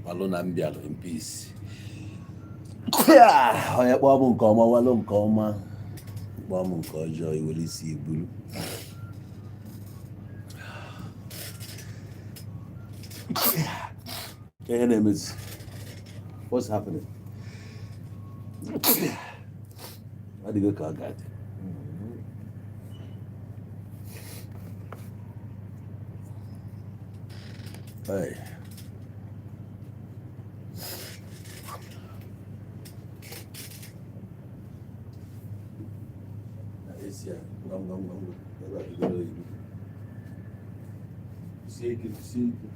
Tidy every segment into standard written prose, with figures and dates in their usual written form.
Malụ na m bịalụ in peace. Onye kpọọ m nke ọma, walụ nke ọma. Kpọọ m nke ọjọọ, i were isi buru. Ihe na-emezi, what's happening? Ọ dịgo ka ọ ga-adị. Hey. Esi a, ngwa ngwa ngwa ngwa, ebe a bidoro oyibo. Sie ike, sie ike.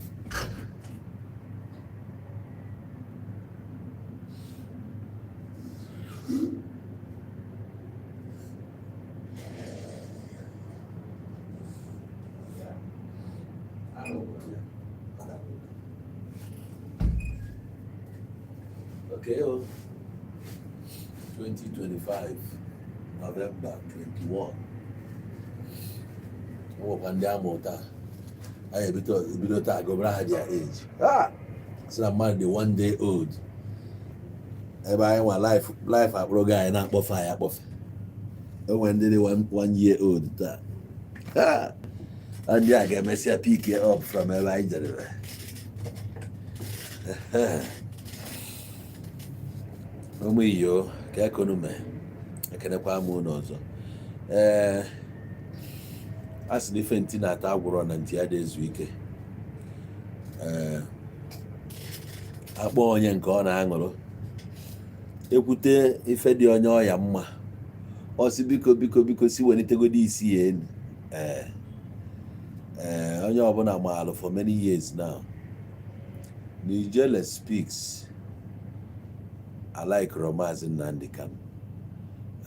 Okay, oh. 2025 November 21. O nwekwa ndị amụ taa, anyị ebido taa gụbara ha their age. Ah! Sị na mmadụ dị one day old, ebe anyị nwa life akpụrụ gị, anyị na-akpọfe, anyị akpọfe. O nwere ndị dị one year old taa. Ah! Ndị a ga-emesịa pick up from ebe anyị jedebe. Ụmụ iyo ka ekonume, ekenekwa m unu ọzọ. Ee, a sị na ife ntị na-ata agwụrọ na ntị ya dị ezu ike. Ee, akpọ onye nke ọ na-aṅụrụ, ekwute ife dị onye ọya mma, ọ sị biko, biko, biko, si welitegodi isi ya elu. Ee ee, onye ọbụla maalụ for many years now na Ijele Speaks alike Maazị Nnamdi Kanu,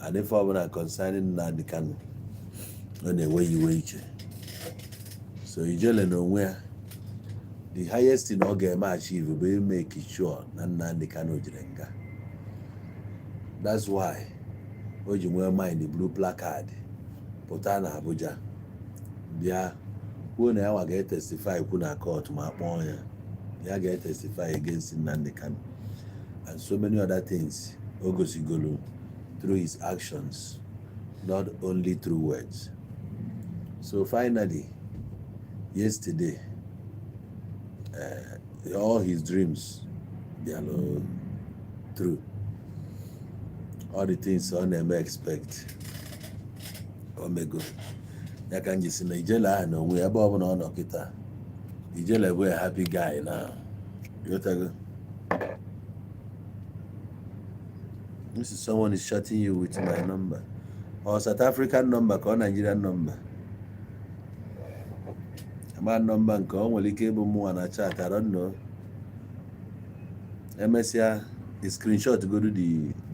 and ife ọbụla concerning Nnamdi Kanu, ọ na-ewe ya iwe iche. So Ijele na onwe ya, the highest thing ọ ga-eme achieve bụ make sure na Nnamdi Kanu jere nga. That's why o ji nwee mind blue placard pụta na Abuja, bịa kwuo na ya nwa ga-etestify, kwu na court ma kpọọ ya, ya ga-etestify against Nnamdi Kanu and so many other things o gosigolu through his actions, not only through words. So finally yesterday, all his dreams bịalụ true. All the things ọ na-eme expect, o mego ya. Ka m ji si na Ijele ahụ na onwe ya, ebe ọbụla ọ nọ kịta, Ijele bụ a happy guy now. Ịghọtago? This is someone is chatting you with my number or South African number ka ọ Nigerian number. Ama number nke ọ nwere ike ịbụ mụnwa na chat, I don't know. Emesịa, the screenshot godu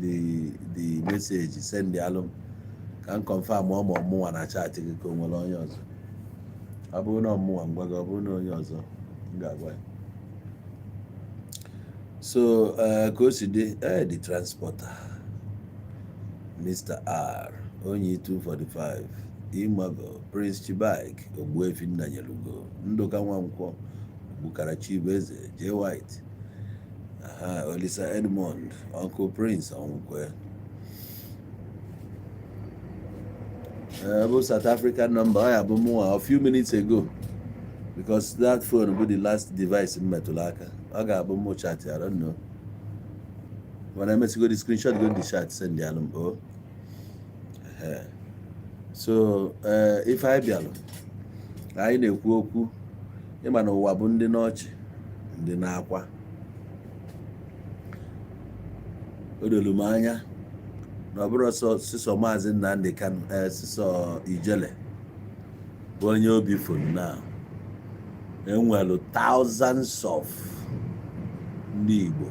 the message, send alụ m ka m confirm ọ ma mụnwa na chat gị ka o nwere onye ọzọ. Ọ bụrụ na ọmụnwa, ngwa gị. Ọ bụrụ na onye ọzọ, m ga-agwa ya. So ka o si dị, the transporter, Mr. R Onyi 245, Imago Prince Chibike, Ogbuefi Nnanyelugo, Ndụka Nwankwọ, Bukara Chibueze, J White, aha, Olisa Edmond, Uncle Prince Onwukwe. Bụ South African number, ọ ya bụ mụnwa a few minutes ago, because that phone bụ the last device m metụrụ aka. Ọ ga-abụ mụ chat, I don't know. Mana emesigo the screenshot go the chat, send ya m o. Ehe. So ife anyị bịalụ, anyị na-ekwu okwu, ịma na ụwa bụ ndị n'ọchị, ndị na-akwa. O dolu m anya na ọ bụrụ sọ sịsọ Maazị Nnamdi Kanu, sịsọ Ijele bụ onye obi fonu na enwelu thousands of ndị Igbo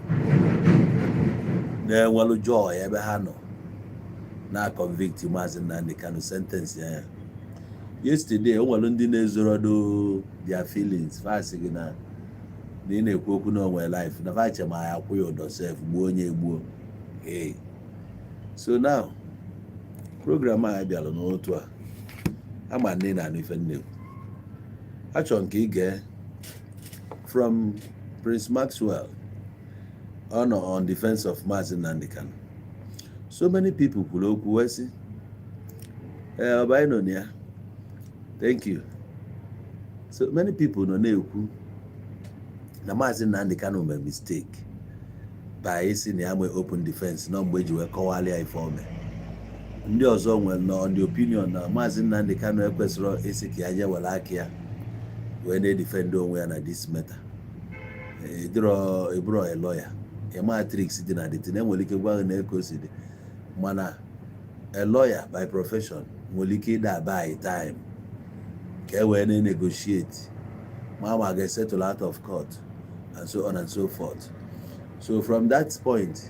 na-enwelu joy ebe ha nọ na convict Maazị Nnamdi Kanu, sentence ya. Yesterday, o nwere ndị na-ezorodo their feelings, fasị gị na ị na-ekwu okwu na onwe life na fache ma ya akwụ ya ụdọ sef, gbuo onye egbuo. Hey. So now, program a bịara n'otu a, ama nne na anụ ife nnekwu. Achọrọ m ka ị gee from Prince Maxwell. Ọ nọ on defense of Maazị Nnamdi Kanu. So many people kwuru okwu wee sị, ee, ọ bụ anyị nọ na ya. Thank you. So many people nọ na-ekwu na Maazị Nnamdi Kanu mere mistake by isi na ya nwee open defense nọ mgbe eji wee kọwalịa ife ome. Ndị ọzọ nwere nọ on the opinion na Maazị Nnamdi Kanu ekwesịrọ isi ka ya jee were aka ya wee na-edefend onwe ya na this matter. Ịdịrọ ịbụrọ a lawyer, ịma tricks dị na the thing. Enwere ike gwa gị na eko si dị, mana a lawyer by profession nwere ike ịda buy time ka e wee na-negotiate ma ga-settle out of court and so on and so forth. So from that point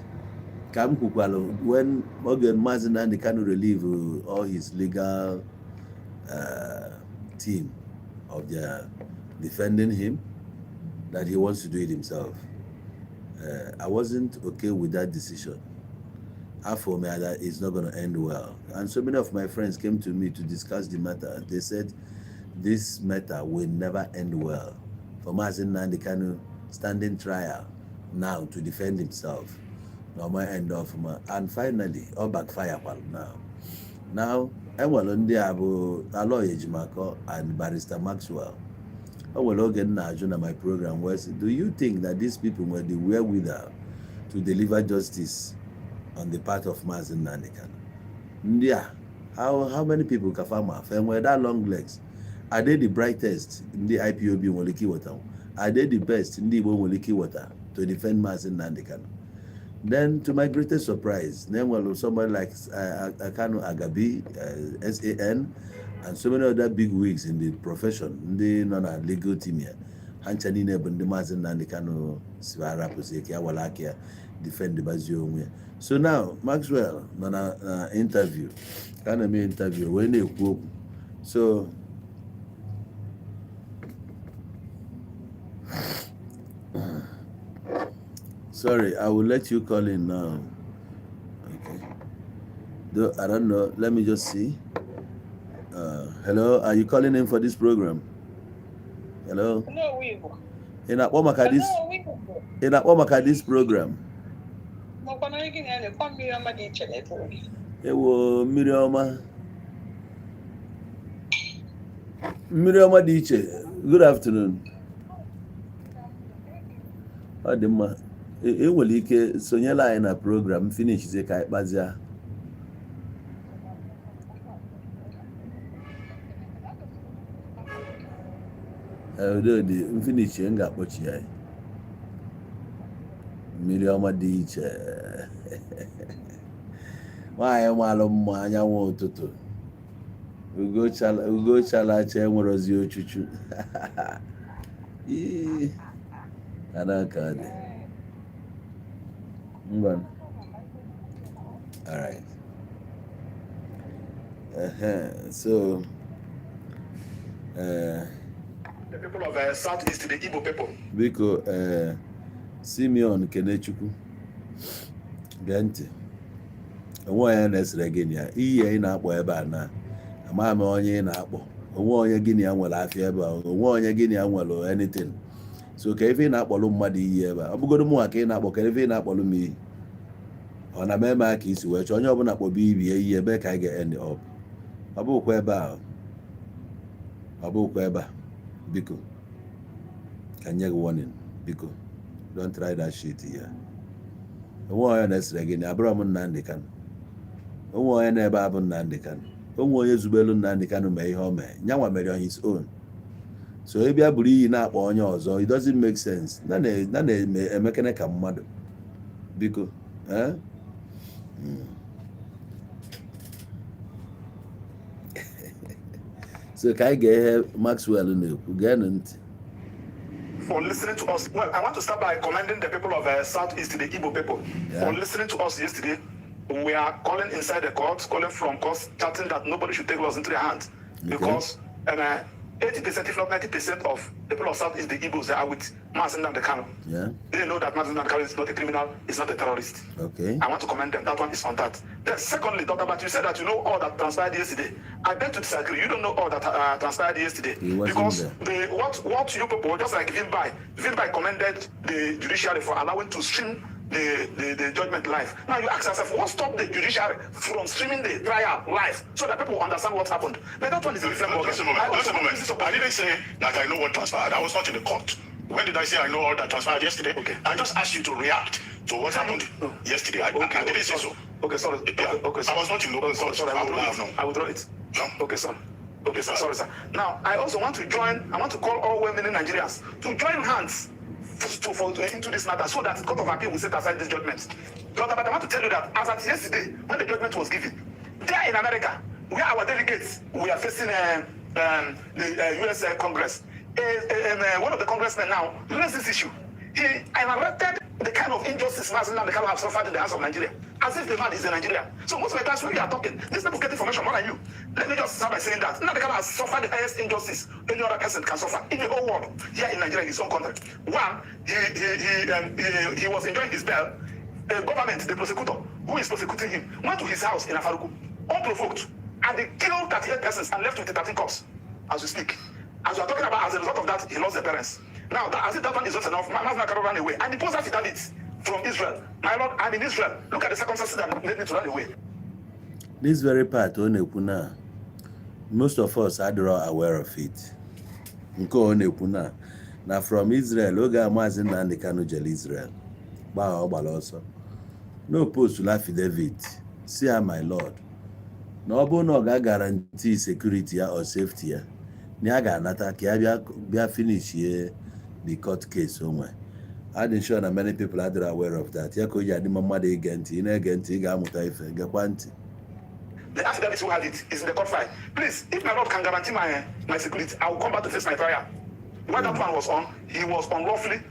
ka m kwukwalụ, when oge Maazị Nnamdi Kanu relieve all his legal team of their defending him, that he wants to do it himself, I wasn't okay with that decision. For me that it's not going to end well. And so many of my friends came to me to discuss the matter. They said this matter will never end well for Mazi Nnamdi Kanu standing trial now to defend himself. No my end of ma. And finally, all backfire now. Now, enwere ndị a bụ Aloy Ejimakor and Barrister Maxwell. O nwere oge m na-ajụ na my program wee sị, do you think that these people were the wherewithal to deliver justice on the part of Mazi Nnamdi Kanu? Ndị a, how many people ka fama fa enwere that long legs? Are they the brightest ndị IPOB nwere ike iweta? Are they the best ndị Igbo nwere ike iweta to defend Mazi Nnamdi Kanu? Then, to my greatest surprise, then well, somebody like Akanu Agabi, SAN, and so many other big wigs in the profession, ndị nọ na legal team ya, ha ncha niile bụ ndị Maazị Nnamdi Kanu si arapụzi ka ya were aka ya defend bazie onwe ya. So now, Maxwell nọ na interview, ka a na-eme interview wee na-ekwu okwu. So sorry, I will let you call in now. Okay. Though I don't know. Let me just see. Hello, are you calling in for this program? Hello. Hello, Igbo. Ị na-akpọ maka this Hello, Igbo. Ị na-akpọ maka this program? Makwa na gị na ya na-ekwe mmiri ọma dị iche na-ekpere gị. Ewo, mmiri ọma. Mmiri ọma dị iche. Good afternoon. Ọ dị mma. E nwere ike sonyela anyị na program finish ka anyị kpazie. Udo dị mfinish, m ga-akpọchi ya. Mmiri ọma dị iche. Nwaanyị malụ mma, anyanwụ ụtụtụ. Ugo chala acha enwere ozi ochuchu. Ii, ada ka ọ dị. Ngwa. All right. So, The people of Southeast, the Igbo people. Biko, Simeon Kenechukwu, gee ntị. Onwe onye na-esere gị na ya iyi ị na-akpọ ebe a na amaghị m onye ị na-akpọ. Onwe onye gị na ya nwere afịa ebe a, onwe onye gị na ya nwere anything. So ka ife ị na-akpọrọ mmadụ iyi ebe a, ọ bụgodo mụnwa ka ị na-akpọ, ka ife ị na-akpọrọ m iyi, ọ na m eme ka isi wee chọọ onye ọbụla kpọba ibi ya iyi ebe ka anyị ga-end up. Ọ bụkwa ebe a, ọ bụkwa ebe a. Biko, ka nye gị warning. Biko, don't try that shit here. Onwe onye na-esere gị na abụrọ m Nnamdi Kanu. Onwe onye na-ebe abụ Nnamdi Kanu. Onwe onye zubelu Nnamdi Kanu mee ihe o mee, nyanwa mere on his own. So ị bịa buru iyi na-akpọ onye ọzọ, it doesn't make sense. Na na-eme emekene ka mmadụ. Biko, eh? So ka anyị gee ihe Maxwell na-ekwu. Geenụ ntị. For listening to us. Well, I want to start by commending the people of Southeast, the Igbo people, for listening to us yesterday. We are calling inside the court, calling from court, chatting that nobody should take laws into their hands. Because 80%, if not 90% of the people of Southeast, the Igbos, they are with Mazi Nnamdi Kanu. They know that Mazi Nnamdi Kanu is not a criminal, is not a terrorist. I want to commend them. That one is on that. Then secondly, Dr. But you said that you know all that transpired yesterday. I beg to disagree. You don't know all that transpired yesterday. He wasn't Because there. the what you people, just like Vinbai commended the judiciary for allowing to stream the judgment live. Now you ask yourself, what stopped the judiciary from streaming the trial live so that people will understand what happened? But that one is a different ballgame. Just a moment. I Just a also moment. this is I didn't say that I know what transpired. I was not in the court. When did I say I know all that transpired yesterday? Okay. I just asked you to react to what happened No. yesterday. I didn't say so. Okay, sorry. Yeah. Okay, I was not in the Okay, court. sorry, I I would withdraw have it. known. I withdraw it. No. Okay, sorry. Okay, sir. Sorry, sir. Now, I also want to join, I want to call all women in Nigerians to join hands into this matter so that the Court of Appeal will set aside this judgment. But I want to tell you that as at yesterday, when the judgment was given, there in America, where our delegates, we are facing the US Congress, one of the congressmen now raised this issue. He narrated the kind of injustice Mazi Nnamdi Kanu have suffered in the hands of Nigeria, as if the man is a Nigerian. So most of the times when you are talking, these people get information more than you. Let me just start by saying that Nnamdi Kanu has suffered the highest injustice any other person can suffer in the whole world, here in Nigeria, in his own country. One, he was enjoying his bail. The government, the prosecutor, who is prosecuting him, went to his house in Afaraukwu, unprovoked, and they killed 38 persons and left with 13 corpses as we speak. As we are talking about, as a result of that, he lost the parents. Now, that, as if that one is not enough, Mazi Nnamdi ran away. And he posted affidavits from Israel. "My lord, I'm in Israel. Look at the circumstances that made me to run away." This very part ọ na-ekwu na most of us adịrọ aware of it. Nke ọ na-ekwu na from Israel, oge a Maazị Nnamdi Kanu jere Israel gbaa, ọ gbara ọsọ no post affidavit si ya, "My lord," na ọ bụrụ na ọ ga-guarantee security ya or safety ya, na ya ga-anata ka ya bịa finishie the court case o nwere. Adị sure na many people adịrọ aware of that. Ya ka o ji adị mma mmadụ ige ntị. Ị na-ege ntị, ị ga-amụta ife. Gekwa ntị. The affidavit who had it is in the court file. "Please, if my lord can guarantee my security, I will come back to face my trial." While that one was on, he was unlawfully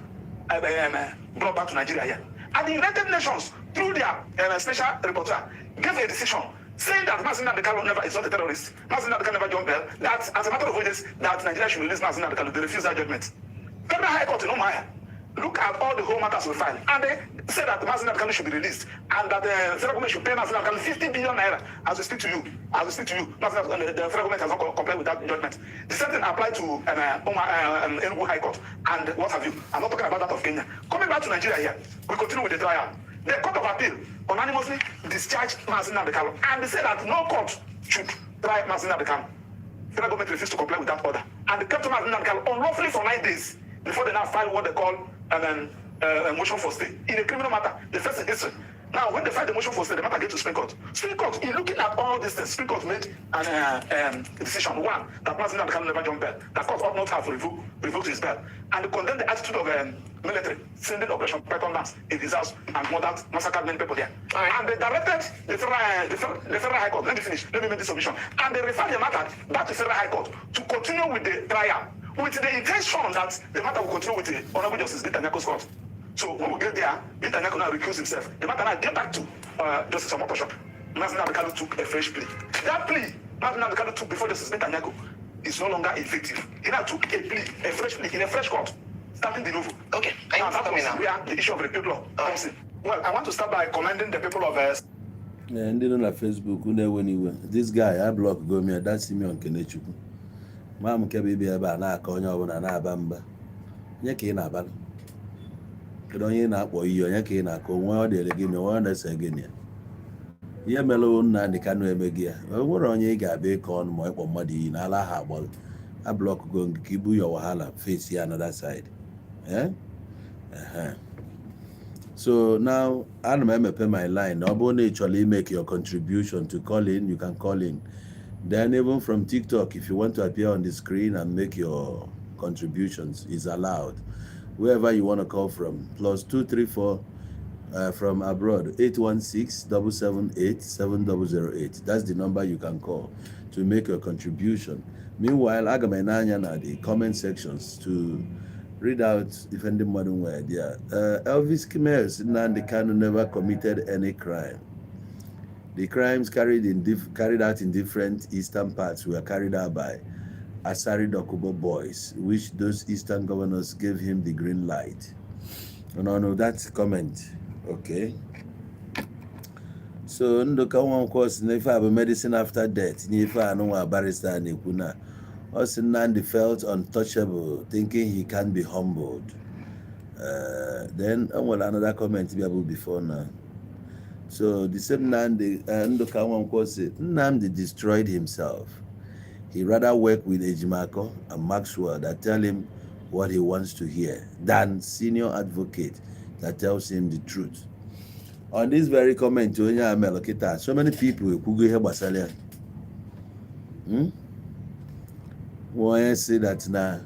brought back to Nigeria here. And the United Nations, through their special rapporteur, gave a decision saying that Mazi Nnamdi Kanu never is not a terrorist. Mazi Nnamdi Kanu never jumped bail. That as a matter of evidence, that Nigeria should release Mazi Nnamdi Kanu. They refused that judgment. Federal High Court in Umuahia look at all the whole matters we filed, and they say that Mazi Nnamdi Kanu should be released and that the federal government should pay Mazi Nnamdi Kanu 50 billion naira. As we speak to you, Mazi Nnamdi, the federal government has not complied with that judgment. The same thing applied to Enugu High Court and what have you. I'm not talking about that of Kenya. Coming back to Nigeria here, we continue with the trial. The Court of Appeal unanimously discharged Mazi Nnamdi Kanu, and they said that no court should try Mazi Nnamdi Kanu. Federal government refused to comply with that order. And they kept Mazi Nnamdi Kanu unlawfully for 9 days before they now filed what they call a motion for stay in a criminal matter, the first in history. Now, when they filed the motion for stay, the matter get to Supreme Court. Supreme Court, in looking at all these things, Supreme Court made an decision. One, that Mazi Nnamdi Kanu never jump bail. That court ought not have revoked his bail. And they condemned the attitude of military sending Operation Python Dance in his house and murdered, massacred many people there. And they directed the Federal High Court. Let me finish. Let me make this submission. And they referred the matter back to Federal High Court to continue with the trial with the intention that the matter will continue with the Honorable Justice Binta Nyako's court. So when we get there, Binta Nyako now recuse himself. The matter now get back to Justice Omotosho. Mazi Nnamdi Kanu took a fresh plea. That plea Mazi Nnamdi Kanu took before Justice Binta Nyako is no longer effective. He now took a plea, a fresh plea in a fresh court, starting de novo. Okay, are you Now that coming was now? where the issue of repeal law comes in. Well, I want to start by commending the people of Ee, ndị nọ na Facebook na-ewe n'iwe, this guy a block go me. That Simeon Kenechukwu ma m nke bụ ịbịa ebe a na-akọ onye ọbụla na-aba mba. Onye ka ị na-abalụ? Kedu onye ị na-akpọ iyi? Onye ka ị na-akọ onwe ọ dịrị gịnị? Onwe ọ na-ese gịnị ya? Ihe mere Nnamdị Kanụ emeghị ya, o nwere onye ị ga-abịa ịkọ ọnụ ma ịkpọ mmadụ iyi na ala ha agba a block go gị ka ibu your wahala face ya another side, eh? Ehe. So now ana m emepe my line. Ọ bụrụ na ị chọrọ make your contribution, to call in, you can call in. Then even from TikTok, if you want to appear on the screen and make your contributions, is allowed. Wherever you want to call from, +234 from abroad, 816 778 7008. That's the number you can call to make your contribution. Meanwhile, aga m ene anya na the comment sections to read out ife ndị mmadụ nwere there. Elvis Kimmel, "Nnamdi Kanu never committed any crime. The crimes carried out in different eastern parts were carried out by Asari Dokubo boys, which those eastern governors gave him the green light." No, that's comment. Okay. So Nduka Nwankwo sị na ife a bụ medicine after death. N'ife a nụnwa barrister na-ekwu na ọ sị Nnamdi felt untouchable, thinking he can be humbled. Then o nwere another comment bịa bụ before now. So the same Nnamdi Nduka Nwankwo say Nnamdi destroyed himself. He rather work with Ejimakor and Maxwell that tell him what he wants to hear than senior advocate that tells him the truth. On this very comment onye a melụ kịta, so many people ekwugo ihe gbasara ya. Onye si that na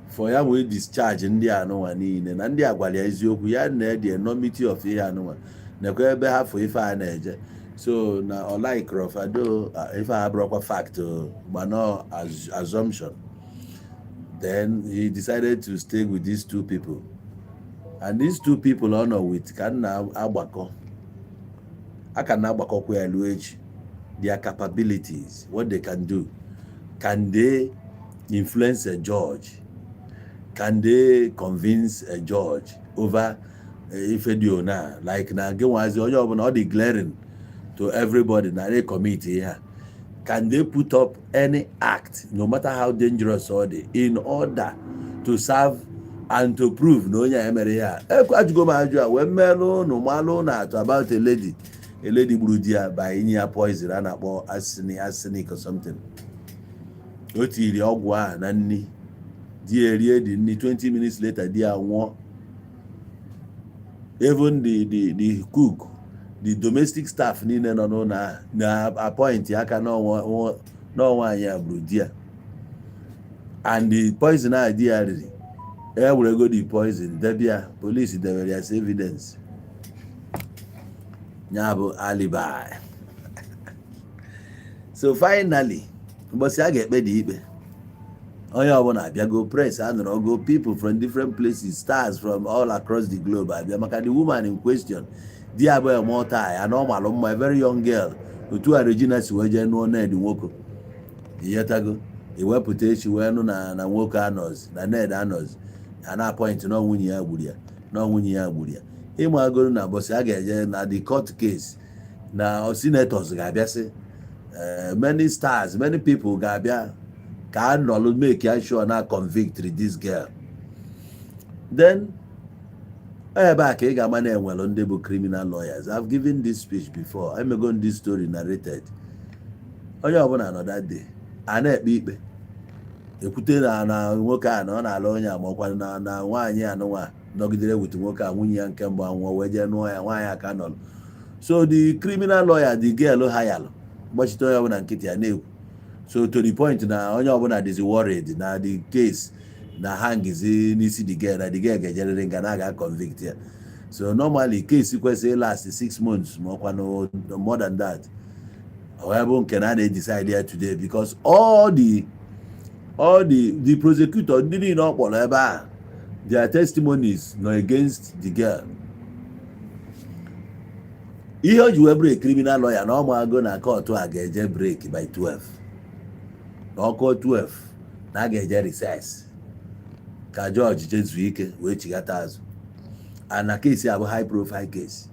for ya wee discharge ndị anụnwa niile na ndị a gwara ya eziokwu ya na the enormity of ihe anụnwa nekwa ebe ha fụ ife a na-eje, so na ọ like fado ife a abụrụkwa fact o, mana assumption. Then he decided to stay with these two people, and these two people ọ nọ with ka m na-agbakọ a ka na-agbakọkwa ya ruo echi, their capabilities, what they can do. Can they influence a judge? Can they convince a judge over ife dị ona like na gị nwazi onye ọbụla ọ dị glaring to everybody na they commit ihe a? Can they put up any act, no matter how dangerous ọ dị, in order to serve and to prove na onye a emere ihe a? Ekwe ajụgo m ajụ a wee mmelụ ụnụ malụ ụnụ atụ about a lady gburu di ya by inye ya poison a na-akpọ arsenic or something. O tiri ọgwụ ahụ na nni, di ya erie dị nni, 20 minutes later di ya nwụọ. Even the cook, the domestic staff niile nọ n'ụlọ ahụ na-appoint aka n'ọnwa anyị a gburu di ya. And the poison ahụ di ya riri, e werego the poison debe ya, police debere ya as evidence, ya bụ alibi. So finally, ụbọchị a ga-ekpe dị ikpe, onye ọbụla abịago, press anọrọ go, people from different places, stars from all across the globe abịa maka the woman in question. Di ya bụ multi and ọ malụ mma, a very young girl, otu a Regina si wee jee nụọ Ned Nwoko. Ịghọtago? Ewepụta echi wee nụ na nwoke anọzi na Ned anọzi a na-appoint na nwunye ya gburu ya, na nwunye ya gburu ya. Ịmagoro na bọsị a ga-eje na the court case na senators ga-abịasị, many stars, many people ga-abịa ka a nọlụ make ya sure na convict this girl. Then ebe a ka ị ga-ama na enwere ndị bụ criminal lawyers. I've given this speech before, emego this story narrated. Onye ọbụla nọ that day a na-ekpe ikpe, ekwute na nwoke a na ọ na-alụ onye a, ma ọkwa na nwaanyị anụnwa nọgidere with nwoke a, nwunye ya nke mbụ anwụọ, wee jee nụọ ya, nwaanyị aka nọrọ. So the criminal lawyer the girl hayalụ gbachite onye ọbụla nkịtị ya na-ekwu, so to the point na onye ọbụla dịzi worried na the case na hangizi n'isi the girl, na the girl ga-ejerịrị nga na aga convict ya. So normally case kwesịrị last 6 months ma ọkwa no more than that, ọ bụ nke na a na-edecide ya today, because all the prosecutor, ndị niile ọ kpọrọ ebe a, their testimonies nọ against the girl. Ihe o ji wee bụrụ a criminal lawyer na ọmụago na court a ga-eje break by 12, na ọkụ 12 na a ga-eje recess ka judge jezuo ike wee chigata azụ. And na case a bụ high profile case.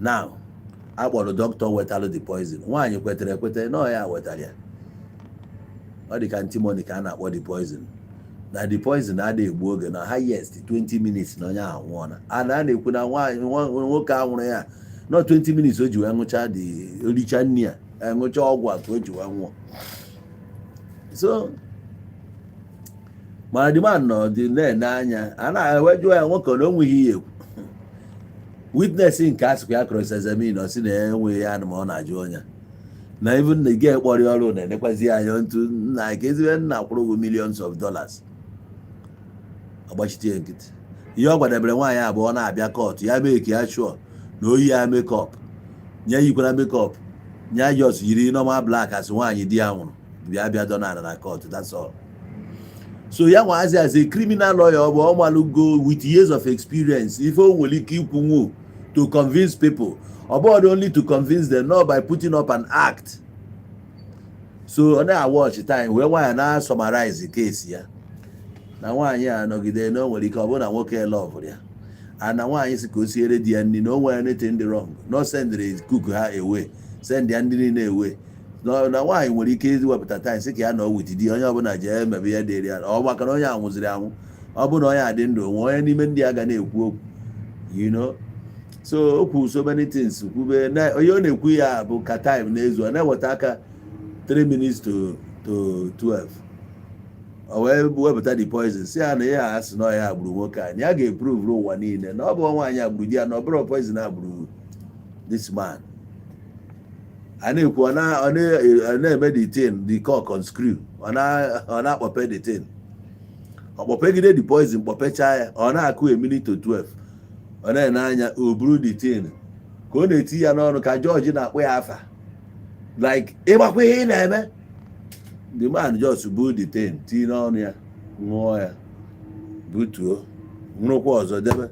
Now akpọrọ dọkịta wetalụ the poison. Nwaanyị kwetere ekwete na ọ ya wetara ya. Ọ dị ka antimony ka a na-akpọ the poison, na the poison adịghị egbu oge, na highest 20 minutes na onye ahụ nwụọna. A na a na-ekwu na nwaanyị nwoke a nwụrụ ya nọ 20 minutes o ji wee ṅụcha the oricha nri a, ṅụcha ọgwụ a ka o ji wee nwụọ. So mana the man nọ dị na-ene anya, a na-ewe jụọ ya nwoke na o nweghị ihe ekwu. Witness nke a sịkwa ya cross examine, ọ sị na enweghị ya ma ọ na-ajụ onye na even na ige kpọrọ ya ọrụ na-enekwazi anya ntụ nna ka ezigbo nna kwụrụ ụgwọ millions of dollars, ọgbachite ya nkịtị. Ihe ọ gwadebere nwaanyị abụọ na-abịa court ya mee ka ya chụọ na oyi ya makeup nye, yikwara makeup nye, just yiri normal black as nwaanyị di ya nwụrụ bịa bịa dọnara na court, that's all. So ya nwazi as a criminal lawyer, ọ bụ ọmalụgo with years of experience ife o nwere ike ikwunwu to convince people, ọ bụghị only to convince them, not by putting up an act. So ọ na-watch time wee nwaanyị na summarize case ya na nwaanyị a nọgide na o nwere ike ọ bụrụ na nwoke loveụrụ ya, and na nwaanyị si ka o siere di ya nri, na o nwere anything dị wrong, no sendịrị cook ha away, send ya ndị niile away, na nwaanyị nwere ike iwepụta time sị ka ya nọ with di, onye ọbụla jee mebe ihe dịrị ya, ọ maka na onye a nwụziri anwụ. Ọ bụrụ na onye a dị ndụ, onwe onye n'ime ndị a ga na-ekwu okwu. So o kwuru so many things, kwube na onye ọ na-ekwu ya bụ ka time na-ezu, ọ na-eweta aka 3 minutes to 12, o wee wepụta the poison, si ya na ihe a sị na ọ ya gburu nwoke a, na ya ga-eprove ụwa niile na ọ bụ nwaanyị agburu di ya, na ọ bụrụ poison agburu this man. A na-ekwu, ọ na-eme the thing, the cork on screw, ọ na-akpọpe the thing, ọ kpọpegide the poison, kpọpechaa ya. Ọ na-akụ a minute to 12, ọ na-ene anya, o buru the thing ka ọ na-eti ya n'ọnụ, ka jọji na-akpọ ya afa like, "Ịgbakwa ihe ị na-eme." The man just bu the thing tinye n'ọnụ ya, ṅụọ ya, butuo, ṅụrụkwa ọzọ, debe.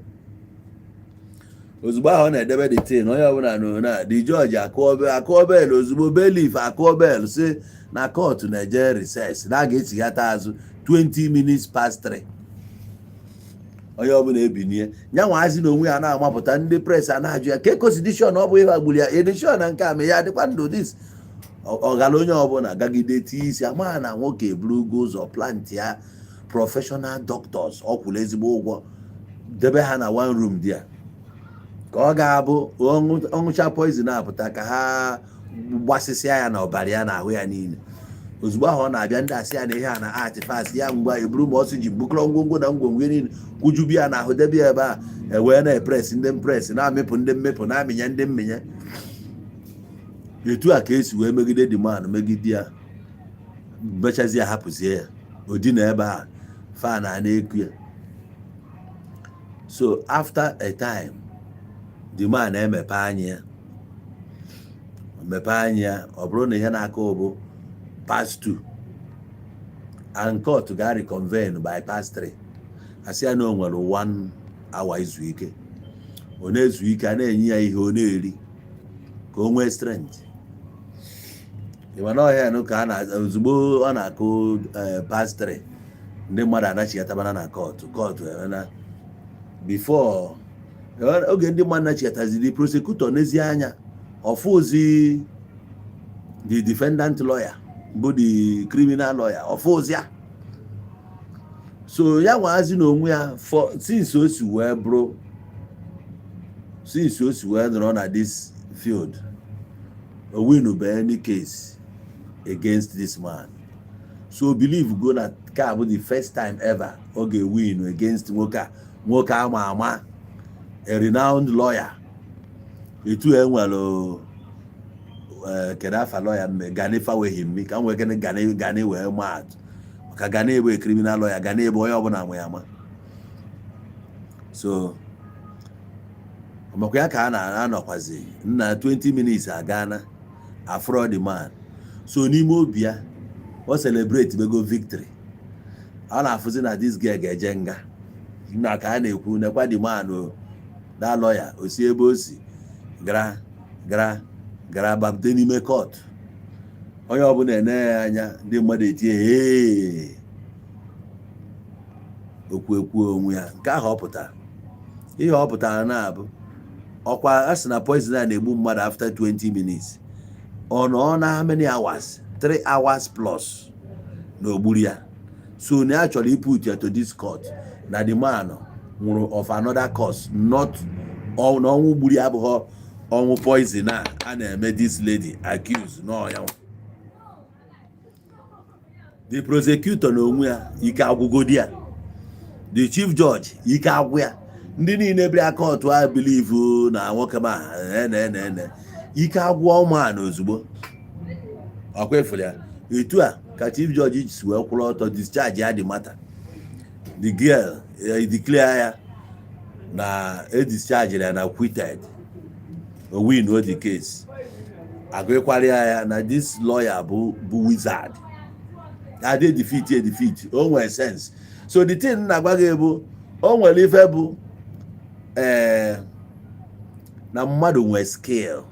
Ozugbo ahụ ọ na-edebe the thing, onye ọbụla nọ na the judge akụọ bell. Ozugbo bailiff akụọ bell, si na court na-eje recess, na a ga-echighata azụ 20 minutes past 3. Onye ọbụla ebinie, nyanwazi na onwe ya na-amapụta. Ndị press a na-ajụ ya ka constitution ọ bụ ihe gburu ya edishon na nke a ma ya adịkwa ndụ this ọgara. Onye ọbụla gagide tie isi ama na nwoke eburugo ụzọ plant ya professional doctors, ọ kwụrụ ezigbo ụgwọ, debe ha na one room dị ya, ka ọ ga-abụ ọṅụcha poison apụta, ka ha gbasịsịa ya na ọbara ya na ahụ ya niile. Ozugbo ahụ ọ na-abịa, ndị asị ya na ihe a na artifact ya. Ngwa, eburu ma ọsị ji bukọrọ ngwongwo na ngwongwo niile, kwujubi ya n'ahụ, debe ya ebe a, ewee na-epress ndị mpress, na-amịpụ ndị mmepụ, na-amịnye ndị mmịnye. Etu a ka esi wee megide the man, megide ya, mechazie ya, hapụzie ya, o dina ebe a, fan a na-eku ya. So after a time, the man emepe anya ya, mepe anya ya, ọ bụrụ na ihe na-aka bụ past 2 and court ga reconvene by past 3. Asị ya na o nwere one hour izu ike. Ọ na-ezu ike, a na-enye ya ihe ọ na-eri ka o nwee strength. Ịma na ọhịa nụ ka a na ozugbo ọ na-akụ past 3, ndị mmadụ anachigatabana na court. Court na before oge ndị mmadụ nachighataziri, prosecutor n'ezi anya ọfụzi the defendant lawyer, bụ the criminal lawyer, ọfụzi ya. So ya nwazi n'onwe ya, for since o si wee bụrụ, since o si wee nọrọ na this field, o win any case against this man. So believe go na nke a bụ the first time ever ọ ga-win against nwoke a, nwoke ama ama, a renowned lawyer. Etu e nwere, kedu afa lawyer mme Gani Fawehinmi, ka m nwee gịnị Gani, Gani wee maa atụ, maka Gani bụ criminal lawyer, Gani bụ onye ọbụla nwe ya ama. So makwa ya ka a na-anọkwazi nna 20 minutes agana afro the man. So n'ime obi ya, o celebrate bego victory. A na-afụzi na this girl ga-eje nga nna, ka a na-ekwu nekwa the man o, that lawyer, o si ebe o si gara gara gara bapute n'ime court. Onye ọbụla ene ya anya, ndị mmadụ etinye hee, okwu ekwu onwe ya. Nke ahụ ọ pụtara, ihe ọ pụtara na-abụ ọkwa a sị na poison a na-egbu mmadụ after 20 minutes, ọ nọ na how many hours? 3 hours plus na ogburu ya. So na ya chọrọ iput ya to this court na the man nwụrụ of another cause, not na ọnwụ gburu ya abụghị ọnwụ poison a a na-eme this lady accuse n'ọya. The prosecutor na onwe ya, ike agwụgodi ya. The chief judge, ike agwụ ya. Ndị niile bịa court a believe na nwoke ma ene ene ene, ike agwụ man ozugbo. Ọkwa efere ya, etu a ka chief judge si wee kwụrụ ọtọ discharge ya the matter. The girl, declare ya na e discharge ya na acquitted, o win the case. Agụkwara ya na this lawyer bụ wizard, adị defeat e defeat, o nwere sense. So the thing na-agwa gị bụ, o nwere ife bụ ee na mmadụ nwee skill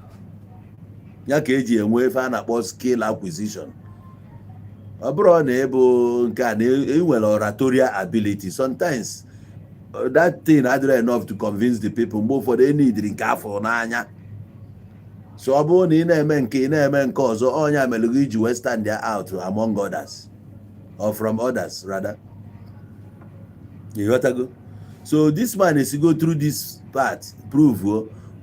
ya ka eji enwe ife a na-akpọ skill acquisition. Ọ bụrụ na ịbụ nke a na ị nwere oratorial ability, sometimes that thing adịrọ enough to convince the people. Mgbe ụfọdụ e nidiri nke afọ n'anya. So ọ bụrụ na ị na-eme nke ị na-eme nke ọzọ, ọnya mere gị iji wee stand there out among others, or from others rather. Ịghọtago? So this man is go through this part, prove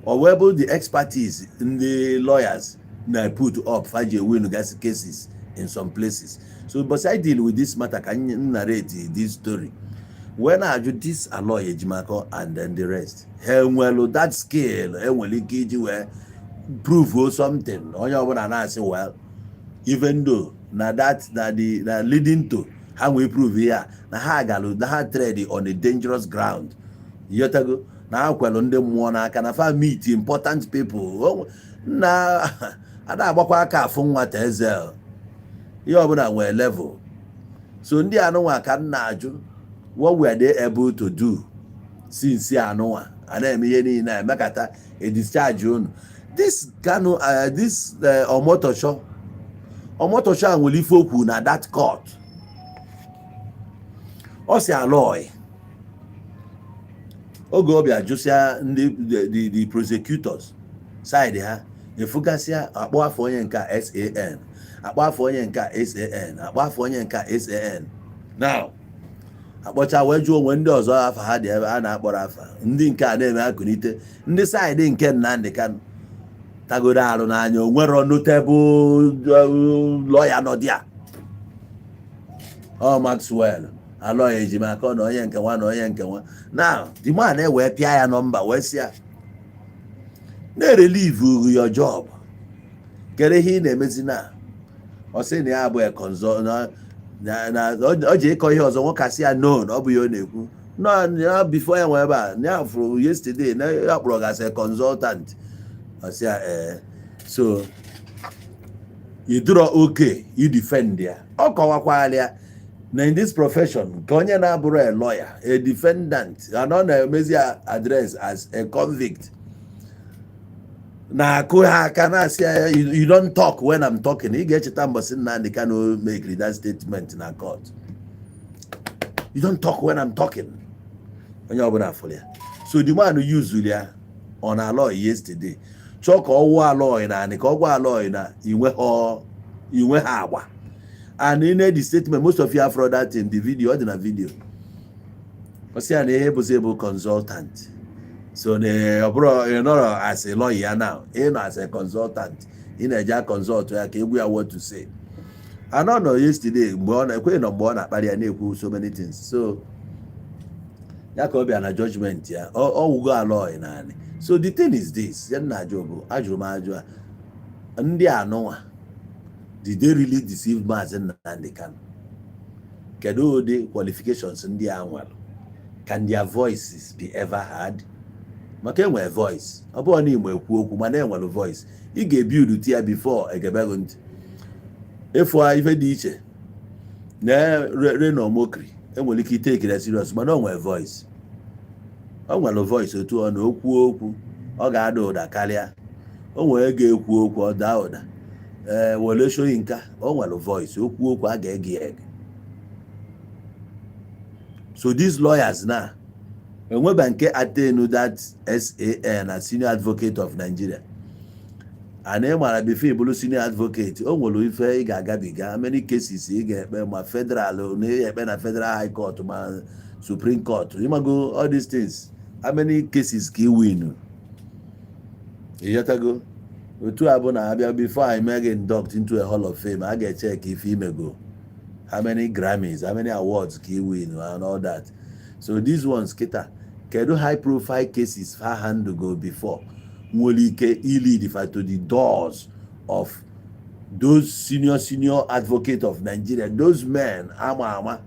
o wee bụ the expertise ndị lawyers na put up fa ji win gasị cases in some places. So but I deal with this matter ka m narrate this story wee na-ajụ this Aloy Ejimakor and then the rest, ha enwelu that skill enwere ike iji wee prove something onye ọbụla na-asị, well, even though na that na the na leading to ha nwee prove ya na ha galụ na ha tread on a dangerous ground. Yotago na ha kwelụ ndị mmụọ n'aka na fa meet important people na ada agbakwa aka afụ nwata eze. Ihe ọbụla nwee level. So ndị anụnwa ka m na-ajụ, what were they able to do since anụnwa a na-eme ihe niile a emekata e discharge unu? This Kanu, this Omotosho, Omotosho a nwere ife okwu na that court. Ọ si Aloy oge ọ bịa jụsịa ndị the prosecutors side, ha efugasịa akpọ afọ onye nke a SAN, akpọ afọ onye nke a SAN, akpọ afọ onye nke a SAN. Now akpọcha wee jụọ onwe ndị ọzọ afa ha dị ebe a na-akpọrọ afa ndị nke a na-eme akụnite ndị side nke Nnamdi Kanu tagoro arụ n'anya. Onwero notable lawyer nọ dia. Ọ Maxwell Aloy Ejimakor na onye nke nwa na onye nke nwa. Now the man ewee pịa ya nọmba wee sị ya na-erelieve your job. Kedu ihe ị na-emezi? Na ọ sị na ya abụghị consult na ọ ji ịkọ ihe ọzọ. Nwoke asị ya no, na ọ bụ ya ọ na-ekwu no ya before ya nwe ebe a na ya fụrụ yesterday na ya kpọrọ gasị consultant. Ọ sị ya ee, so ị dụrọ oke i defend ya. Ọ kọwakwala ya na in this profession ka onye na-abụrụ a lawyer, a defendant, and ọ na-emezi ya address as a convict, na-akụ ha aka na-asị ya, "You don't talk when I'm talking." Ị ga-echeta mbọsị Nnamdi Kanu make that statement na court, "You don't talk when I'm talking." Onye ọbụla fụrụ ya. So the man use ya on Aloy yesterday, chọọ ka ọ wụọ Aloy na anị, ka ọ gwa Aloy na inwe ha agba. And in the statement, most of you have heard that in the video, ọ dị na video, ọ sị ya na ihe bụzi bụ consultant. So na ọ bụrụ ị nọrọ as a lawyer ya, now ị nọ as a consultant, ị na-eje consult ya ka egwu ya what to say. Anọ nọ yesterday mgbe ọ na-ekweghị nọ, mgbe ọ na-akparị ya, na-ekwu so many things. So ya ka ọ bịa na judgment ya, ọ wụgo Aloy naanị. So the thing is this, ya nna ajụ bụ ajụrụ m ajụ a, ndị anụnwa, did they really deceive Maazị Nnamdi Kanu? Kedu ụdị qualifications ndị a nwere? Can their voices be ever heard? Maka enwere voice, ọ bụrụ na Igbo ekwu okwu, mana enwere voice ị ga-ebiudu ya before egebego ntị efu ife dị iche na Reno Omokri. Enwere ike itake ya serious, mana o nwere voice, o nwere voice otu ọ na okwu okwu ọ ga-ada ụda karịa o nwere ga-ekwu okwu ọ daa ụda. Ee, Wole Soyinka, o nwere voice, okwu okwu a ga-ege ya ege. So these lawyers na enweba nke attain that SAN na Senior Advocate of Nigeria, and ị mara before ị bụrụ senior advocate, o nwere ife ị ga-agabiga, many cases ị ga-ekpe, ma federal na ị ga-ekpe na federal high court, ma supreme court. Ịmago all these things, how many cases ka ị win? Ịghọtago? Otu a bụ na abịa before I mee gị induct into a hall of fame, a ga-eche ka ife imego, how many Grammys, how many awards ka ị win and all that. So these ones kịta, kedu high profile cases fa handle go before nwere ike lead fa to the doors of those senior senior advocate of Nigeria, those men ama ama?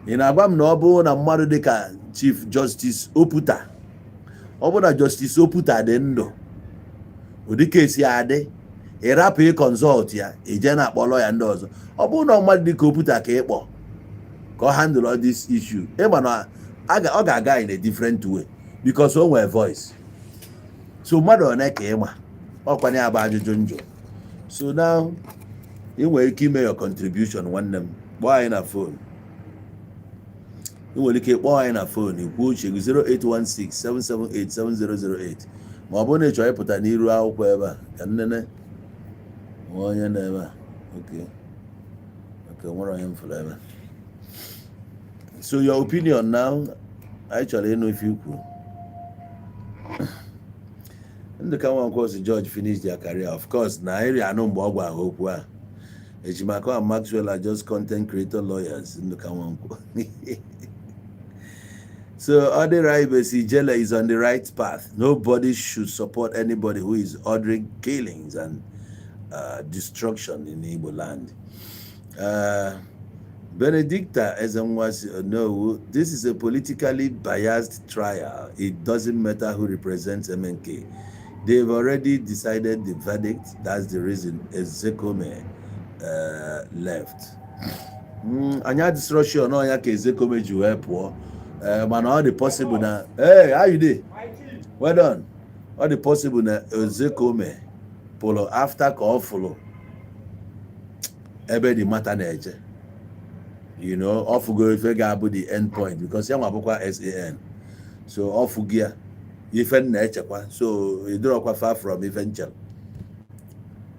Ị na-agwa m na ọ bụrụ na mmadụ dịka Chief Justice Oputa, ọ bụrụ na Justice Oputa dị ndụ, ụdị kesi adị, ịrapụ ịconsult ya, ije na-akpọ lọya ndị ọzọ? Ọ bụrụ na mmadụ dịka Oputa ka ịkpọ ka ọ handle all this issue, ịma na ọ ga-aga in a different way because o nwere voice. So mmadụ one ka ịma ọkwana ya bụ ajụjụ njụ. So now ị nwere ike ime your contribution. Nwanne m, kpọọ anyị na phone. Ị nwere ike kpọọ anyị na phone, kwuo uche gị, 08167787008, ma ọ bụrụ na ị chọrọ ịpụta n'iru akwụkwọ ebe a ka nnene nwe onye na ebe a. Oke oke nwere onye m fụrụ ebe a. So your opinion now, anyị chọrọ ịnụ ife ikwu. Ndụka Nwankwo si George finish their career. Of course, na eri anụ mgbe ọ gwa ha okwu a. Ejimakor and Maxwell are just content creator lawyers. Ndụka Nwankwo. So Odira Ibesi Ijele is on the right path. Nobody should support anybody who is ordering killings and destruction in Igbo land. Benedicta Ezenwasi, no, this is a politically biased trial. It doesn't matter who represents MNK. They've already decided the verdict. That's the reason Ozekhome left. Anyị adịsịrọ sure na ọnya ka Ozekhome ji wee pụọ. Mana ọ dị possible na, hey, how you dey? Well done. Ọ dị possible na Ozekhome pụrụ after ka ọ fụrụ ebe the matter na-eje. Ọ fụgo ife ga-abụ the end point because ya nwa bụkwa SAN. So ọ fụgo ya ife m na-echekwa, so ịdịrọkwa far from ife nchere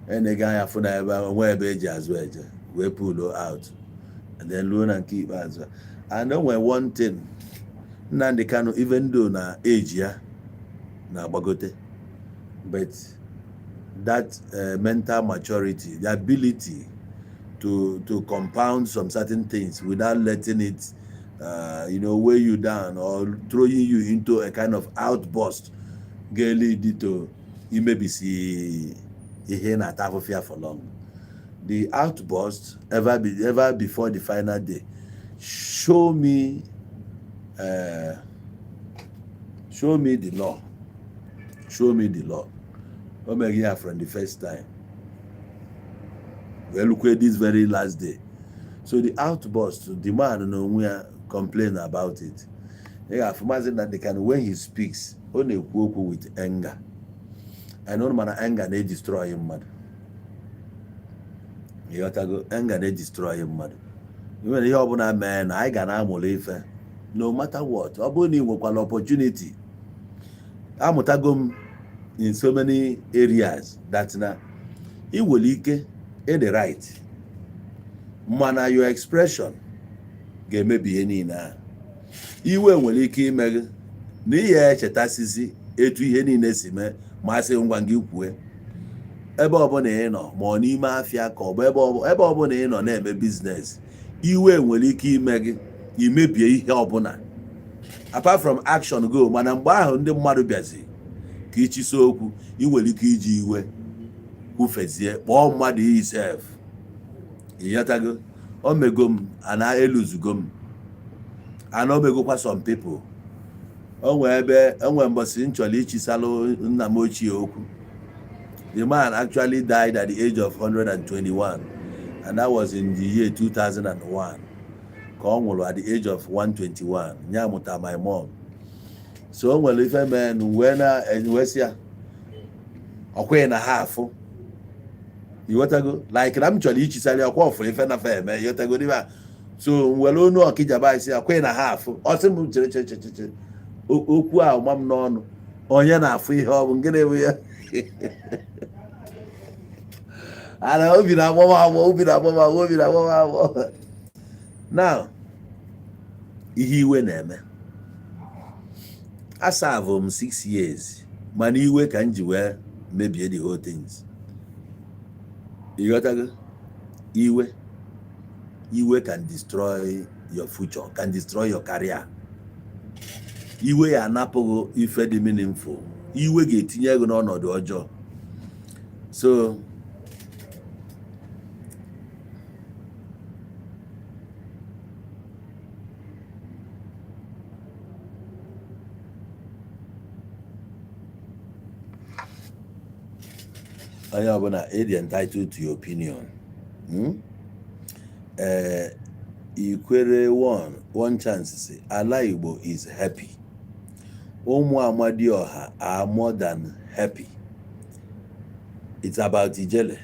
enega anya fụ na ebe onwe ebe eji azụ eje wee pull out and then luo na nke ikpeazụ. And o nwere one thing, Nnamdi Kanu, even though na age ya na-agbagote, but that mental maturity, the ability to compound some certain things without letting it weigh you down or throwing you into a kind of outburst ga-lead to imebisi ihe na-ata afụfịa for long. The outburst ever before the final day, show me the law, show me the law. O meghị ya from the first time wee lukwe this very last day. So the outburst, the man n'onwe ya complain about it. Ị ga-afụ Maazị Nnamdi Kanu, when he speaks, ọ na-ekwu okwu with anger, and ọ mana anger na-edestroy mmadụ. Ịghọtago? Anger na-edestroy mmadụ. Nwere ihe ọbụla mee na anyị ga na-amụrụ ife no matter what. Ọ bụrụ na ị nwekwara opportunity, amụtago m in so many areas that na ị nwere ike ịdị right, mana your expression ga-emebi ihe niile ahụ. Iwe nwere ike ime gị na ihe echetasizi etu ihe niile si mee. Ma sị ngwa gị kwue, ebe ọbụla ị nọ, ma ọ n'ime afịa ka ọ bụ ebe ọbụla ị nọ na-eme business, iwe nwere ike ime gị imebie ihe ọbụla apart from action go. Mana mgbe ahụ ndị mmadụ bịazi ka ichisa okwu, ị nwere ike iji iwe kwufezie, kpọọ mmadụ iyi sef. Ịghọtago? O mego m ana eluzugo m ana o megokwa some people. O nwee ebe enwe mbọsị m chọrọ ichisalụ nna m ochie okwu. The man actually died at the age of 121, and that was in the year 2001 ka ọ nwụrụ at the age of 121. Ya mụta my mom. So o nwere ife mee wee na wee sị ya ọkweghị na ha afụ. Ịghọtago? Like na m chọrọ ichisara ya ọkwa ọfụrụ ife na fa eme. Ịghọtago? N'ime a, so m were onu ọkịjaba isi ya kweghị na ha afụ. Ọ sị m chere, chere, chere, chere. Okwu a ma m n'ọnụ, onye na-afụ ihe ọ bụ gịnị bụ ya ana obi na-agbọ m agbọ, obi na-agbọ m agbọ, obi na-agbọ m agbọ. Now ihe iwe na-eme, asavụ m 6 years, mana iwe ka m ji wee mebie the whole things. Ịghọtago? Iwe, iwe can destroy your future, can destroy your career. Iwe ya anapụghị ife dị meaningful. Iwe ga-etinye gị n'ọnọdụ ọjọọ. So onye ọbụla ịdị entitled to your opinion. Ee, ikwere one one chance si ala Igbo is happy. Ụmụ Amadioha are more than happy. It's about Ijele.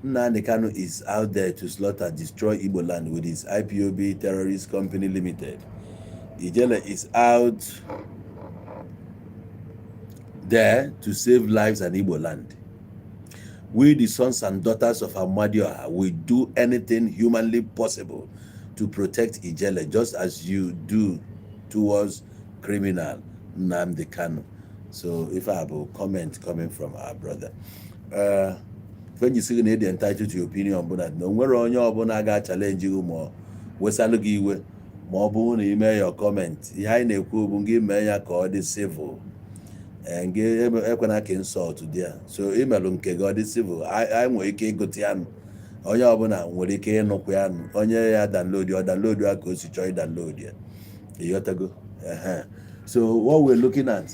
Nnamdi Kanu is out there to slaughter, destroy Igbo land with his IPOB Terrorist Company Limited. Ijele is out there to save lives and Igbo land. We, the sons and daughters of Amadioha, will do anything humanly possible to protect Ijele just as you do towards criminal Nnamdi Kanu. So if I have a comment coming from our brother, when you see na ịdị entitled to your opinion bụ na o nwere onye ọbụla ga-challenge gị ma wesalụ gị iwe ma ọ bụrụ na ime your comment. Ihe anyị na-ekwu bụ gị mee ya ka ọ dị civil, gị ekwena ka insult dị ya. So imelụ nke gị ọ dị civil, anyị nwere ike ịgụta ya nụ, onye ọbụla nwere ike ịnụkwu ya nụ, onye ya download, ọ download ya ka o si chọọ ịdownload ya. Ịghọtago? Ehe. So what we're looking at,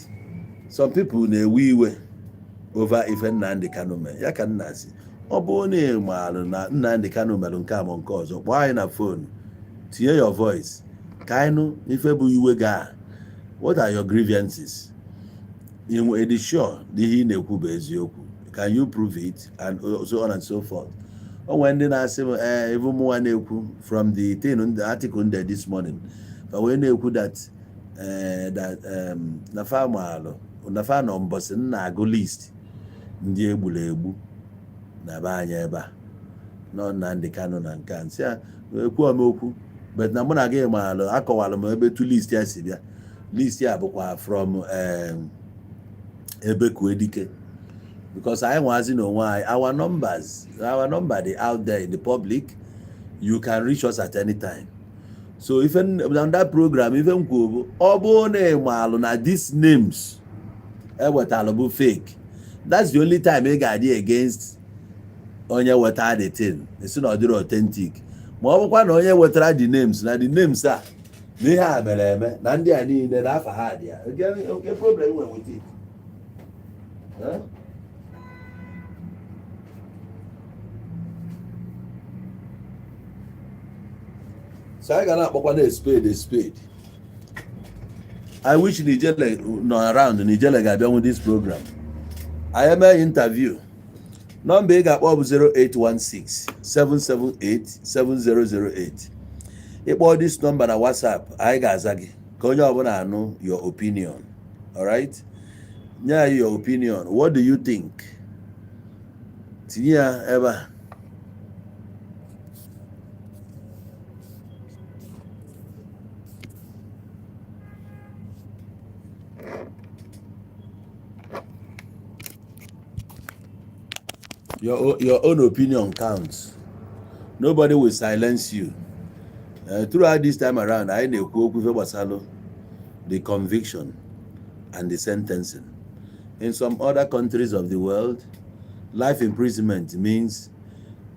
some people na-ewe iwe over ife Nnamdi Kanu mere. Ya ka nna si, ọ bụrụ na ị maara na Nnamdi Kanu mere nke a ma nke ọzọ, kpọọ anyị na phone, tinye your voice ka anyị nụ ife bụ iwe gị a. What are your grievances? Ị dị sure na ihe ị na-ekwu bụ eziokwu? Can you prove it? And so on and so forth. O nwere ndị na-asị m, ee, even mụnwa na-ekwu from the thing, the article there this morning, fa wee na-ekwu that na fa maalụ na fa nọ mbọsị m na-agụ list ndị egburu egbu na be anyị ebe a nọ Nnamdi Kanu na nke a. Nsị a ekwu m okwu, but na mụ na gị maalụ, akọwalụ m ebe tu list ya si bịa. List ya bụkwa from Ebekuedike, because anyị nwazi n'onwe anyị, our numbers, our number dị out there in the public. You can reach us at any time. So ife na that program, ife m kwuo bụ, ọ bụrụ na ị maalụ na these names ewetalụ bụ fake, that's the only time ị ga-adị against onye wetara the thing, esi na ọ dịrị authentic. Ma ọ bụkwa na onye wetara the names, na the names a, na ihe a mere eme, na ndị a niile na afa ha dị ya, nke problem nwere with it. Huh? So anyị ga na-akpọkwa na spade a spade. I wish Nijele nọ around. Nijele ga-abịanwu this program, anyị eme interview. Nọmba ị ga-akpọ bụ 0816 778 7008. Ịkpọ this number na WhatsApp, anyị ga-aza gị ka onye ọbụla anụ your opinion. Alright, nye anyị your opinion. What do you think? Tinye ya ebe a. Your own opinion counts. Nobody will silence you. Throughout this time around, anyị na-ekwu okwu ife gbasalụ the conviction and the sentencing. In some other countries of the world, life imprisonment means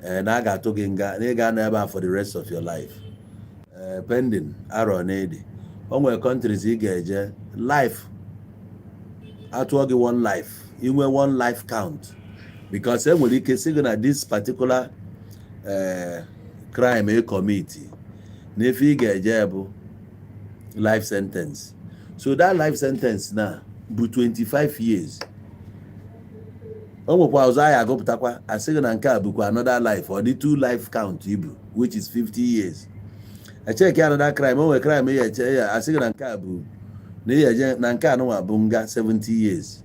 na a ga-atụ gị nga, na ị ga-anọ ebe a for the rest of your life, pending arọ na ede. O nwere countries ị ga-eje, life atụọ gị one life, inwe one life count, because e nwere ike sị gị na this particular crime ị commit, na ife ị ga-eje bụ life sentence. So that life sentence na bụ 25 years. O nwekwa ọzọ anyị agụpụtakwa, asị gị na nke a bụkwa another life, ọ dị two life count ibu, which is 50 years. Echeki another crime, o nwere crime ya eche ya, asị gị na nke a bụ na ihe eje na nke anụnwa bụ nga 70 years,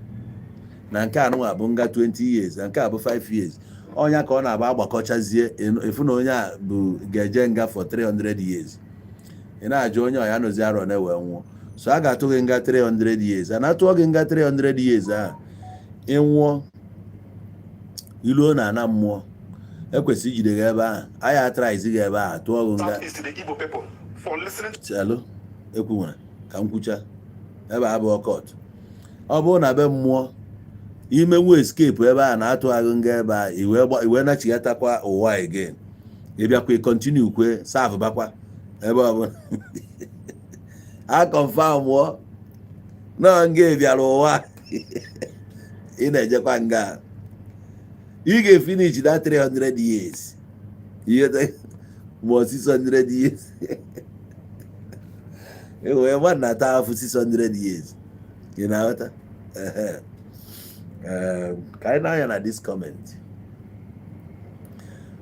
na nke anụnwa bụ nga 20 years, na nke a bụ 5 years. Ọnya ka ọ na-agba agbakọchazie, efu na onye a bụ ga-eje nga for 300 years. Ị na-ajụ onye ọya nọzi arọ na-ewe nwụọ. So a ga-atụ gị nga 300 years. A na-atụọ gị nga 300 years a, ịnwụọ, iluo na ana mmụọ, ekwesịrị ijide gị ebe ahụ, anyị atraizi gị ebe ahụ, tụọ gị nga. Southeast, the Igbo people, for listening Chelụ, ekwu nwere ka m kwucha ebe a bụ court. Ọ bụrụ na be mmụọ imenwu escape ebe a na-atụ agụ nga ebe a, iwee nachighatakwa ụwa again, ịbịakwa continue kwe serve bakwa ebe ọbụla a confirm mụọ nọ nga bịara ụwa, ị na-ejekwa nga, ị ga-efinish that 300 years, ihe ma 600 years. Enwere mmadụ na-ata afụ 600 years, ị na-aghọta? Ehe. Ka anyị na-anya na this comment.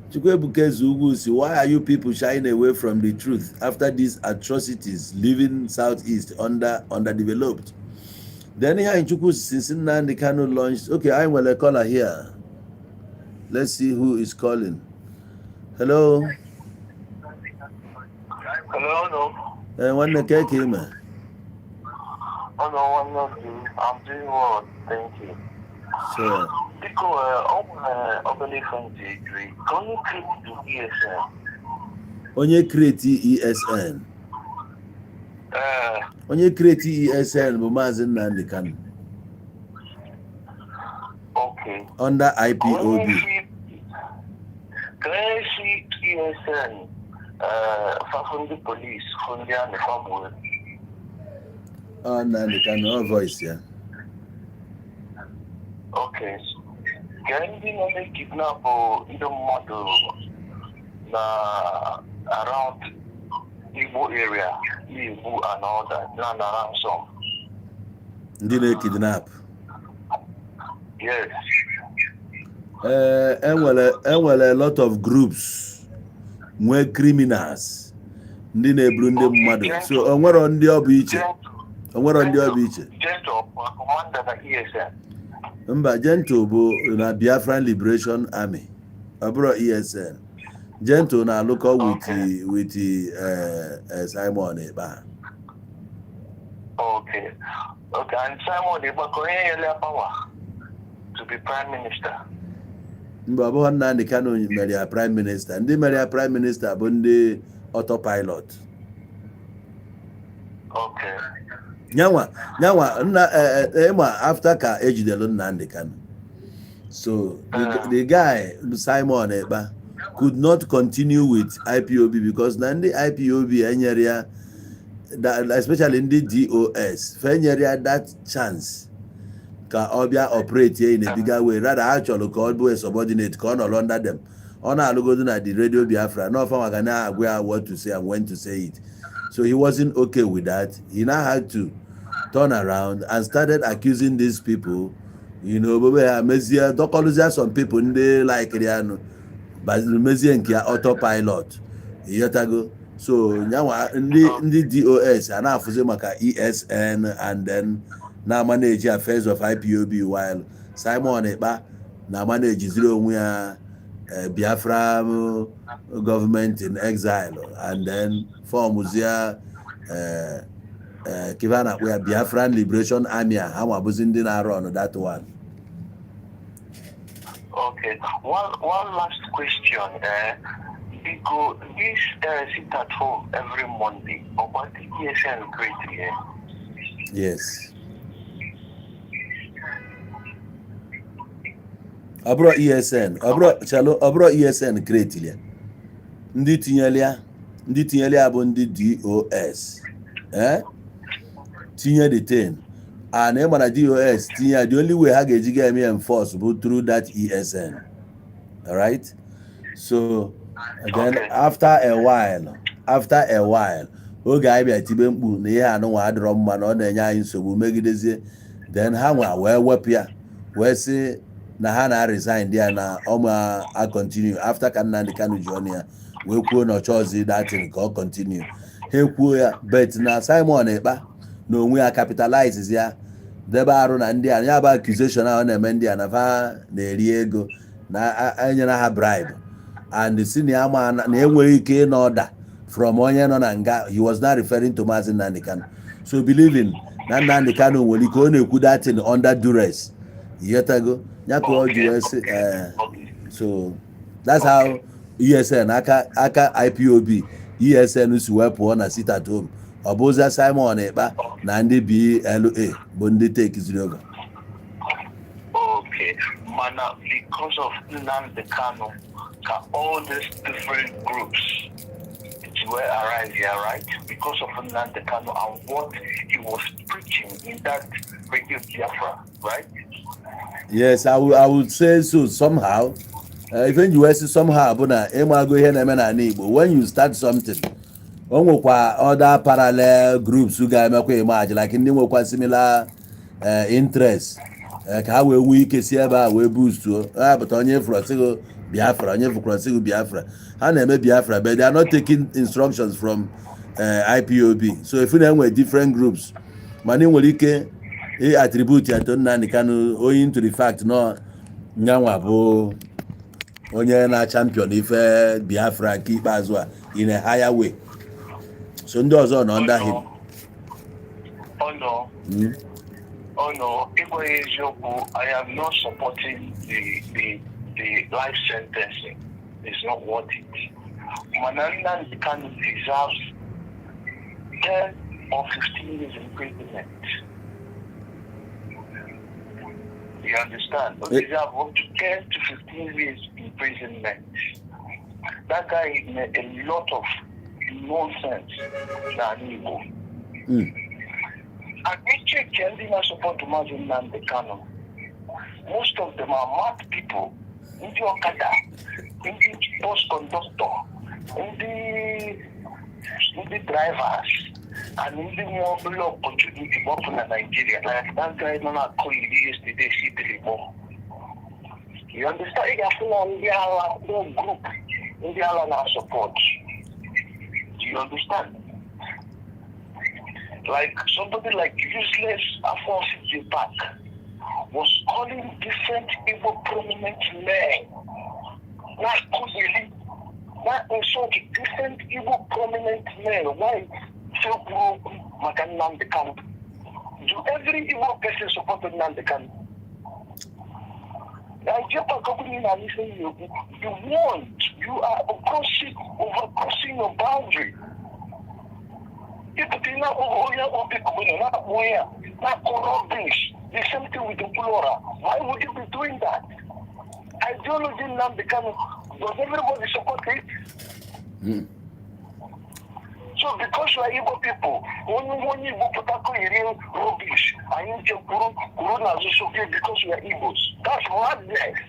Chukwuebuka Ezugwu si, "Why are you people shying away from the truth after these atrocities, leaving Southeast underdeveloped?" Then here in Chukwu, since Nnamdi Kanu launched. Okay, I nwere caller here. Let's see who is calling. Hello. Hello, no. Ee, nwanne, ka ka ime? Hello, nwanne gị. I'm doing well, thank you. So Biko, ọ nwere obere ife m ji eju ka onye create ESN. Onye create ESN? Ee. Onye create ESN bụ Maazị Nnamdi Kanu. Okay. Under IPOB. Ka onye si ESN fafụ ndị police, fụ ndị army, fagbuo. Ọ Nnamdi Kanu, ọ voice ya. Okay. Ka ndị nọ na-ekidnap ndị mmadụ na around Igbo area, na-egbu and all that, na ransom. Ndị na-ekidnap? Yes. Ee, enwere a lot of groups nwee criminals, ndị na-eburu ndị mmadụ, so onwero ndị ọ bụ iche, onwero ndị ọ bụ iche. Gentle commander na ESN. Mba, Gentle bụ na Biafran Liberation Army, ọ bụrụ ESN. Gentle na-alụkọ with Simon Ekpa. Okay. And Simon Ekpa, ka onye nyere ya power to be prime minister? Mgbe ọ bụghị Nnamdi Kanu mere ya prime minister. Ndị mere ya prime minister bụ ndị autopilot. Nyanwa nyanwa nna ịma, after ka ejidelu Nnamdi Kanu, so the guy Simon Ekpa could not continue with IPOB because na ndị IPOB enyere ya especially ndị DOS fe nyere ya that chance ka ọ bịa operate in a bigger way. Rather, ha chọrọ ka ọ bụ a subordinate, ka ọ nọrọ under them, ọ na-alụgodo na the Radio Biafra n'ọfa maka na-agwa ya what to say and when to say it. So he wasn't okay with that. He now had to turn around and started accusing these people, bobe ha mezie, dọkọlụzie some people ndị likiri ya nụ, mezie nke ya autopilot, ịghọtago? So nyanwa ndị DOS a na-afụzi maka ESN and then na-manage affairs of IPOB, while Simon Ekpa na-manageziri onwe ya Biafra government in exile and then formzie kibe a na-akpọ ya Biafran Liberation Army. A ha nwa bụzi ndị na-arụ ọnụ that one. Okay. One last question. Because this sit at home every Monday, or what the ESN create here? Yes, ọ bụrụ ESN, ọ bụrụ chalo, ọ bụrụ ESN create ya. Ndị tinyere ya bụ ndị DOS, eh, tinye the thing, and ị mara DOS tinye ya, the only way ha ga-eji ga eme enforce bụ through that ESN. Alright, so then after a while, oge anyị bịa tibe mkpu na ihe anụnwa adịrọ mma, na ọ na-enye anyị nsogbu megidezie, then ha nwa wee wepụ ya, wee sị na ha na resign ya, na ọma a continue after ka Nnamdi Kanu ji ọnụ ya wee kwuo na ọchọzi datin ka ọ continue. Ha ekwuo ya, but na Simon Ekpa na onwe ya capitalize ya, debe arụ na ndị a, ya bụ accusation ahụ na-eme ndị a na fa na-eri ego na enyere ha bribe, and si na ya ma na enweghị ike ịnọ order from onye nọ na nga. He was not referring to Maazị Nnamdi Kanu, so believing na Nnamdi Kanu nwere ike ọ na-ekwu that thing under duress, ịghọtago? Ya ka ọ ji wee sị ee. So that's how ESN aka IPOB ESN si wee pụọ na sit at home. Ọ bụzia Simon Ekpa na ndị BLA bụ ndị takeziri over. Okay. Mana because of Nnamdi Kanu, ka all these different groups were arise here, right? Because of Nnamdi Kanu and what he was preaching in that Radio Biafra, right? Yes, I would say so somehow. Ife nji wee sị somehow bụ na ịmago ihe na-eme n'ala Igbo, when you start something, o nwekwa other parallel groups ga-emekwa emerge, like ndị nwekwa similar interest, ka ha wee nwee ike si ebe a wee boostuo ha pụta. Onye fụrụ sịgụ Biafra, onye fụkwara sịgụ Biafra, ha na-eme Biafra, but they are not taking instructions from IPOB. So if na-enwe different groups, mana ị nwere ike ị attribute ya to Nnamdi Kanu owing to the fact nọ nyanwa bụ onye na champion ife Biafra nke ikpeazụ a in a higher way. So ndị ọzọ nọ under him. Oh no. Oh no. Ịgwa ya eziokwu, I am not supporting the life sentencing. It's not worth it. Mana Nnamdi Kanu deserves 10 or 15 years imprisonment. You understand? He deserves up to 10 to 15 years imprisonment. That guy made a lot of nonsense n'ala Igbo. And we check ndị na-support Maazị Nnamdi Kanu. Most of them are mad people. Ndị ọkada, ndị bus conductor, ndị drivers, and ndị nwe obere opportunity gbapụ na Nigeria. Like that guy nọ na-akọ iri yesterday si Igbo. You understand? Ị ga-afụ na ndị agha, ndị group, ndị agha na-support. Do you understand? Like somebody like useless Afonso J. Park was calling different Igbo prominent men, not Kuzili, not insult different Igbo prominent men. Why? So maka Nnamdi Kanu. Do every Igbo person support Nnamdi Kanu? Nigeria company na listen you. You want you are crossing over crossing your boundary. Ịpụta ị na-akpọ onye Obi Kubana na-akpọ ya na-akọ rubbish. The same thing with the Okwuluora. Why would you be doing that? Ideology Nnamdi Kanu, does everybody support it? So because you are Igbo people, onye Igbo pụtakọ iri rubbish, anyị nche kwuru kwuru n'azụ soke because we are Igbos. That's madness.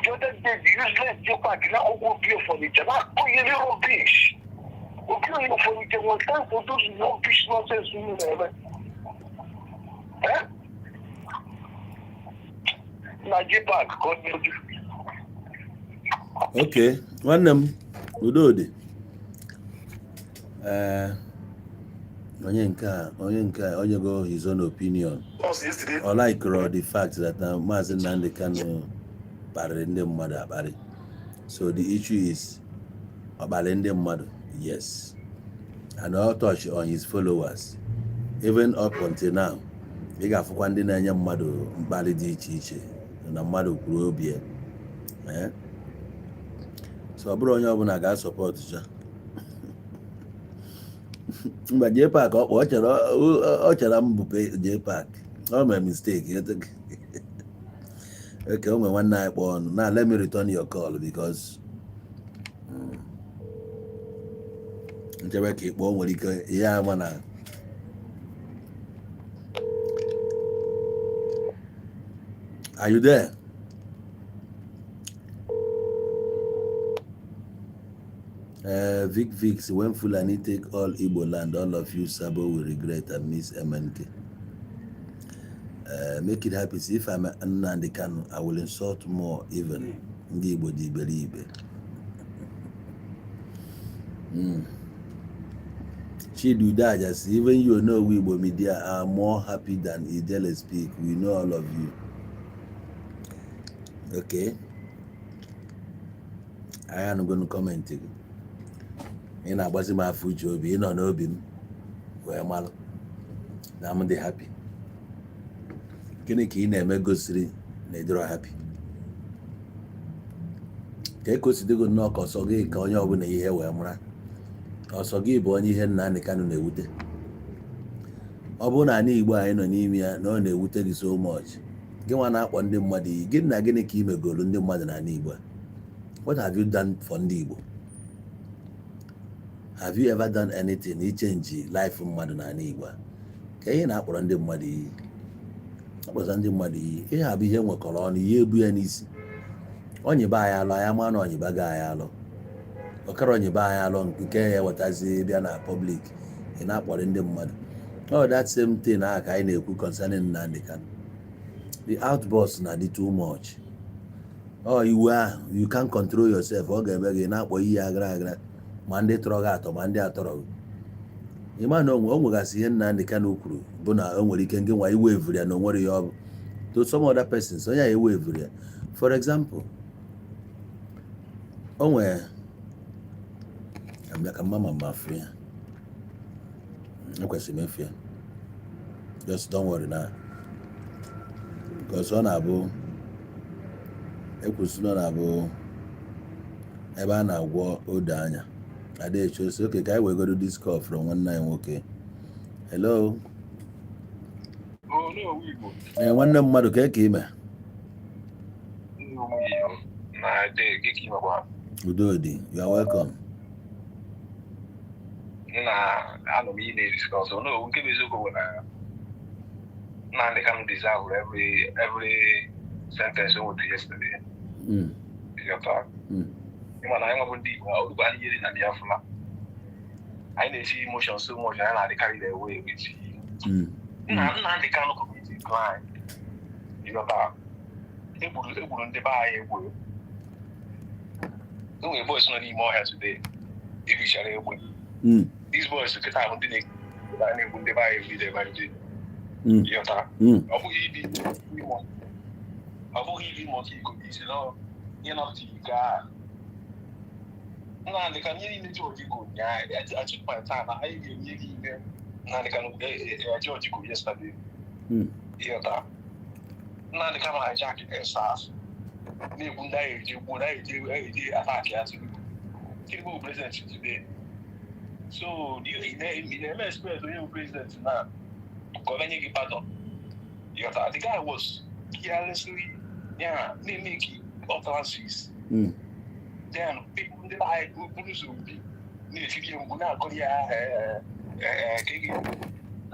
The other day, the useless J-Park na akwụkwọ Obi Ọfọnịcha na-akọ iri rubbish. Obi Ọfọnịcha nwere time for those rubbish nonsense unu na-eme. Eh? Na J-Park ka ọ dị ojú. Okay, nwanne m, udo dị. Ee, onye nke a onye go his own opinion. Us yesterday. Ọ likere the fact that na Maazị Nnamdi Kanu kparịrị ndị mmadụ akparị. So the issue is, ọ kparị ndị mmadụ? Yes, and all touch on his followers. Even up until now, ị ga-afụkwa ndị na-enye mmadụ mkparị dị iche iche na mmadụ kwuru obi ya. Eh? So ọ bụrụ onye ọbụla ga-asupport cha. Mba, J Park ọ chere m bụ J Park. Ọ mere mistake. Okay, o nwere nwanne anyị kpọọ ọnụ. Now let me return your call because nchebe ka ị kpọọ nwere ike ihe ama na. Are you there? Vic Vix, when Fulani take all Igbo land, all of you Sabo will regret and miss MNK. Make it happy. See, if I'm Nnamdi Kanu, I will insult more even. Ndị Igbo dị iberibe. Chidi Udaja say, even you know we Igbo media are more happy than Ijele speak. We know all of you. Okay. Anyị anụgo comment gị. Ị na-agbazi m afọ uche obi, ị nọ n'obi m wee malụ na m dị happy. Gịnị ka ị na-eme gosiri na ịdịrọ happy? Ka e kosidigo nnọọ ka ọsọ gị ka onye ọbụla ihe wee mara. Ọsọ gị bụ onye ihe Nnamdi Kanu na-ewute. Ọ bụrụ na ala Igbo anyị nọ n'ime ya na ọ na-ewute gị so much, gị nwa na-akpọ ndị mmadụ iyi, gịnị na gịnị ka ị megoro ndị mmadụ n'ala Igbo a? What have you done for ndị Igbo? Have you ever done anything ichange life mmadụ n'ala Igbo a? Ka ihe na-akpọrọ ndị mmadụ iyi, akpọza ndị mmadụ iyi, ihe a bụ ihe nwekọrọ ọnụ, ihe ebu ya n'isi. Onyiba anyị alụ, anyị ama na onyiba ga anyị alụ, ọkara onyiba anyị alụ nke ya ewetazi bịa na public, ị na-akpọrọ ndị mmadụ. Oh, that same thing ahụ ka anyị na-ekwu concerning Nnamdi Kanu. The outburst na-adị too much. Ọ iwe ahụ, you can't control yourself, ọ ga-eme gị na-akpọ iyi agara agara, ma ndị tọrọ gị atọ ma ndị atọrọ gị. Ịma na o nwegasị ihe Nnamdi Kanu kwuru bụ na o nwere ike ngị nwa iwe evuru ya na o nwere ya ọ bụ to some other persons onye a ewe evuru ya. For example, o nwere Ka m bịa ka mma ma ma afụ ya. Ekwesịrị m efu ya. Just don't worry now, because ọ na-abụ ekwesịrị, ọ na-abụ ebe a na-agwọ odo anya ada eche ose. Oke ka anyị wegodo this call from nwanne anyị nwoke. Hello. Onowu Igbo. Ee, nwanne m mmadụ, ka ime? Ndị ụmụ Igbo na-ede gị ka imekwa. Udo dị. You are welcome. Nna, anọ m ihe na-ediscuss. Onowu, nke bụ eziokwu bụ na Nnamdi Kanu deserve every sentence o nwetara yesterday. Ịghọta? Mm. Ịma na anyị nwebụ ndị Igbo, orugbo anyị yeri na Biafra. Anyị na-esi emotion so much, anyị na-adị carried away with nna Nnamdi Kanu committed crime. Ịghọta? Egburu ndị be anyị egburu. E nwere boys nọ n'ime ọhịa today. Ebichara egbe. These boys kịta bụ ndị na-egbu ndị be anyị every day by day. Ịghọta? Mm. Ọ bụghị ibi maka iko isi nọ ịnapụta iko a. Nnamdị Kanu, ihe niile George kwuru ụnyaahụ, I took my time. Anyị ga-enye gị ihe Nnamdị Kanu, George kwuru yesterday. Ịghọta? Nnamdị Kanu hijack SARS na-egbu ndị anyị eji gbuo na anyị eji attack ya Tinubu. Tinubu bụ president today. So ị na-eme expect onye bụ president na ka ọ menye gị pardon? Ịghọta? The guy was carelessly, yeah, na-emeki utterances. Then people ndị be anyị buru ụzọ bi na-etiri ya mgbu, na-akụrụ ya ka ị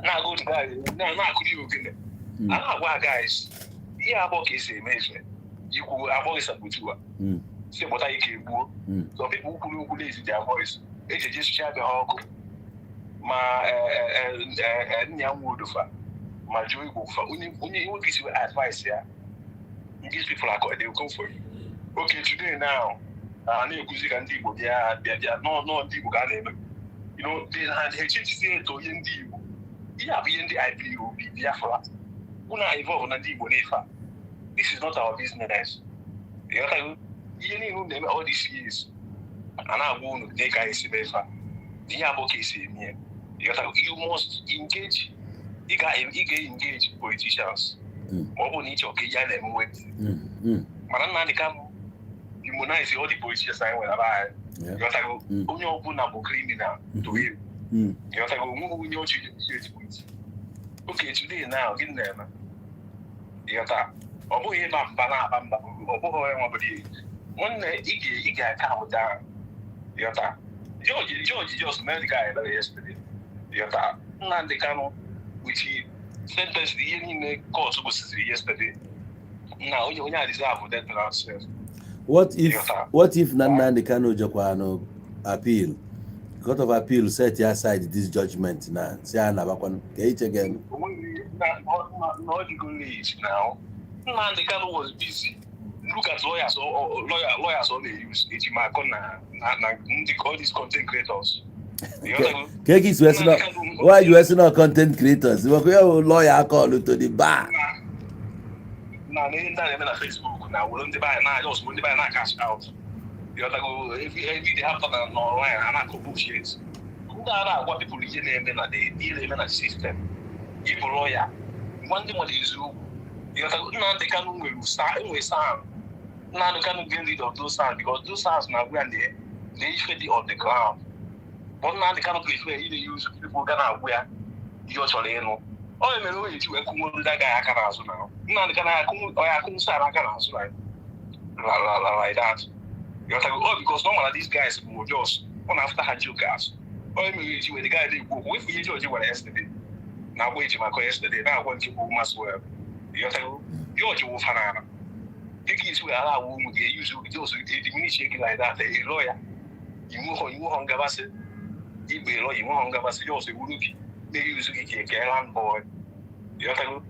na-agụ the guy, na-akụrụ ya ogene. A na-agwa guys ihe abụọ ka esi eme ife ikwu agbọghị saboteur si pụta ike egbuo. Some people kwuru okwu na-ezi their voice eji eji sụcha be ha ọkụ ma nna ya nwa odofa ma jụọ Igbo fa onye nwoke isi advice ya. These people are, they will come for you. Okay, today now a na-ekwuzi ka ndị Igbo bịa bịa bịa nọọ nọọ, ndị Igbo ka a na-eme. They ha echechizie eto ihe ndị Igbo, ihe a bụ ihe ndị IPOB Biafra unu involve na ndị Igbo n'ife a. This is not our business. Ịghọtago? Ihe niile unu na-eme all these years, a na-agwa unu dị ka anyị si mee ife a, ihe abụọ ka esi eme ya. Ịghọtago? You must engage, ị ga-engage politicians ma ọ bụrụ na ị chọrọ ka ihe a na-eme. Mana Nnamdị Kanu demonize all the politicians anyị nwere be anyị. Ịghọtago? Onye ọbụla bụ criminal to him. Ịghọtago? Onweghị onye ọchị ejipụti. Okay, today now, gịnị na-eme? Ịghọta? Ọ bụghị ịba mba na-aba mba, ọ bụghị onye nwabụrụ ihe. Nwanne, ị ga-aka down. Ịghọta? George just made the guy ebere yesterday. Ịghọta? Nnamdị Kanu with sentence, ihe niile court gosiri yesterday na onye a deserve death penalty. What if Ịghọta? What if na Nnamdi Kanu jekwanụ appeal, Court of Appeal set aside this judgment na si a nabakwanụ ka iche ga Na ọ dịgo late now. Nnamdi Kanu was busy. Look at lawyers, lawyers ọ na-use, Ejimakor na ndị all these content creators. Ịghọtago? Ka eke isi wee sị na why you wee sị na content creators nwekwa ya bụ lawyer call to the bar? Na ihe ndị a na-eme na Facebook na were ndị be anyị na just ndị be anyị na cash out. Ịghọtago? Every day ha pụta na n'online, ha na-akọ bullshit. Ndị a na-agwa people ihe na-eme na ihe na-eme na system. Ịbụ lawyer, gwa ndị mmadụ eziokwu. Ịghọtago? Nnamdi Kanu nwere enwere SAN. Nnamdi Kanu get rid of those SANs because those SANs na-agwa ya na ife dị on the ground. But Nnamdi Kanu prefer ị na-use people ga na-agwa ya ihe ọ chọrọ ịnụ. Ọ mere o eji wee kụnwu ndị agaghị aka n'azụ na Nnamdi Kanu akụnwu ọ ya akụnwu SAN aka n'azụ na la la like that. Ịghọtago? Oh, because no matter these guys bụ just ọ na-after ha jokers. Ọ mere eji wee the guy na-ekwu okwu wefu ihe George gwara yesterday na-agwa Ejimakor yesterday, na-agwa nke bụ Maxwell. Ịghọtago? George wụfa n'ala dịka isi wee ala awụ ụmụ ga-eyuzu just diminish gị like that. A lawyer, inweghọ ngabasị igbe lawyer, inweghọ ngabasị, just ewuru gị na-eyuzu gị ka eke land boy. Ịghọtago?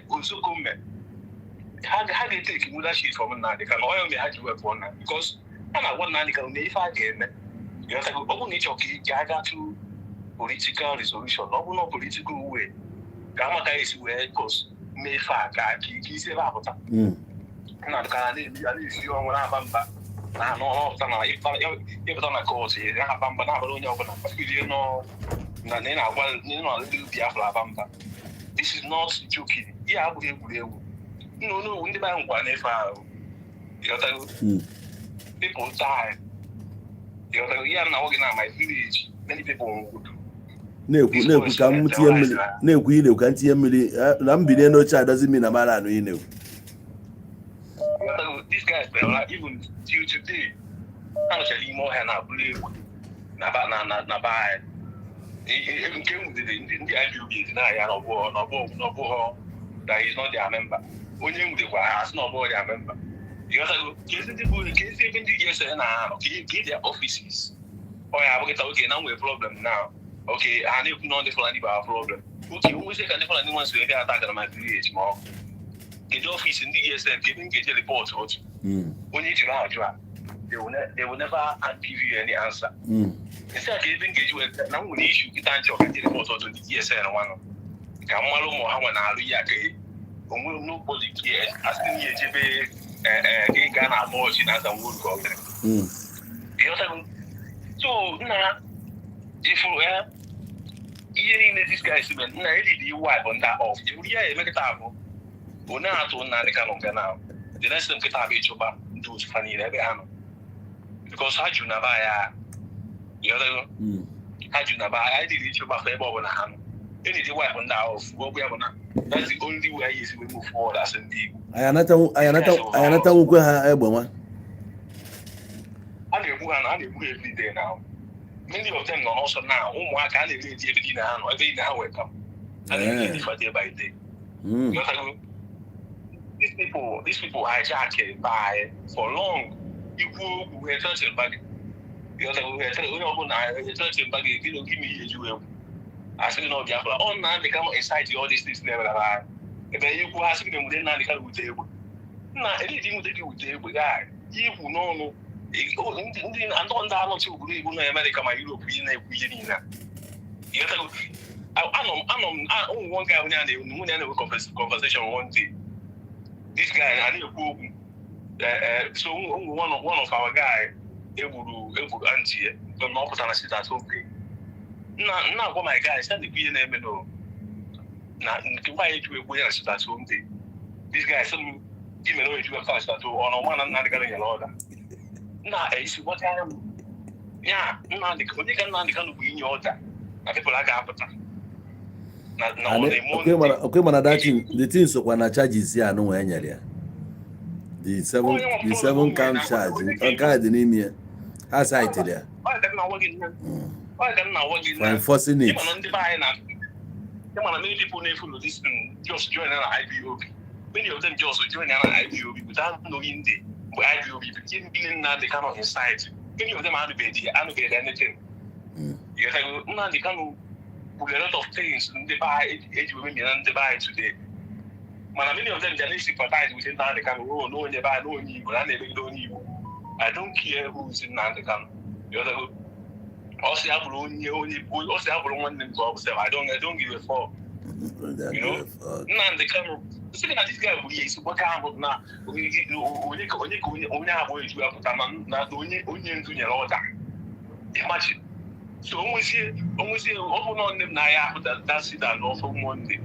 Ozekhome ha ga-eteki leadership from Nnamdi Kanu. Onye mere ha ji wepụ na because a na-agwa Nnamdi Kanu na ife a ga-eme. Ịghọtago? Ọ bụrụ na ị chọrọ ka ị ga-aga through political resolution, ọ bụrụ na political way ka amaka esi wee cause mee ife a ka ike isi ebe a pụta. Nnamdi Kanu na-esi ọnwụ na-aba mba. Na n'ọpụta na ịpụta na court, ị na-aba mba, na-abara onye ọbụla mba nọ na na ị na-agwa na ị na ndị Biafra aba mba. This is not joking. Ihe abụghị egwuregwu. Nna onowu, ndị be anyị nkwa na-efe ahụ, ịghọtago? People die, ịghọtago? Ihe a na nwoge na my village, many people nwụrụ. Na-ekwu, na-ekwu ka m tinye mmiri. Na-ekwu, ị na-ekwu ka m tinye mmiri. Na m bilie n'oche adozi mmiri na mara anụ ị na-ekwu. Ịghọtago? These guys bịara, even till today, ha nọchara ime ọhịa na-abụrụ egwu na ba na be anyị. Nke nwudere ndị IPOB dị na ya na ọbụghọ that he is not their member. Onye nwudekwa ha asị na ọbụghọ their member. Ịghọtago? Ka ezi ndị bụ ka ezi ebe ndị ESN na-anọ, ka their offices ọ ya abụghịta. Oke na nwere problem now. Okay, ha na-ekwu na ndị Fulani bụ our problem. Okay, onwezi ka ndị Fulani nwa nso ebe attack na my village, ma ọ kedu office ndị ESN, kedu m ga-eje report otu onye jiri ajụ a, they will never give you any answer. Nsị a ka ebe m ga-eji wee na m nwere issue kịta nchọ ka nje report otu ndị ESN nwanụ ka m malụ ụmụ ha nwe na-alụ ya, ka onwe nobody care. Asị na ya ejebe ka ị gaa na abụọ ọchị na aza nworu ka ọ bịara. Ịghọtago? So nna, ifuru ya, ihe niile this guy si nna eriri iwu a bụ ndị off. Ifuru ihe ya emekịta abụ onye atụ Nnamdị Kanụ nga na the next thing nkịta bụ ịchụba ndị otu fa niile ebe ha nọ, because ha jụ na ba ya. Ịghọtago? Ha jụ na ba anyị dịrị ịchụba fa ebe ọbụla ha nọ. Enidi wipe ndị a off. Ọ bụ ya bụ na that's the only way anyị esi wee move forward as ndị Igbo. Anyị anatanwukwe ha egbe nwa. A na-egbu ha, a na-egbu ha every day now. Many of them nọ n'ọsọ now. Ụmụaka a na-ere edi ebe niile ha nọ, ebe niile ha welcome, a na-ere edi for day by day. Ịghọtago? These people hijack by for long. Ikwu okwu, ha ethreaten mba gị. Ịghọtago? Onye ọbụla ethreaten mba gị, gịnị gịnị ihe eji wee kwu asị gị na ọ Biafra ọ Nnamdị Kanụ incite all these things na-eme na anyị ebe ikwu ha sị gị na enwude Nnamdị Kanụ wute egbe nna eridi nwute gị wute egbe gaa ikwu n'ọnụ ndị anọchi obodo Igbo na Amerịka ma Europe ihe na-ekwu ihe niile a. Ịghọtago? Anọ m ụmụ nwoke ahụ ya na nwunye ya na-enwe conversation one day. This guy a na-ekwu okwu, so ụmụ one of our guy egburu aunty ya na ọ pụtara na sit at home day. Nna agwa my guy sị na-ekwu ihe na-eme no na nke nwaanyị eji egbu ya na sit at home day. This guy sị m gị mere o eji wepụta na sit at home ọ na ọma na Nnamdị Kanụ nyere ọda nna esi gwachara m ya Nnamdị onye ka Nnamdị Kanụ bụ inye ọda na people a ga-apụta na ọ na-eme. Okwe mana that thing, the thing sokwa na charges ya anụ e nyere ya, the seven count charge nke a dị n'ime ya, ha cited ya Ọ ka m na-agwa gị nne. Ọ ka m na-agwa gị for nne. enforcing it. Ịma na ndị be anyị na ịma na many people na-efollow this thing just join na IPOB. Many of them just join na IPOB without knowing the mgbe IPOB became meaning Nnamdi Kanu inside. Many of them anụbeghị anything. You know, Nnamdi Kanu kwuru a lot of things ndị be anyị eji wee memie na ndị be anyị today. Mana many of them dey sympathize with Nnamdi Kanu. Oh, na onye be anyị, na onye Igbo, na a na-emegide onye Igbo. I don't care who is Nnamdi Kanu. You know, ọ sị ya bụrụ onye ọ sị ya bụrụ nwanne m ka ọ bụ sef. I don't give a fuck. You know? Nnamdi Kanu sị gị na this guy gburu ya isi gbaka ahụ na onye ka onye abụọ eju ya pụta na onye ndu nyere ọda. Imagine. So onwezie ọ bụ na nne m na-aya ahụ that sit down n'ọfọ Monday.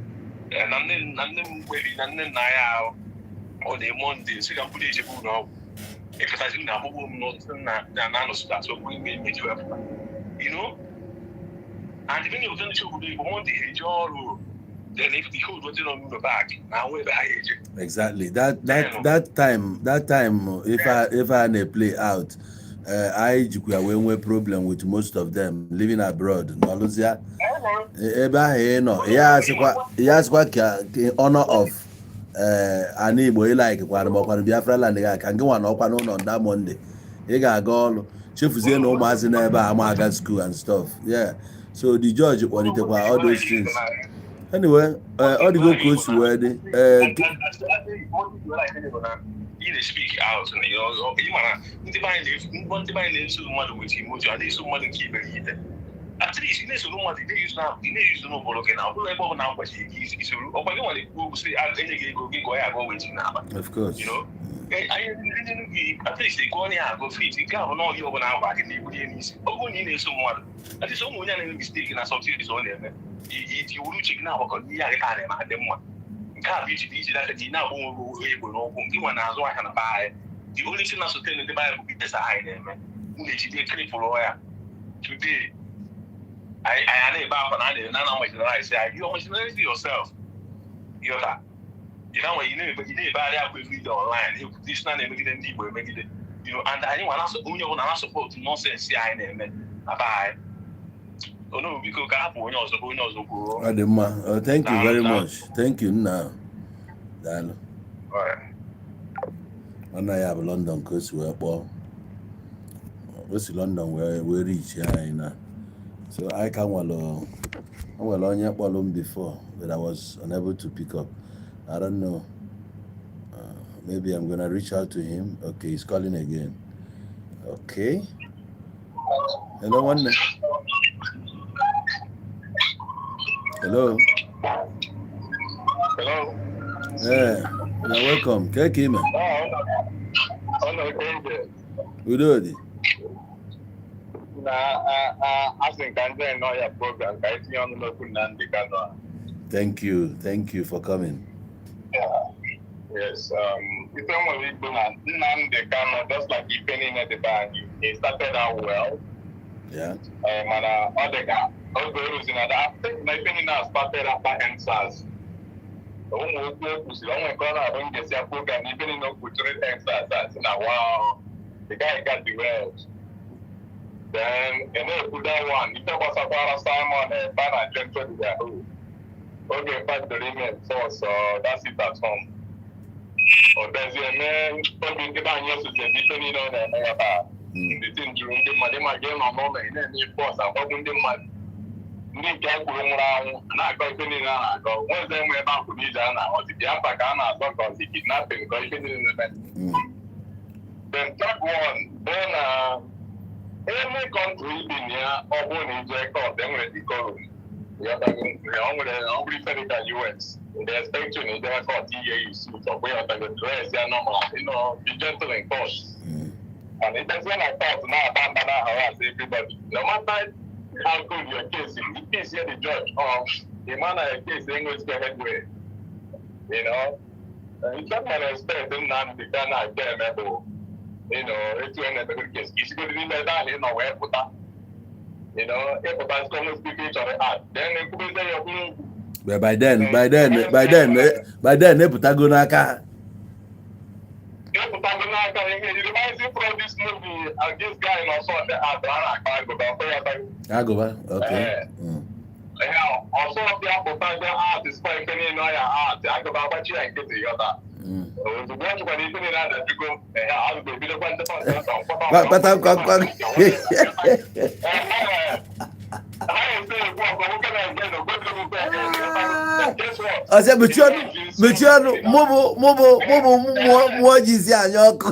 Na nne m kweri na nne m na-aya ahụ ọ na Monday sị ka m bụrụ ejebe ụlọ ọgwụ ịpụtazi na agbụgbọ m n'ọtụtụ na na anọsụta so okwu ime emeji wepụta, you know, and many of them ndị obodo Igbo Monday ha eje ọrụ, then if the hold ndị nọ n'ụlọ back na ahụ ebe ha eje. Exactly. That time, if I na play out, I jikwa ya wee nwee problem with most of them living abroad. N'ọlụzịa ebe ahụ ị nọ, ya asịkwa ka honor of ana Igbo ị like kwanụ ma ọkwanụ Biafra land ga ka nke nwa na ọkwa n'ụlọ nda Monday ị ga-aga ọrụ, chefuzie na ụmụazị n'ebe a ama aga school and stuff. Yeah. So the judge kpọlitekwa all those things. Anyway, ọ dịgo ka o si wee dị. Ị na-speak out na ị mara ndị be anyị na-eso mmadụ with emotion, a na-eso mmadụ nke iberibe. At least ị na-esoro mmadụ, ị na-eyuzu n'ụbụrụ gị na ọ bụrụ ebe ọ bụla agwachi gị isoro ọkwa gị nwere ekwu okwu sị enye gị ego gị gụọ ya agụọ wee ji n'aba. Of course. You know? Anyị ndị gị, at least gụọ ya agụ fit. Nke a bụ na ọhịa ọbụla agwa gị na-ebuli ya n'isi. Ọ bụrụ na ị na-eso mmadụ, at least ụmụ onye a na-eme mistake na something ọ na-eme, iji wuru uche gị na-agbakọ ihe a gị na-eme adị mma. Nke a bụ iji n'aka ji na-agba onwe gị egbe n'ụkwụ. Nke nwa na-azụ ahịa na be anyị, the only thing na-asote ndị be anyị bụ business anyị na-eme. Unu ejide cripple ya today, anyị anyị na-ebe akwa na a na na marginalize anyị. You marginalize yourself. Yọta ị na ị na-ebegharị akwa everyday online, ekwute isi na na-emegide ndị Igbo emegide, and anyị nwa onye ọbụla na-support nonsense anyị na-eme na be anyị. Onowu, biko, ka hapụ onye ọzọ ka onye ọzọ kwuo. Ọ dị mma. Thank you very much. Thank you, nna. Daalụ. Ọ na ya bụ London ka o si wee kpọọ. O si London wee reach anyị na. So anyị ka nwere, o nwere onye kpọrọ m before, but I was unable to pick up. I don't know. Maybe I'm gonna reach out to him. Okay, he's calling again. Okay. Hello, nwanne. Hello. Hello. Yeah, you're welcome. Ka ka ime? Ọ na-eke. Udo dị. Na asị ka ndị nọ ya program ka etinye ọnụ n'okwu Nnamdi Kanu a. Thank you. Thank you for coming. Yes, ife nwere ikwu na Nnamdi Kanu, just like ife niile dị be anyị, he started out well, mana ọ dị ka oge eruzi na I think na ife niile a started after EndSARS. Ụmụ okwu o kwusiri, onwe nke ọ na-abụ m ga-esi program ife niile o kwuchiri EndSARS a sị na, "Wow, the guy got the world." Then ị na-ekwu that one, ife gbasakwara Simon Ekpa na Gentle Yahoo. Oge mkpa ime enforce that sit at home. Ọ bịazie mee obi ndị be anyị osote ife niile ọ na-eme ya taa. Ndị tin juru ndị mmadụ ịma gị nọ n'ụlọ ị na-eme force agbagbu ndị mmadụ. Ndị nke a kwuru nwụrụ anwụ na-akọ ife niile a na-akọ. Nweze enwe ebe akwụrụ ije a na-ọzi Biafra ka a na-azọ ka ọzi kidnapping ka ife niile na-eme. Then third one bụ na any country bi na ya, ọ bụrụ na ije court, enwere decorum. Ịghọtago? O nwere, ọ bụrụ ife dịka US, they expect you na ijebe court iye yi suit, ọ bụ ịghọtago, dress ya normal, be gentle in court. And ịbịazie na court na-aba mba na harass everybody, no matter how good your case is, the case here, the judge or the man na your case enwezighi headway. Ife m na expect Nnamdi Kanu aga eme bụ etu e na-emegoro case ka isigodi n'ime ebe ahụ ị nọ wee pụta, ịpụta site n'osisi ị chọrọ add, then ekwubeze ya ọbụrụ okwu. But by then, epụtago n'aka ha. Ịpụtago n'aka ihe. It reminds me from this movie, this guy nọ ọsọ ndị adụ a na-akpa agụba ọkụ ya tago. Agụba, okay. Eh. Ihe ọsọ bịa pụta bịa art spa ife niile ọ ya art agụba agbachi ya nkịtị, ghọta. Ozugbo ọ chịkwara ife niile adajugo ehe agụba ebidokwa ndị Kpata mkpamkpa. Ha ese ekwu ọkọ nwoke na-ege na ogwezigbo nwoke ege. Guess what? Ọsị mechie ọnụ, mechie ọnụ, mụ bụ mmụọ jizi anya ọkụ.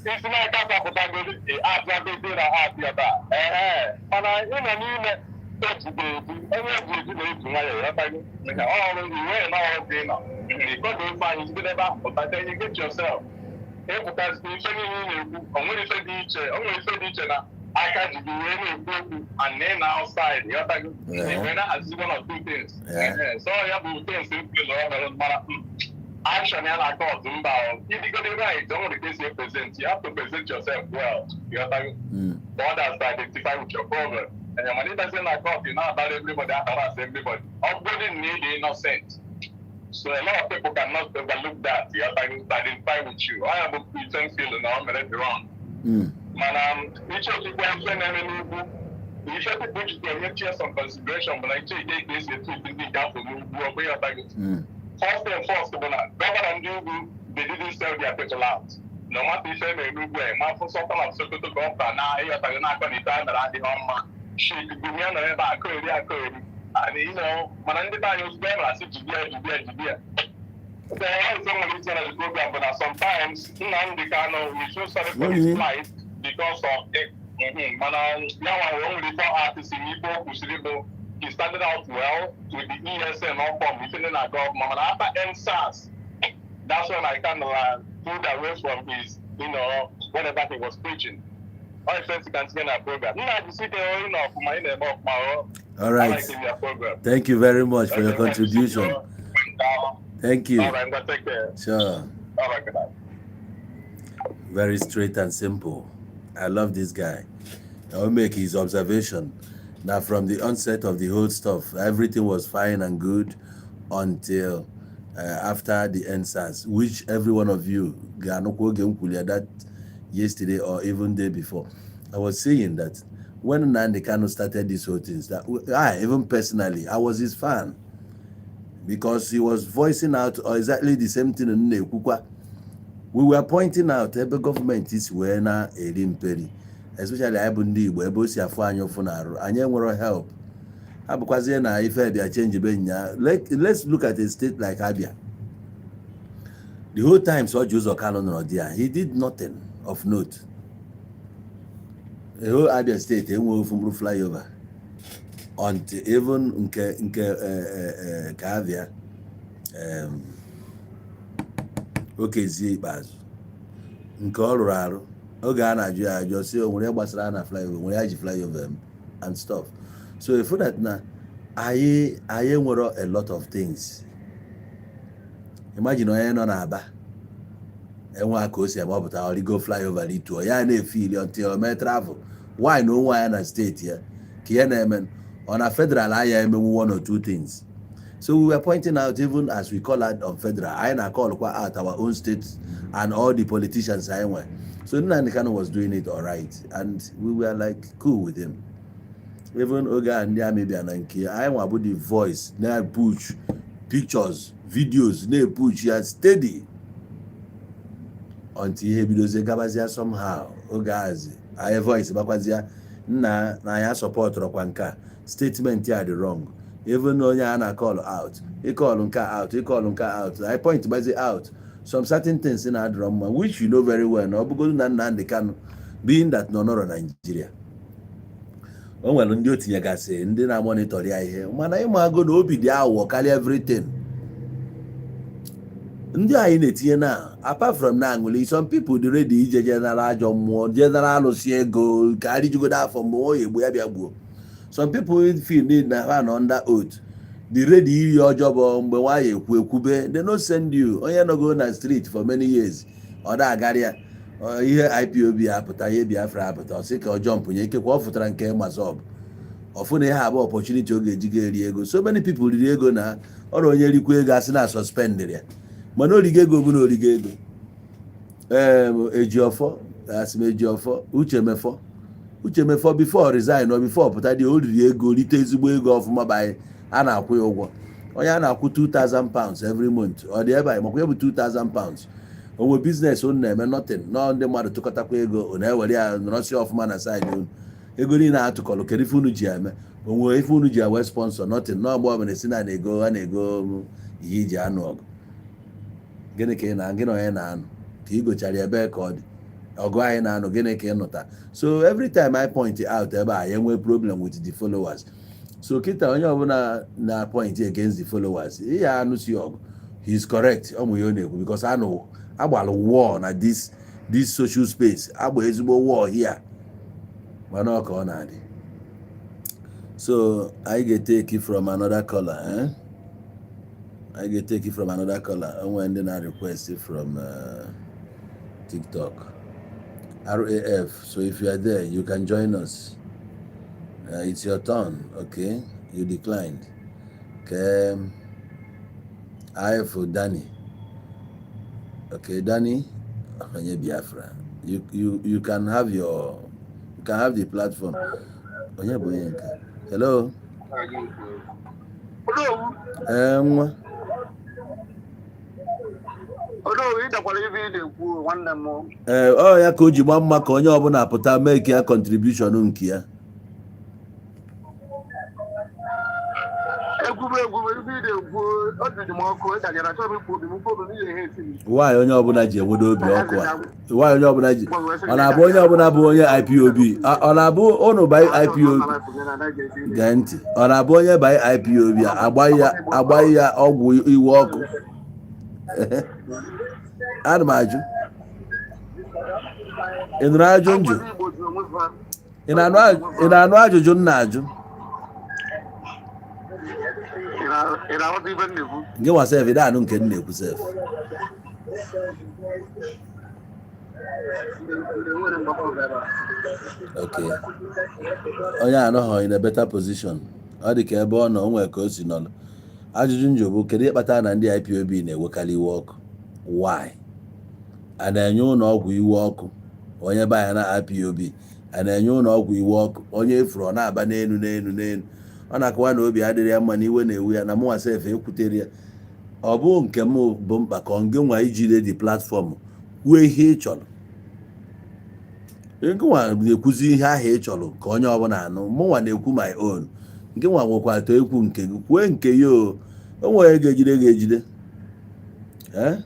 Isi n'aka pụtagodi mana ị nọ n'ime ejide eji onye eji eji na-eji nwayọọ ya tago maka ọrụ iwe na ọrụ dị nọ ịkọdo ife anyị site n'ebe ahụ pụta. Then you get yourself ịpụtasị ife niile ị na-ekwu. O nwere ife dị iche, o nwere ife dị iche na aka ji gị wee na-ekwu okwu and ị na outside, ịghọtago, wee na-ahazi one or two things. So ya bụ things m feel ọ mere mara action ya na court mba ịdịgodi right. O nwere ka esi present, you have to present yourself well, ịghọtago, for others to identify with your problem. And when it doesn't na court, you na-abara everybody, harass everybody, upgrading need innocent. So a lot of people cannot overlook that. You have to identify with you. I have a pretend feeling na o mere the wrong. Mana iche okikwe ife na-eme n'ugwu, ife people jikwa enye chia some consideration bụ na iche ike ka esi etu ndị nke afọ n'ugwu ọ bụghị ọtago. First thing first bụ na governor ndị ugwu, they didn't sell their people out. No matter ife mere n'ugwu a, ma afụ Sultan of Sokoto ka ọ pụtara na ịghọtago na-akọ na ife a mere adịghị mma. Sheikh Gumi nọ ebe a akọeri akọeri. And mana ndị be anyị ozugbo e mere asị jibia jibia jibia. The also nwere ike na the program bụ na sometimes Nnamdi Kanu, we feel sorry for his plight because of Mana ya nwa o nwere ife artist n'ife o kwụsịrị bụ he started out well with the ESN on form, ife ndị na-aga ọfụma, mana after EndSARS, that's when I kind of pulled away from his, whatever he was preaching. Ọ ife nsị ka ntinye na program. Nna, jisi ike, onye na ọfụma, ị na-eme ọfụma o. All I right. like your program. Thank you very much for your Okay, thank you. contribution. Thank you. All right, ngwa, take care. Sure. All right, good night. Very straight and simple. I love this guy. I will make his observation. Now, from the onset of the whole stuff, everything was fine and good until after the EndSARS, which every one of you, ga-anụkwa oge m kwuru ya that yesterday or even day before, I was saying that when Nnamdi Kanu started these whole things, that I, even personally, I was his fan because he was voicing out exactly the same thing m na-ekwukwa. We were pointing out ebe gọọmenti si wee na-eri mperi, especially anyị bụ ndị Igbo, ebe o si afụ anyị ụfụ na arụ anyị enwero help abụkwazie na ife bịa change be nya. Let's look at a state like Abia. The whole time Orji Uzor Kalu nọrọ there, he did nothing of note. The whole Abia State enweghị ofu mkpụrụ flyover until even nke ka Abia Okezie Ikpeazụ nke ọ rụrụ arụ. Oge a na-ajụ ya ajụ, sị o nwere gbasara na flyover, nwere ya ji flyover m and stuff. So if that na anyị nwere a lot of things. Imagine onye nọ n'Aba enwe ka o si amapụta ọrigo flyover rituo ya na-efe ili until o mee travel. Why na onwe anya na steeti ya ka ihe na-eme ọ na federal anya emenwu one or two things? So we were pointing out, even as we call out on federal, anyị na-call kwa out our own states and all the politicians anyị nwe. So Nnamdi Kanu was doing it all right and we were like cool with him. Even oge a ndị amị bịa na nke anyị nwa bụ the voice na-push pictures, videos, na-epush ya steady until ihe bidozie gabazie somehow. Oge azi anyị voice gbakwazie nna na anyị supportụrụkwa nke a, statement ya dị wrong. Even onye a na-call out, ịcall nke a out, ịcall nke a out, I point gbazie out some certain things na-adịrọ mma, which you know very well na ọ bụgodu na Nnamdi Kanu being that nọ nọrọ Nigeria, o nwere ndị o tinyegasị ndị na-amonitor ya ihe, mana ịmago na obi dị aghụghọ karịa everything ndị anyị na-etinye na apart from na aṅụli. Some people dị ready ije je nara ajọ mmụọ, jee nara alụsị ego ka arijugodo afọ mgbe onye egbu ya bịa gbuo. Some people feel need na ha nọ under oath, dị ready iri ọjọọ bụ mgbe nwaanyị ekwu ekwube. They no send you. Onye nọgo na street for many years, ọ da-agarị ya ihe IPOB apụta, ihe Biafra apụta, ọ sị ka ọ jump nye. Ikekwe ọ fụtara nke MASSOB, ọfụ na ihe abụ opportunity ọ ga-eji ga eri ego. So many people riri ego na ọrụ onye rikwa ego asị na suspendịrị ya, mana origo ego bụ na origo ego. Ee, Ejiọfọ, asị m Ejiọfọ, Uche Mefọ, Uche Mefọ, before resign or before pụta dị, o riri ego, rite ezigbo ego ọfụma banye. A na-akwụ ya ụgwọ, onye a na-akwụ £2000 every month, ọ dị ebe a makwa ya bụ £2000. Onwe business unu na-eme? Nothing. Nọ ndị mmadụ tụkọtakwa ego, unu ewere ya nọrọsị ọfụma na side unu. Ego niile a tụkọrọ, kedu ife unu ji eme? Onwe ife unu ji ewe sponsor? Nothing. N'ọgba ọbụla esi na na-ego ha na-ego ihe iji anụ ọgụ. Gịnị ka ị na gịnị onye na-anụ ka ị gochara ebe ka ọ dị ọgụ anyị na-anụ? Gịnị ka ị nụta? So every time I point out ebe a, ya nwee problem with the followers. So kịta onye ọbụla na point against the followers, ihe anụsi ọgụ, he is correct. Ọ mụ ihe ọ na-ekwu because anụ agbalụ war na this social space, agba ezigbo war here, mana ọ ka ọ na-adị. So anyị ga-etake from another caller, eh? Anyị ga-etake from another caller. Onwe ndị na request from TikTok RAF. So if you are there, you can join us. It's your turn. Okay, you declined. Okay, I for Danny. Okay, Danny onye Biafra, you can have your you can have the platform. Onye bụ onye nke? Hello. Ee, nwa. Onowu, ị dakwara ibe ị na-ekwu, nwanne m. Ee, ọ ya ka o ji gba mma ka onye ọbụla pụta make ya contribution nke ya. Ekwube ekwube, ibe ị na-ekwu ọ dị. Obi dị m ọkụ, ịdanyere achọrọ m ikwu obi m, ikwu obi m ihe ihe esi m. Nwaanyị, onye ọbụla ji enwedo obi ọkụ a, nwaanyị, onye ọbụla ji, ọ na-abụ onye ọbụla bụ onye IPOB, ọ na-abụ ụnụ by IPOB. Gee ntị, ọ na-abụ onye by IPOB a agbaghị ya ọgwụ iwe ọkụ? Ana m ajụ. Ị nụrụ ajụ njụ? Igbo ji onwe ha. Ị na-anụ ajụjụ m na-ajụ? Ị na-aghọta ibe m na-ekwu? Gị nwa sef, ị na-anụ nke m na-ekwu sef? Enwere mgbakọ ebe a. Okay, onye anọghị in a better position, ọ dị ka ebe ọ nọ, o nwere ka o si nọ. Ajụjụ njụ bụ, kedu ihe kpatara na ndị IPOB na-ewekarị iwe ọkụ? Why a na-enye ụlọ ọgwụ iwe ọkụ? Onye be anyị na IPOB a na-enye ụlọ ọgwụ iwe ọkụ, onye efuru ọ na-aba n'elu n'elu n'elu, ọ na-akọwa na obi adịrị ya mma, na iwe na-ewu ya, na mụnwa sef ekwutere ya. Ọ bụ nke m bụ mkpa ka ọ gị nwa ijide the platform kwuo ihe ị chọrọ. Gịnwa na-ekwuzi ihe ahụ ị chọrọ ka onye ọbụla anụ. Mụnwa na-ekwu my own, gị nwa nwekwa atọ ekwu nke gị. Kwue nke ya. O nwere ga-ejide ga-ejide. Eh?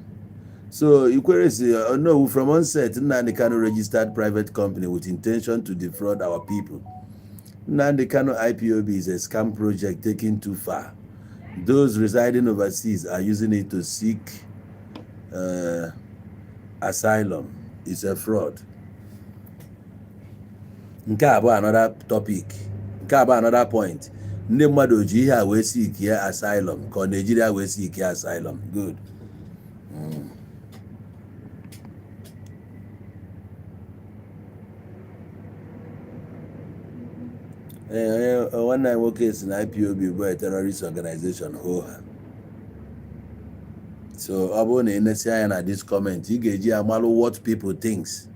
So Ikwere si, no, from onset, Nnamdi Kanu registered private company with intention to defraud our people. Nnamdi Kanu IPOB is a scam project taken too far. Those residing overseas are using it to seek asylum. It's a fraud. Nke a bụ another topic. Nke a bụ another point. Ndị mmadụ ji ihe a wee seek ya asylum, ka ọ na-ejiri ya wee seek ya asylum. Good. Ee, onye nwanne anyị nwoke si na IPOB bụ a terrorist organization, ho ha. So ọ bụrụ na ị nesi anya na this comment, ị ga-eji ya malụ what people thinks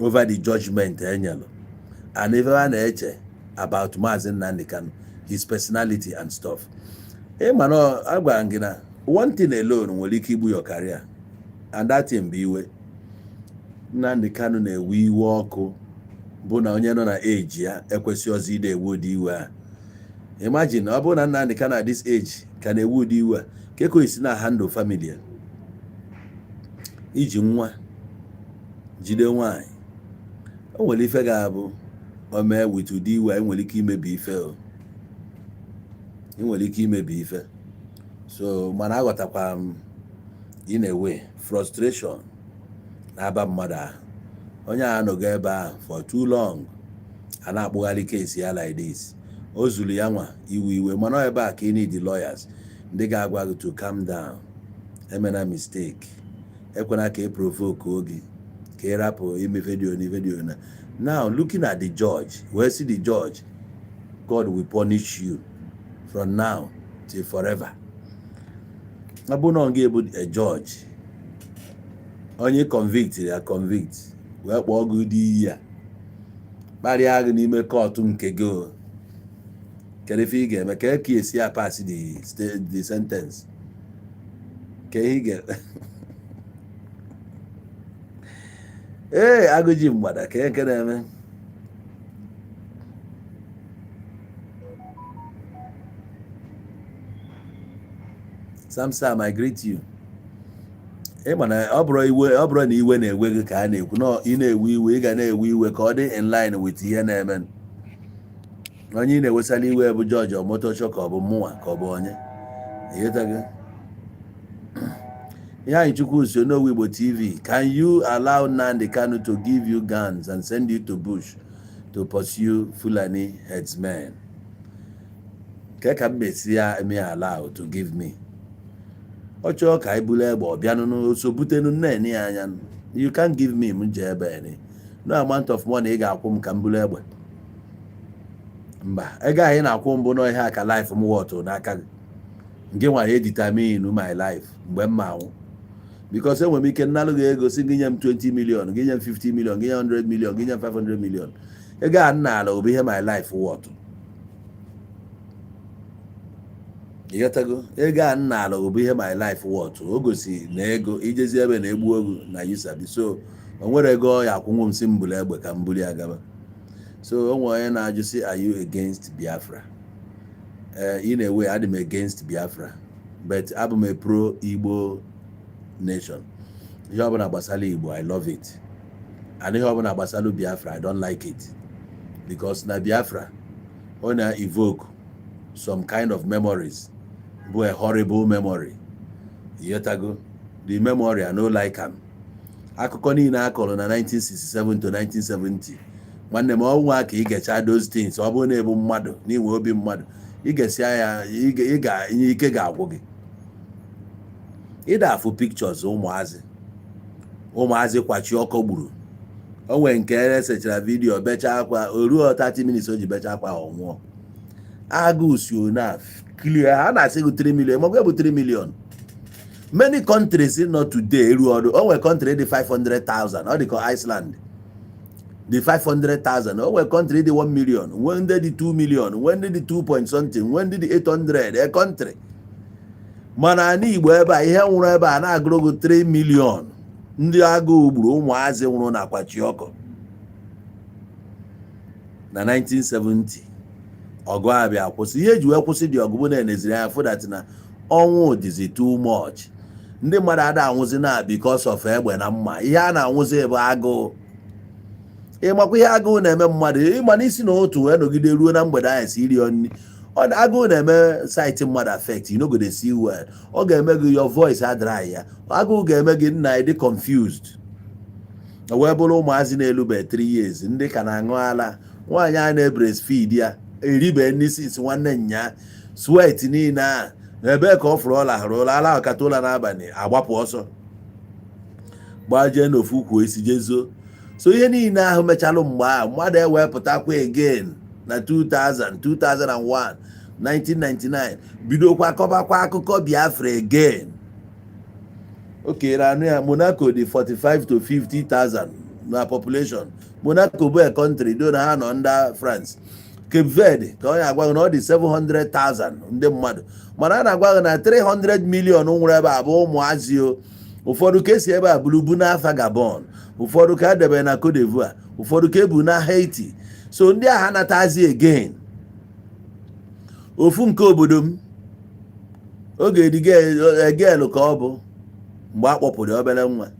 over the judgment enyelụ and ife a na-eche about Maazị Nnamdi Kanu, his personality and stuff. Ị ma na agwara m gị na one thing alone nwere ike igbu your career, and that thing bụ iwe. Nnamdi Kanu na-ewe iwe ọkụ bụ na onye nọ na age ya ekwesịghị ọzọ ide ewu ụdị iwe a. Imagine, ọ bụrụ na Nnamdi Kanu at this age ka na-ewu ụdị iwe a, ka eko esi na handle family ya, iji nwa jide nwaanyị, o nwere ife ga-abụ o mee with ụdị iwe a, nwere ike imebi ife. O ị nwere ike imebi ife. So mana aghọtakwa m, in a way, frustration na-aba mmadụ ahụ. Onye a anọgo ebe ahụ for too long, a na-akpụgharị case ya like this, o zuru ya nwa iwe iwe. Mana ọ ebe a ka ị need the lawyers, ndị ga-agwa gị to calm down, emena mistake, ekwena ka e provoke oge ka ị rapụ ime video na video na. Now, looking at the judge, wee sị the judge, "God will punish you from now till forever." Ọ bụrụ na ọ ga-ebu a judge, onye convict ya convict wee kpọọ gị ụdị iyi a, kparịa gị n'ime court nke gị o, kedu ife ị ga-eme? Ka esi ya pass the sentence? Ka ihe ị ga ee agụji mgbada ka nke na-eme. Sam Sam, I greet you. Ị ma na ọ bụrụ iwe, ọ bụrụ na iwe na-ewe gị ka a na-ekwu na ị na-ewe iwe, ị ga na-ewe iwe ka ọ dị in line with ihe na-eme. Onye ị na-ewesara iwe bụ George Omotosho, ka ọ bụ mụnwa, ka ọ bụ onye ịghọtago? Ihe anyị Chukwu si n'Owu Igbo TV, can you allow Nnamdi Kanu to give you guns and send you to bush to pursue Fulani herdsmen? Ke ka m mesi ya eme allow to give me? Ọ chọọ ka anyị buru egbe, ọ bịanụ n'oso butenu nne ya anya. You can't give me, m jee ebe ni. No amount of money ị ga-akwụ m ka m buru egbe. Mba, ego ahụ ị na-akwụ mbụ nọ ihe a ka life m wọtụ n'aka gị. Nke nwa ya determine my life mgbe m ma anwụ, because enwere m ike nnalụ gị ego, si gị nye m 20 million, gị nye m 50 million, gị nye m 100 million, gị nye m 500 million. Ego a nna ala bụ ihe my life wọtụ. Ịghọtago? Ego a nna ala bụ ihe my life wọtụ. O gosi na ego ijezi ebe na-egbu ogu na yusabi. So o nwere ego ọ ya akwụnwụ m si m buru egbe ka m buru ya gaba. So o nwere onye na-ajụ sị, are you against Biafra? Ee, ị na-ewe, adị m against Biafra. But abụ m a pro Igbo nation. Ihe ọbụla gbasara Igbo, I love it, and ihe ọbụla gbasara Biafra, I don't like it, because na Biafra, ọ na-evoke some kind of memories bụ a horrible memory. Ịghọtago? The memory, I no like am. Akụkọ niile a kọrọ na 1967 to 1970, nwanne m, ọnwa ka ị gecha those things, ọ bụrụ na ebu mmadụ n'inwe obi mmadụ, ị ga-esi ya, ị ga ihe ike ga-agwụ gị. Ịda afụ pictures ụmụazị, ụmụazị kwachi ọkọ gburu. O nwere nke esechara video bechaa akwa, o ruo 30 minutes o ji bechaa akwa, ọ nwụọ. Agụụ si na clear. Ha na-asị gị 3 million, maọbụ bụ 3 million. Many countries nọ today eru ọdụ. O nwere country dị 500,000, ọ dị ka Iceland dị 500,000. O nwere country dị 1 million, nwee ndị dị 2 million, nwee ndị dị 2 point something, nwee ndị dị 800 a country. Mana ala Igbo ebe a, ihe nwụrụ ebe a na-agụrụ gị 3 million ndị agụụ gburu, ụmụazị nwụrụ na akwachi ọkọ na 1970. Ọgụ abịa kwụsị. Ihe eji wee kwụsị dị ọgụ bụ na eneziri anya fụ that na ọnwụ dịzi too much. Ndị mmadụ ada anwụzi na because of egbe na mma. Ihe a na-anwụzi bụ agụụ. Ịmakwa ihe agụụ na-eme mmadụ? Ịma na isi na otu wee nọgide ruo na mgbede ahụ si iri nri, ọ agụụ na-eme sight mmadụ affect. You no go dey see well. Ọ ga-eme gị your voice adry ya. Agụụ ga-eme gị, nna, dị confused. O wee bụrụ ụmụazị na-elube 3 years, ndị ka na-aṅụ ala, nwaanyị a na-ebreastfeed ya eribe nri since nwanne nya. Sweat niile a, ebee ka ọ fụrụ? Ọ lahụrụ ụra ala ọkata ụla n'abalị, agbapụ ọsọ gbajee n'ofu ukwu esi jezuo. So ihe niile ahụ mechalụ mgbe ahụ, mmadụ ewepụtakwa again na 2000, 2001, 1999, bidokwa kọbakwa akụkọ Biafra again. Okere anụ ya, Monaco dị 45 to 50,000 na population. Monaco bụ a country do na ha nọ under France. Cape Verde, ka onye agwa gị na ọ dị 700,000 ndị mmadụ, mana a na-agwa gị na 300 million nwụrụ ebe a bụ ụmụazị o. Ụfọdụ ka esi ebe a buru bu n'afa Gabon, ụfọdụ ka edebere na Cote d'Ivoire, ụfọdụ ka ebu na Haiti. So ndị agha anatazi again. Ofu nke obodo m, oge egelu ka ọ bụ mgbe a kpọpụrụ obere nwa,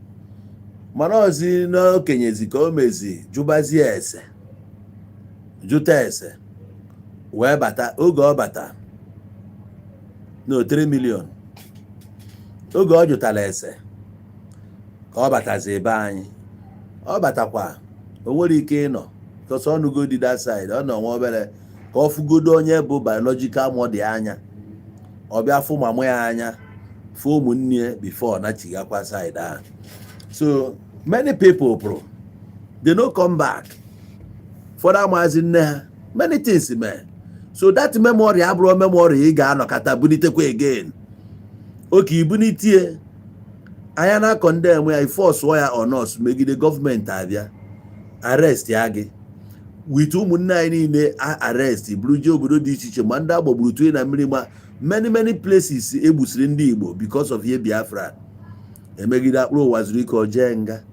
mana ozi n'okenyezi ka o mezi jụbazie ese, jụta ese wee bata. Oge ọ bata no 3 million, oge ọ jụtara ese ka ọ batazi ebe anyị. Ọ batakwa, o nwere ike ịnọ because ọnụgo dị that side. Ọ nọ nwa obere ka ọ fụgodo onye bụ biological mother anya. Ọ bịa fụ mama ya anya, fụ ụmụnne ya before na chigakwa side ahụ. So many people pụrụ, they no come back. Fọdụ amazi nne ha. Many things mee. So that memory abụrụ memory ị ga-anọkọta bulitekwa again. Oke ibunitie anya na condemn ya, ifọsụọ ya on us megide gọọmenti, abịa arrest ya gị with ụmụnne anyị niile a arrest buru jee obodo dị iche iche, ma ndị agbagburu tụnye na mmiri, ma many many places egbusiri ndị Igbo because of ihe Biafra emegide. Akpụrụ ụwa zuru ike, ojee nga,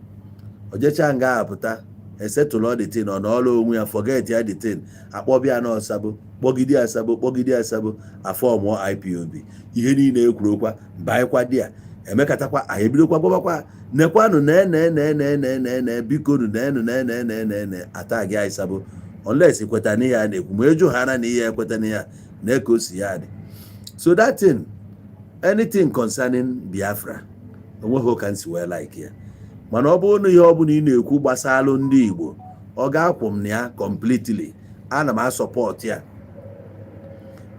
ojecha nga, apụta, esetụlụ the thing. Ọ nọọrọ onwe ya, forget ya the thing. Akpọbịa na ọsabụ, kpọgide asabụ, kpọgide asabụ, afọmụọ IPOB. Ihe niile ekwurokwa banyekwa di ya emekatakwa. Anyị ebidokwa gwabakwa, nekwanụ, ne ne ne ne ne ne ne, bikonu, nenu, ne ne ne ne ne ata gị anyị sabụ, unless ekweta n'ihe a na-ekwu. Ma eju ha na ihe ekweta n'ihe a na ka o si ya dị. So that thing, anything concerning Biafra, onweghị ka nsi wee like ya. Mana ọ bụrụ na ihe ọbụla ị na-ekwu gbasalụ ndị Igbo, ọ ga-akwụ m na ya completely. Ana m asupport ya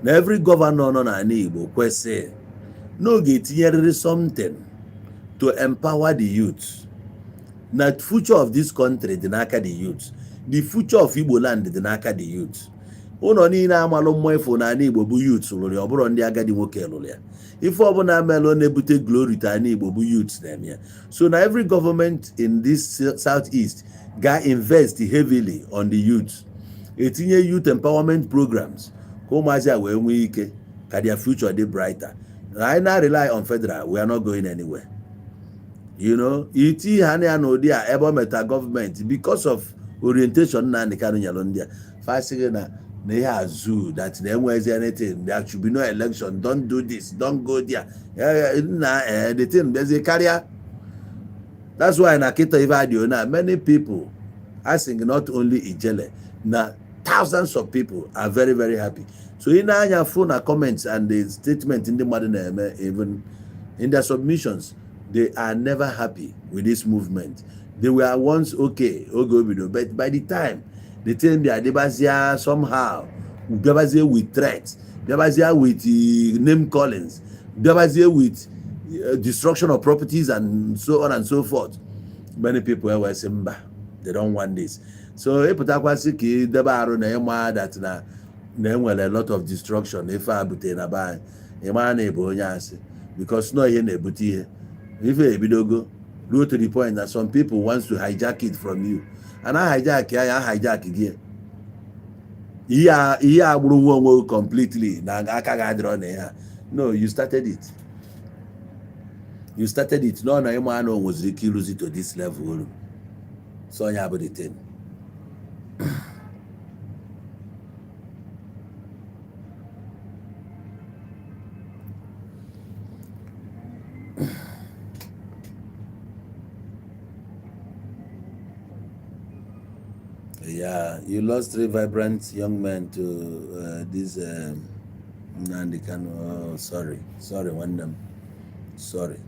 na every governor nọ n'ala Igbo kwesịrị n'oge etinyerịrị something to empower the youth. Na future of this country dị n'aka the youth. The future of Igbo land dị n'aka the youth. Ụlọ niile amalụ mmụọ ifo n'ala Igbo bụ youth lụrụ ya, ọ bụrụ ndị agadi nwoke lụrụ ya. Ife ọbụla melụ na-ebute glory to ala Igbo bụ youth na-eme ya. So na every government in this South East ga invest heavily on the youth, etinye youth empowerment programs ka ụmụazị a wee nwee ike ka their future dị brighter. Anyị na rely on federal, we are not going anywhere. Iti ha na ya n'ụdị a ebe ọ meta gọọmenti because of orientation Nnamdi Kanu nyelụ ndị a fasịghị na Na ihe azụ that na enwezi anything, there should be no election, don't do this, don't go there. Na the thing bịazie karịa. That's why na kịta ife adịo na many people asking, not only Ijele, na thousands of people are very, very happy. So ị na-anya fụ na comments and the statement ndị mmadụ na-eme, even in their submissions, they are never happy with this movement. They were once okay oge o bido, but by the time the thing bịa dịbazia somehow, bịabazie with threats, bịabazie with name callings, bịabazie with destruction of properties and so on and so forth, many people wee sị mba, they don't want this. So ịpụtakwasị ka ị debe arụ na ịma that na enwere a lot of destruction ife a butere na be anyị, ịma na ịbụ onye asị, because nọ ihe na-ebute ihe ife ebidogo ruo to the point that some people wants to hijack it from you, and a hijack ya, ya hijack gị ihe a, ihe a gburu nwa onwe gị completely na aka gị adịrọ na ya. No, you started it, you started it. No, na ịma na o nweziri ike ịrụzi to this level olu. So onye abụ the thing. Yeah, you lost three vibrant young men to this Nnamdi Kanu. Oh, sorry, sorry, nwanne m. Sorry.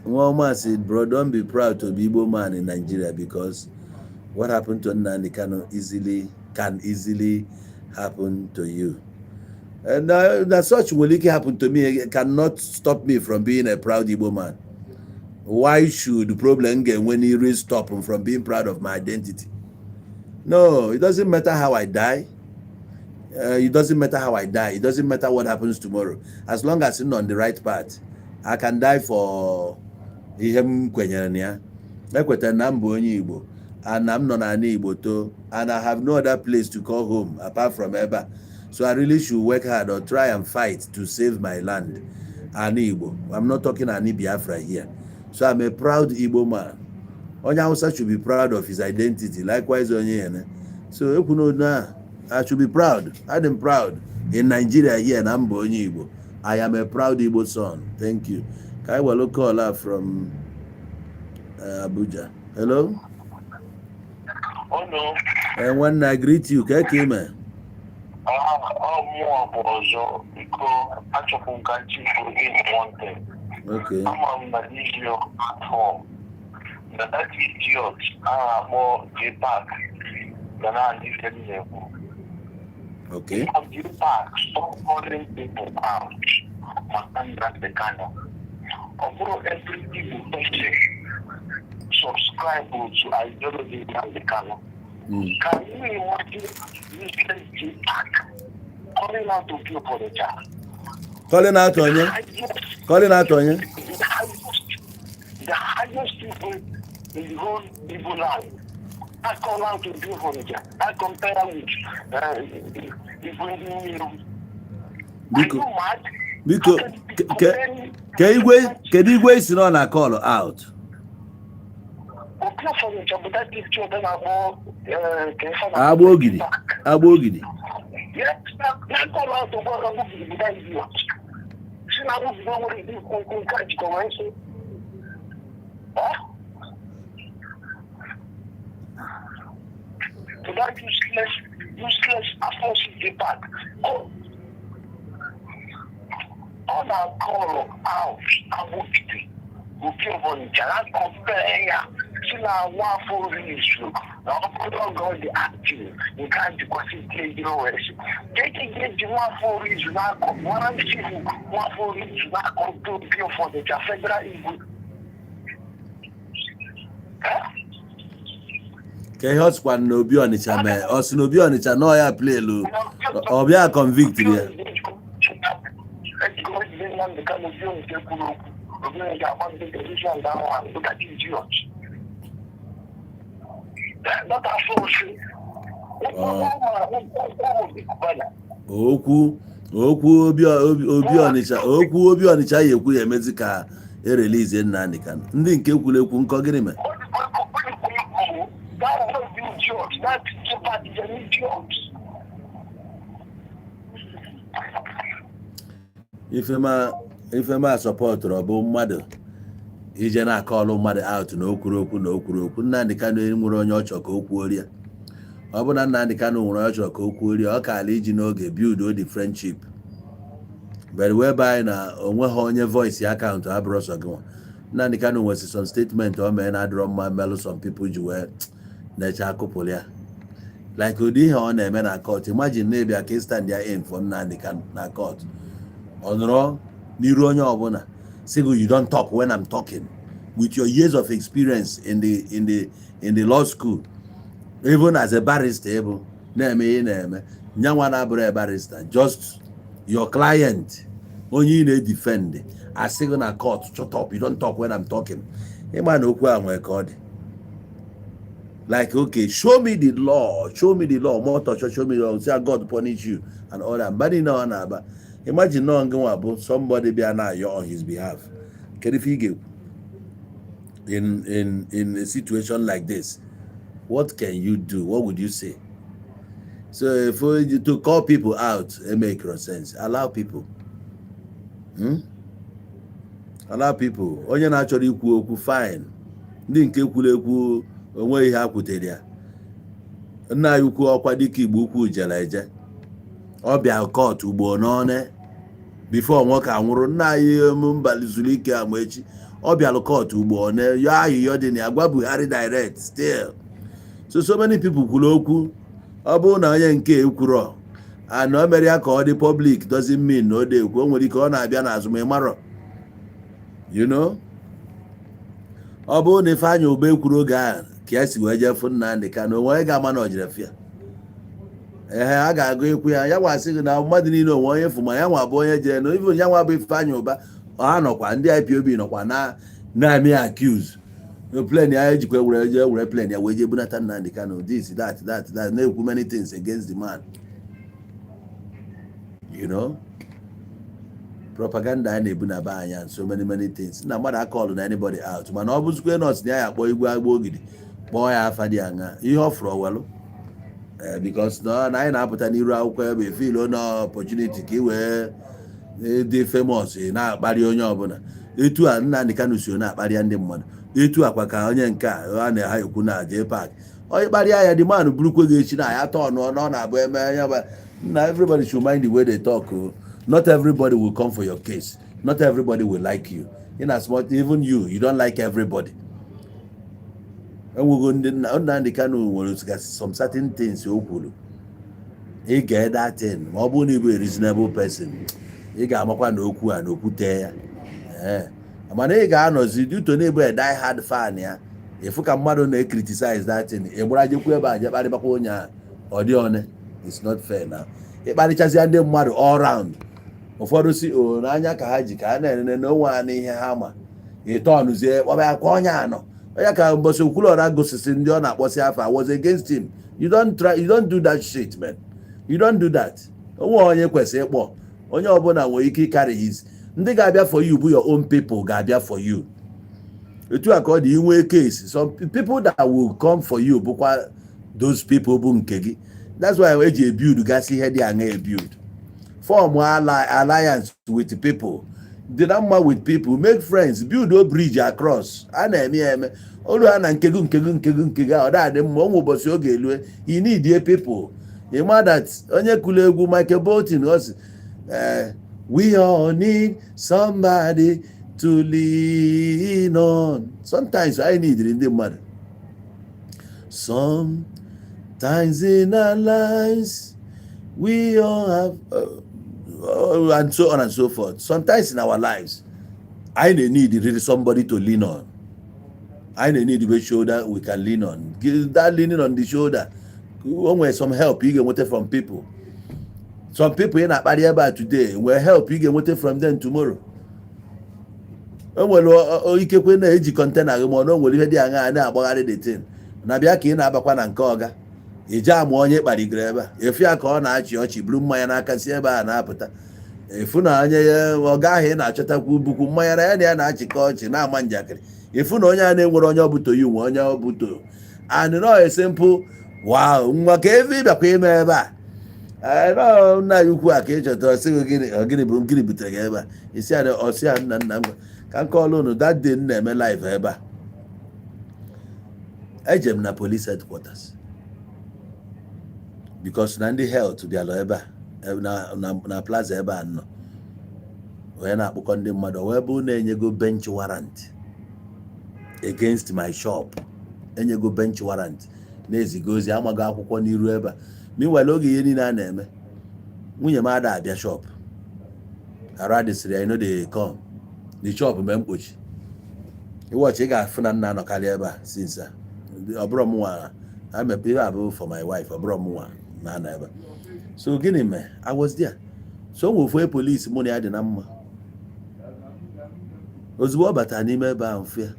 Nwaoma said, "Bro, don't be proud to be Igbo man in Nigeria because what happened to Nnamdi Kanu easily can easily happen to you." And that such will it happen to me, it cannot stop me from being a proud Igbo man. Why should the problem get when he really stop him from being proud of my identity? No, it doesn't matter how I die. It doesn't matter how I die. It doesn't matter what happens tomorrow. As long as I'm on the right path, I can die for ihe m kwenyere na ya. Ekwetara na m bụ onye Igbo and na m nọ n'ala Igbo too, and I have no other place to call home apart from ebe a. So I really should work hard or try and fight to save my land, ana Igbo. I'm not talking ani Biafra here. So I'm a proud Igbo man. Onye Hausa should be proud of his identity. Likewise onye Yene. So ekwuna na I should be proud. I am proud in Nigeria here na m bụ onye Igbo. I am a proud Igbo son. Thank you. Ka anyị were call her from Abuja. Hello? Oh no. Nwanne, I greet you. Ka ka ime? Ọ mụọ bụ ọzọ, biko, achọpụ m ka nchịkwu in one thing. Okay. Ama m na this your platform, na that idiot a na-akpọ JPAC ga na-adị ife m na-ekwu. JPAC, stop calling people out maka Nnamdi Kanu. Ọ bụrụ every Igbo person subscribe to ideology Nnamdi Kanu. Can you imagine useless JPAC calling out to people for the child? Calling out onye? Calling out onye? The highest people in the whole Igbo land. I call out to do for the I compare with Igbo ndị. Biko. Biko, ke igwe, kedu igwe isi nọ na call out? Obi Ọfọnịcha bụ that picture dị na-akpọ ka ife na Agba ogidi. Agba ogidi. Yes, na call out bụ agba ogidi bụ that idiot. Si na agba ogidi o nwere ike ikwu okwu nke a jikọ wee sị. Huh? To that useless, useless Afonso JPAC. Oh, ọ na-call out Agbogidi Obi Ọfọnịcha na compare ya si na nwa afọ oriri izu na ọ bụrụ oge ọ dị active nke a jikwasị ike ejiri wee sị ka eke ga-eji nwa afọ oriri izu na-akọ nwara chifu nwa afọ oriri izu na-akọ ndị Obi Ọfọnịcha federal igwe. Eh? Ka ihe ọ sịkwa na Obi Ọnịcha mee, ọ sị na Obi Ọnịcha nọọ ya plelu ọbịa convict ya. Ejikọ ejide Nnamdị Kanu, Obi Ọnịcha kwuru okwu, Obi Ọnịcha agba ndị television ahụ ahụ idiot. That afọ osi. Okwu okwu Obi Obi Ọnịcha, okwu Obi Ọnịcha ya ekwu ya emezi ka Erelease Nnamdi Kanu. Ndị nke kwuru ekwu nkọ, gịnị mere? That was idiot. That part is an idiot. Ifema supportụrụ ọ bụ mmadụ ije na-akọọlụ mmadụ out na okwuru okwu na okwuru okwu. Nnamdi Kanu nwere onye ọ chọrọ ka o kwuo ya. Ọ bụ na Nnamdi Kanu nwere onye ọ chọrọ ka o kwuo ya, ọ kaala iji n'oge build the friendship, but whereby na onweghị onye voice ya account abụrụ sọ gị nwa. Nnamdi Kanu nwesị some statement o mee na-adịrọ mma, melụ some people ji wee na-eche akụpụrụ ya, like ụdị ihe ọ na-eme na court. Imagine na ịbịa ka stand ya in for Nnamdi Kanu na court, ọ nọrọ n'iru onye ọbụla sị gị, "You don't talk when I'm talking." With your years of experience in the law school, even as a barrister, ịbụ na-eme ihe na-eme nyanwa na-abụrụ a barrister, just your client, onye ị na-edefend, asị gị na court, "Shut up, you don't talk when I'm talking." Ịma na okwu a nwere ka ọ dị, like, "Okay, show me the law, show me the law more touch, show me the law." Say God punish you and all that. Mba niile ọ na-aba, imagine nọ ngị nwa bụ somebody bịa na-ayọ on his behalf, kedu ife ị ga-ekwu in a situation like this? What can you do? What would you say? So if you to call people out, it make no sense. Allow people, Allow people. Onye na-achọrọ ikwu okwu, fine. Ndị nke kwuru ekwu, onwe ihe ha kwutere ya. Nna anyị ukwu, ọkwa dịka Igbo ukwu jere eje, ọ bịa court ugbo n'one before nwoke anwụrụ. Nna anyị mba zuru ike ama echi, ọ bịalụ court ugbo one yọọ ahịhịọ dị na ya, gwa Buhari direct. Still, so many people kwuru okwu. Ọ bụrụ na onye nke ekwuro ana o mere ya ka ọ dị public, doesn't mean na ọ dị ekwu. O nwere ike ọ na-abịa n'azụ ma ị marọ. Ọ bụrụ na Ifeanyị Ụba ekwuru oge ahụ ka ya si wee jee fụ Nnamdị Kanụ, onwe onye ga-ama na o jere fịa ehe a ga-agụ ekwu ya. Ya nwasị gị na mmadụ niile onwe onye fụ ma ya nwa bụ onye jere na even ya nwa bụ Ifeanyị Ụba, ha nọkwa ndị IPOB nọkwa na na-eme accuse plane ya ejikwa were jee were plane ya wee jee bunata Nnamdị Kanụ, this, that, that, that, na-ekwu many things against the man. Propaganda a na-ebu na be anyị and so many, many things na mmadụ akọlụ na anybody out. Mana ọ bụzikwe nọọsụ na ya akpọ igwe agba ogidi, kpọọ ya afa dị aṅa, ihe ọ fụrụ owelu, because na anyị na-apụta n'iru akwụkwọ ebe feel na opportunity ka ị wee dị famous, ị na-akparị onye ọbụla. Etu a Nnamdị Kanu si na-akparịa ndị mmadụ, etu akwa ka onye nke a na ha ekwu na jee park, onye kparịa ya, dị man burukwe gị echi na ya tọọ na ọ na-abụ eme ya na everybody should mind the way they talk o. Not everybody will come for your case. Not everybody will like you, in as much even you don't like everybody. Enwego ndị Nnamdị Kanu nwere some certain things o kwuru, ị ga that thing, ma ọ bụrụ na ị bụ a reasonable person, ị ga-amakwa na okwu a na okwute ya. Ee, mana ị ga-anọzi duto na ịbụ a die hard fan ya, ịfụ ka mmadụ na-criticize that thing, ị gbara jekwu ebe a je kparịbakwa onye ahụ. Ọ dị one, it's not fair na ịkparịchazịa ndị mmadụ all round. Ụfọdụ si o n'anya ka ha ji ka ha na-enene na onwe ha n'ihe ha ma ịtọnụzie kpọba ya kwa onye anọ onye ka mbọsị Okwuluọra gosisi ndị ọ na-akpọsị afa was against him. You don't try, you don't do that shit, man. You don't do that. Onwe onye kwesịrị ịkpọ onye ọbụla nwere ike ịcarry his. Ndị ga-abịa for you bụ your own people ga-abịa for you. Etu a ka ọ dị inwe case, some people that will come for you bụkwa those people bụ nke gị. That's why eji ebuild gasị ihe dị aṅa, ebuild form alliance with people, dị na mma with people, make friends, build a bridge across. A na-eme ya eme olu ha na nkegu nkegu nkegu nkegu a ọ da-adị mma. Onwe ụbọchị oge elue, you need a people. You ma that onye kụrụ egwu Michael Bolton, ọ sị, "We all need somebody to lean on." Sometimes I need ndị mmadụ. Sometimes in our lives we all have and so on and so forth. Sometimes in our lives I need really somebody to lean on. I need a shoulder we can lean on. Give that leaning on the shoulder, o nwere some help ị ga-enweta from people. Some people ị na-akparị ebe a today nwere help ị ga-enweta from them tomorrow. O nwere ikekwe na-eji container gị, ma ọ na o nwere ihe dị aṅaa na-agbagharị the thing na bịa ka ị na-abakwa na nke ọga ije ama onye kparigoro ebe a, efu ya ka ọ na-achị ọchị, buru mmanya n'aka si ebe a na-apụta. Efu na onye ya ọga ahụ ị na-achọtakwu bukwu mmanya na ya na ya na-achịkọ ọchị na-ama njakịrị. Efu na onye a na-enwere onye ọbụto yi nwe onye ọbụto and no a simple wow, nwa ka ebe ị bịakwa ime ebe a. Ee, nọ nna ya ukwu a ka ị chọtara, sị gị gịnị, ọ gịnị bụ gịnị butere gị ebe a? Isi a ọsị ya, nna nna m, ka m kọọlụ unu. That day m na-eme live ebe a, eje m na police headquarters because na ndị health bịara ebe a na plaza ebe a nọ wee na-akpụkọ ndị mmadụ, wee bụ na-enyego bench warrant against my shop, enyego bench warrant, na-eziga ozi, amago akwụkwọ n'iru ebe a. Meanwhile, oge ihe niile a na-eme, nwunye m ada abịa shop, arụ adịsịrị ya, no dey come the shop. Mee mkpochi iwọchị, ị ga-afụ na nna anọkarị ebe a since a ọ bụrụ m nwa amepe ihe abụ for my wife, ọ bụrụ m nwa na anọ ebe a. So gịnị mee? I was there. So o nwere ofu polisi mụ na ya dị na mma. Ozugbo ọ batara n'ime ebe ahụ, fịa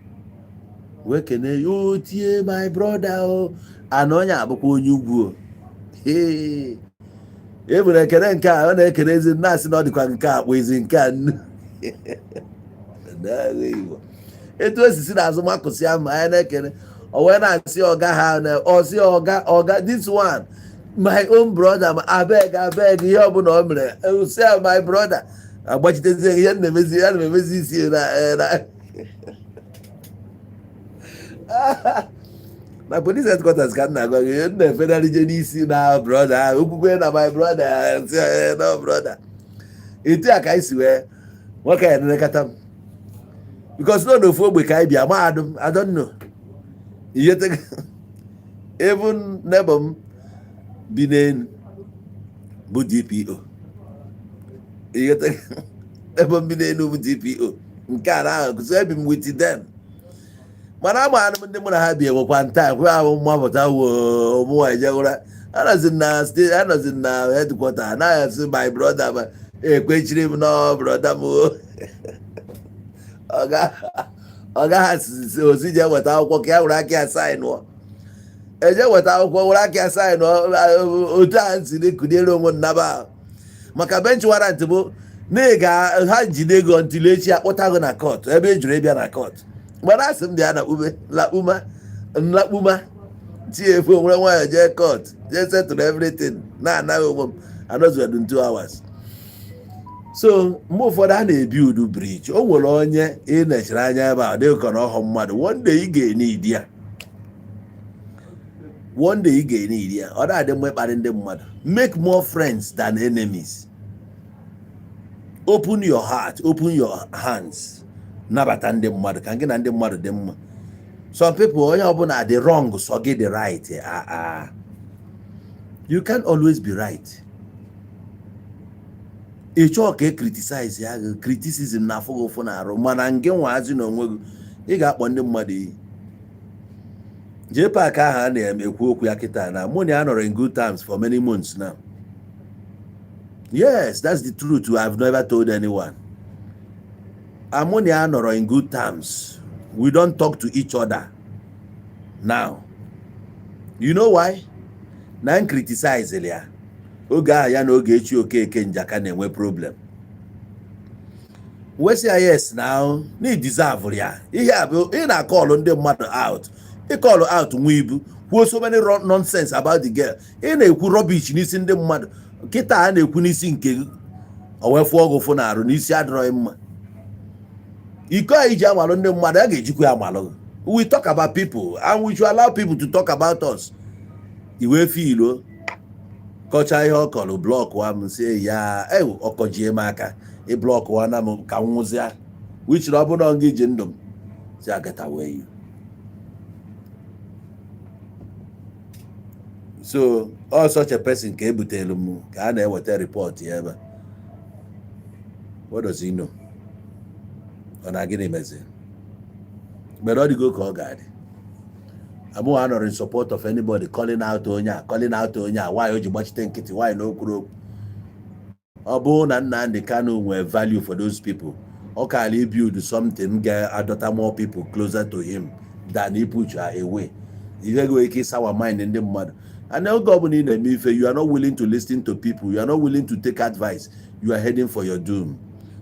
wee kene ya, o tie, "My brother." O ana onye abụkwa onye ugwu o. Ee, e nwere ekele nke a ọ na-ekele ezi, na-asị na ọ dịkwa nke a kpụ ezi nke a nnu n'agha Igbo. Etu o si si n'azụ makụsị ama anya na-ekele, o wee na-asị ọga ha na ọsị, "Ọga, ọga, this one my own brother, abeg, abeg." Ihe ọbụla o mere, sị ya, "My brother," agbachitezie ihe na-emezi ya, na-emezi isi na police headquarters ka m na-agwa gị. Ihe m na-efegharị n'isi na brother ahụ, okwukwe na my brother, sị ya, "No brother." Etu a ka anyị si wee nwoke ya nelekọta m because nọ n'ofu ogbe ka anyị bịa mahadum. I don't know ihe even neighbor m bi n'elu bụ DPO. Ihe ebe m bi n'elu bụ DPO nke a na ahụ, so ebi m with them, mana amaara m ndị mụ na ha bi enwekwa nta kwe ahụ mmapụta wo mụnwa ejewura. Anọzi m na state, anọzi m na headquarter, anaghị asị my brother, ma ekwechiri m nọ brother m o. Ọga ha si ozi je weta akwụkwọ ka ya were aka ya sign ụọ, eje weta akwụkwọ, were aka ya sign ụọ. Otu a si na-ekuniere onwe nnaba ahụ maka bench warrant bụ na ị ga ha jide ego ntuli echi akpụta gị na court ebe e jụrụ ịbịa na court. Mgbe asị m bịa na kpume lakpuma nlakpuma tie efu onwere nwayọ jee court, jee settle everything, na-anaghị onwe m anọzuedu 2 hours. So mgbe ụfọdụ a na-ebi udu bridge, o nwere onye ị nechere anya ebe a dịghị ka na ọghọ mmadụ. One day ị ga-ene idi ya, one day ị ga-ene idi ya. Ọ na-adị mma ịkparị ndị mmadụ. Make more friends than enemies. Open your heart, open your hands, nabata ndị mmadụ ka gị na ndị mmadụ dị mma. Some people, onye ọbụla dị wrong, so gị dị right. Ah ah, you can't always be right. Ị chọọ ka e criticize ya gị, criticism na-afụ gị ụfụ na-arụ, mana ngị nwazi na onwe gị, ị ga-akpọ ndị mmadụ iyi. Jee park ahụ a na-ekwu okwu ya kịta na mụ na ya nọrọ in good terms for many months now. Yes, that's the truth I've never told anyone. Mụ na ya nọrọ in good terms. We don't talk to each other now. You know why? Na m criticize ya oge ahụ ya na Ogechi Okeke Njaka na-enwe problem, wesị ya yes na na deserve ya. Ihe a bụ ị na-akọlụ ndị mmadụ out, ịkọlụ out nwa ibu kwuo so many nonsense about the girl. Ị na-ekwu rubbish n'isi ndị mmadụ, kịta a na-ekwu n'isi nke gị, o wee fụọ gị ụfụ na arụ n'isi adịrọghị mma. Iko a iji amalụ ndị mmadụ, a ga-ejikwa ya amalụ gị. We talk about people and we should allow people to talk about us. Iwee fiilo kọcha ihe ọ kọrọ, block wa m, si ya ewu ọkọjie m aka, ị block wa na m ka m nwụzịa, which na ọ bụrụ na gị ji ndụ m si agata wee you. So all such a person ka ebutere m ka a na-eweta report ya ebe a. What does he know? Ọ na gịnị mezi? Mgbe ọ dịgo ka ọ ga-adị, amụghị anọrọ in support of anybody calling out onye a, calling out onye a. Why o ji gbachite nkịtị? Why na o kwuru okwu? Ọ bụrụ na Nnamdi Kanu nwee value for those people, ọ kaala build something ga-adọta more people closer to him than ipush her away. Ihe nwere ike ịsawa mind ndị mmadụ, and oge ọbụla ị na-eme ife, you are not willing to listen to people, you are not willing to take advice. You are heading for your doom.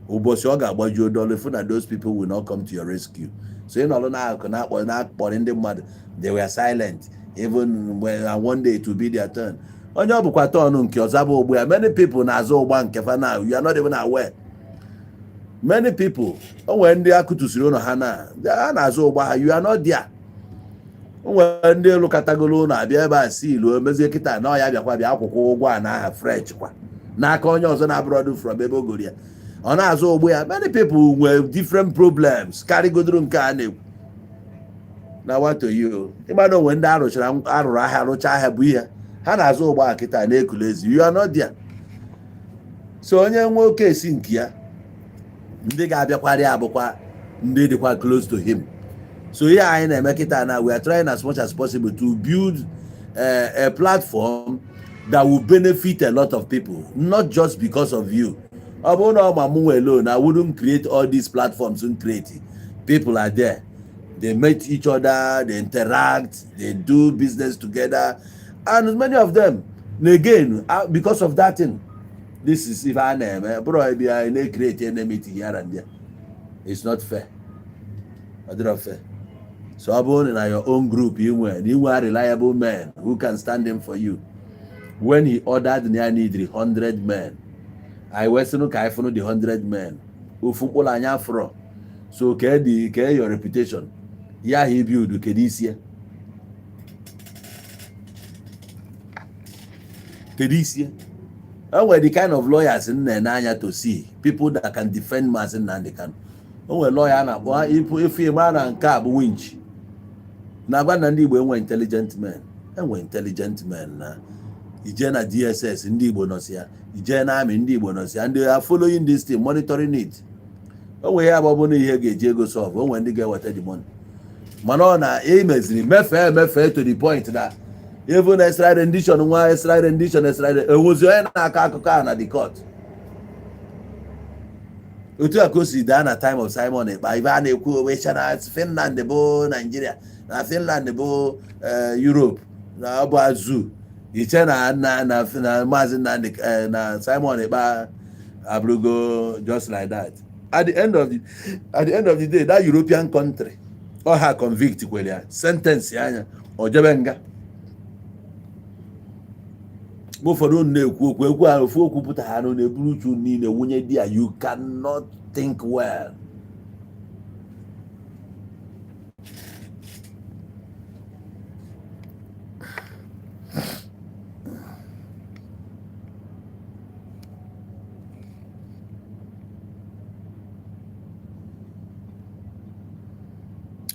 Ụbọchị ọ ga-agbajuo dọlụ ifu na those people will not come to your rescue. So ị nọrọ n'akụkụ na-akpọ na-akpọrọ ndị mmadụ, they were silent even when, and one day it will be their turn. Onye ọ bụkwa turn nke ọzọ bụ ụgbọ ya. Many people na-azụ ụgba nke fa now. You are not even aware. Many people, o nwere ndị akụtusiri ụlọ ha na ha na-azụ ụgba ha. You are not there. O nwere ndị lụkọtagolo ụlọ abịa ebe a si ilu mezie kịta na ọ ya bịakwa bịa akwụkwọ ụgwọ a na aha fresh kwa n'aka onye ọzọ na-abụrọdụ from ebe o goro ya, ọ na-azụ ụgbọ ya. Many people nwere different problems karịgodoro nke a na-ekwu na wato you ịgbado onwe ndị arụchara arụrụ ahịa, rụcha ahịa bụ ihe ha na-azụ ụgbọ a kịta na-ekulu ezi. You are not there. So onye nwe oke esi nke ya, ndị ga-abịakwarị abụkwa ndị dịkwa close to him. So ihe anyị na-eme kịta na we are trying as much as possible to build a platform that will benefit a lot of people, not just because of you. Ọ bụrụ na ọ ma mụ nwe alone, I wouldn't create all these platforms and create. People are there, they meet each other, they interact, they do business together, and many of them again, because of that thing. This is ife a na-eme bụrụ ebe anyị na-create enmity here and there. It's not fair. Ọ dịrọ fair. So ọ bụrụ na your own group, ị nwere na ị nwere reliable men who can stand in for you when he ordered na ya need 100 men, anyị wee sịnụ ka anyị fụnụ the 100 men, ofu mkpụrụ anya afụrọ. So kee the kee your reputation ya ahụ ibi udu, kedu isi ya, kedu isi ya? O nwere the kind of lawyers m na-ene anya to see people that can defend Maazị Nnamdi Kanu. O nwere lawyer a na-akpọ ife ịma na nke a bụ winch na-agwa na ndị Igbo enwe intelligent men, enwe intelligent men na ije na DSS, ndị Igbo nọsi ya, ije na army, ndị Igbo nọsi ya, ndị are following this thing, monitoring it. O nwere ya bụ ọ bụrụ na ihe ga-eji ego solve, o nwere ndị ga-eweta the money, mana ọ na emeziri mefee emefee to the point na even extra rendition nwa extra rendition extra enwezi onye na-akọ akụkọ a na the court. Otu a ka o si daa na time of Simon Ekpa, ibe a na-ekwu owecha na Finland bụ Nigeria, na Finland bụ Europe, na ọ bụ azụ iche na Maazị Nnamdi na Simon Ekpa abụrụgo just like that. At the end of the day, that European country ọ ha convict kwere ya, sentence ya anya o jebe nga. Mgbe ụfọdụ unu na-ekwu okwu ekwu ahụ, ofu okwu pụta ha na eburu uchu niile wunye di ya. You cannot think well.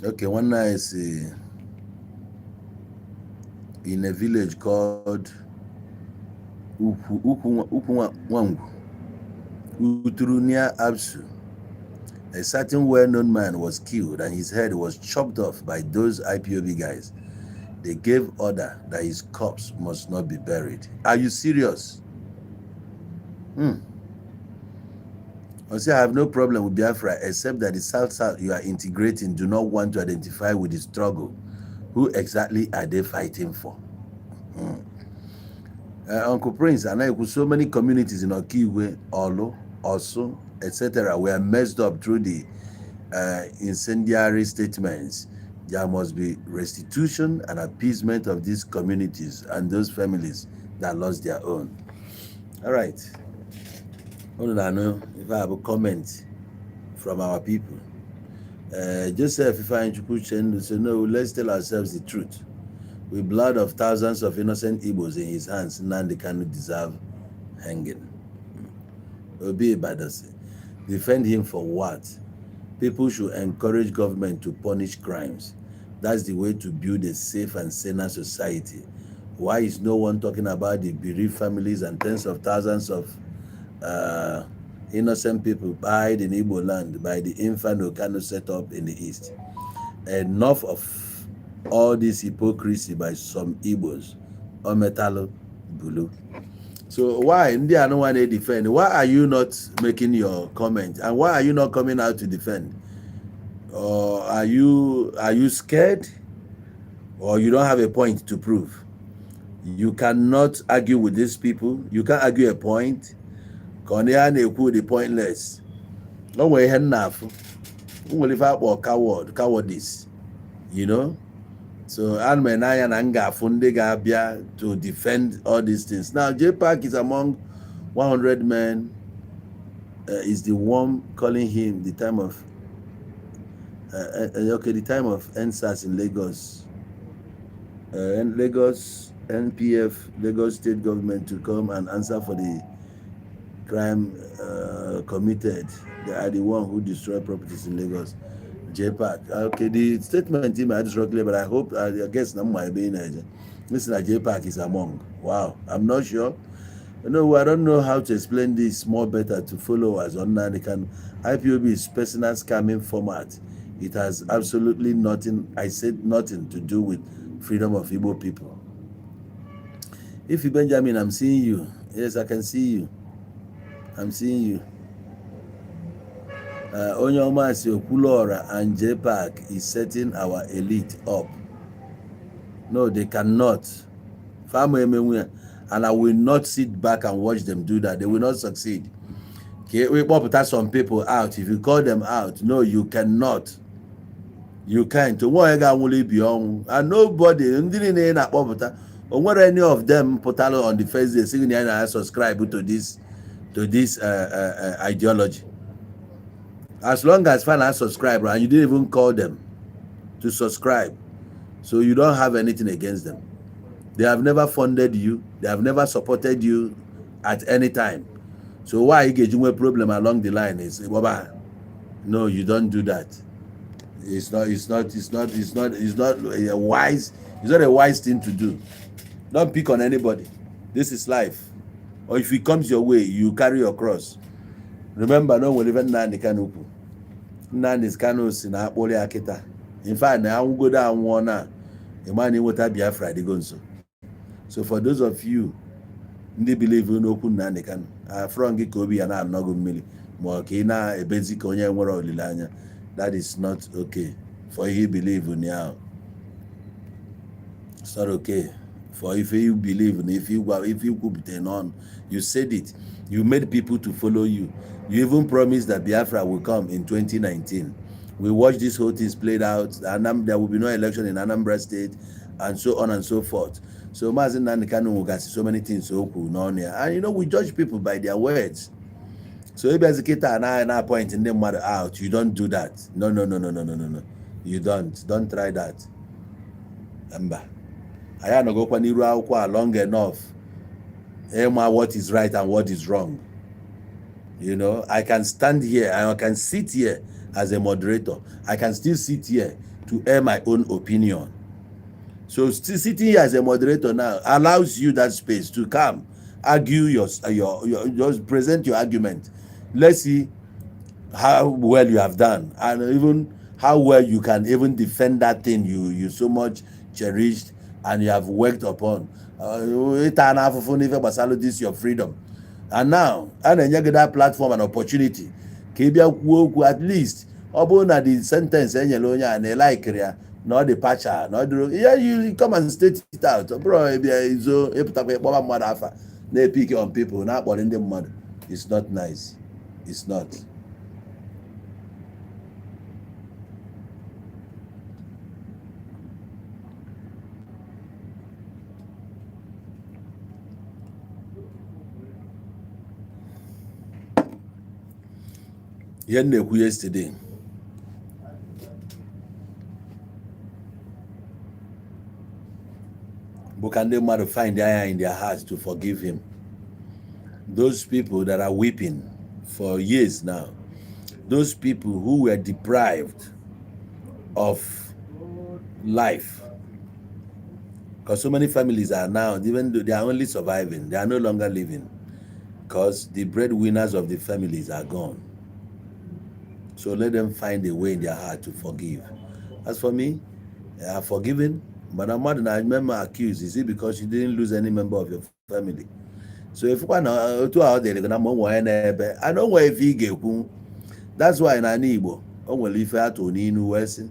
Okay, nwanne anyị si in a village called Ukwu Ukwu Ukwu Nwangwu, Uturu, near Absu, a certain well-known man was killed and his head was chopped off by those IPOB guys. They gave order that his corpse must not be buried. Are you serious? I say I have no problem with Biafra except that the South South you are integrating do not want to identify with the struggle. Who exactly are they fighting for? Uncle Prince and I, so many communities in Okigwe, Olo, Osu, etc., were messed up through the incendiary statements. There must be restitution and appeasement of these communities and those families that lost their own. All right. Unu na-anụ ife a bụ comment from our people. Joseph Ifeanyi Chendu say, "No, let's tell ourselves the truth. With blood of thousands of innocent Igbos in his hands, Nnamdi Kanu deserve hanging." Obi Ibadan, "Defend him for what? People should encourage government to punish crimes. That's the way to build a safe and saner society. Why is no one talking about the bereaved families and tens of thousands of innocent people died in Igbo land by the Inferno Kanu set up in the East? Enough of all this hypocrisy by some Igbos." Ometalo Bulu. So why ndị anụ na defend? Why are you not making your comment? And why are you not coming out to defend? Or are you scared? Or you don't have a point to prove? You cannot argue with these people. You can't argue a point. Ka ọ na ya na-ekwu dị pointless. O nwere ihe m na-afụ, o nwere ife akpọ coward, cowardice. So ana m ene anya na m ga-afụ ndị ga-abịa to defend all these things. Now, JPAC is among 100 men, is the one calling him the time of okay, the time of EndSARS in Lagos, Lagos NPF, Lagos State government to come and answer for the crime committed. They are the one who destroy properties in Lagos. JPAC. Okay, the statement team I just clear, but I hope, I guess na my being. This is JPAC is among. Wow, I'm not sure. No, I don't know how to explain this more better to followers on Nnamdi Kanu. IPOB is personal scamming format. It has absolutely nothing, I said nothing to do with freedom of Igbo people. If you Benjamin, I'm seeing you. Yes, I can see you. I'm seeing you. Onye ọma si Okwuluora and JPAC is setting our elite up. No, they cannot. Farmer emenwe, and I will not sit back and watch them do that. They will not succeed. Okay, we put some people out. If you call them out, no, you cannot. You can't. Onwe onye ga-anwụrụ ibi ọnwụ. And nobody, ndị niile ị na-akpọpụta, o nwere any of them pụtara on the first day sị na ya na subscribe to this ideology. As long as fa na subscribe and you didn't even call them to subscribe, so you don't have anything against them. They have never funded you. They have never supported you at any time. So why you get you problem along the line is, Baba, no, you don't do that. It's not, it's not, it's not, it's not, it's not a wise, it's not a wise thing to do. Don't pick on anybody. This is life. Or if it comes your way, you carry your cross. Remember, no nwere ife Nnamdi Kanu kwu. Nnamdi Kanu si na akpụrụ ya kịta. In fact, na anwụgodo anwụọ na ịma na ịnweta Biafra adịgo nso. So for those of you ndị believe n'okwu Nnamdi Kanu, afrọ gị ka obi ya na-anọgụ mmiri ma ọ ka ị na-ebezi ka onye nwere olileanya. That is not okay for ihe believe in ya. It's not okay for if you believe na if you gwa, if you kwupụta n'ọnụ. You said it. You made people to follow you. You even promised that Biafra will come in 2019. We watched this whole thing played out. There will be no election in Anambra State and so on and so forth. So Mazi Nnamdi Kanu nwegasị so many things o kwuru n'ọnụ ya. And we judge people by their words. So ịbịazi kịta na point ndị mmadụ out, you don't do that. No, no, no, no, no, no, no, no. You don't. Don't try that. Mba. Anyị anọgokwa n'iru akwụkwọ a long enough ịma what is right and what is wrong. I can stand here and I can sit here as a moderator. I can still sit here to air my own opinion. So still sitting here as a moderator now allows you that space to come, argue your just present your argument. Let's see how well you have done and even how well you can even defend that thing you so much cherished and you have worked upon. Ịta na afụfụ n'ife gbasara this your freedom. And now a na-enye gị that platform and opportunity ka ị bịa kwuo okwu. At least ọ bụrụ na the sentence enyere onye a na ịlikiri ya, na ọ dị partial, na ọ dịrị ihe, you come and state it out. Ọ bụrụ ịbịa izo ịpụtakwa ịkpọba mmadụ afa, na-epick on people, na-akpọrọ ndị mmadụ. It's not nice. It's not. Ihe m na-ekwu yesterday bụ ka ndị mmadụ find anya in their hearts to forgive him. Those people that are weeping for years now, those people who were deprived of life, because so many families are now, even though they are only surviving, they are no longer living because the breadwinners of the families are gone. So let them find a way in their heart to forgive. As for me, I have forgiven, but I'm not a member accused. Is it because you didn't lose any member of your family? So if one otu a ọ dịrị gị na ma onwe onye na-ebe and o nwere ife ị ga-ekwu. That's why na ala Igbo o nwere ife atụ n'inu wee sị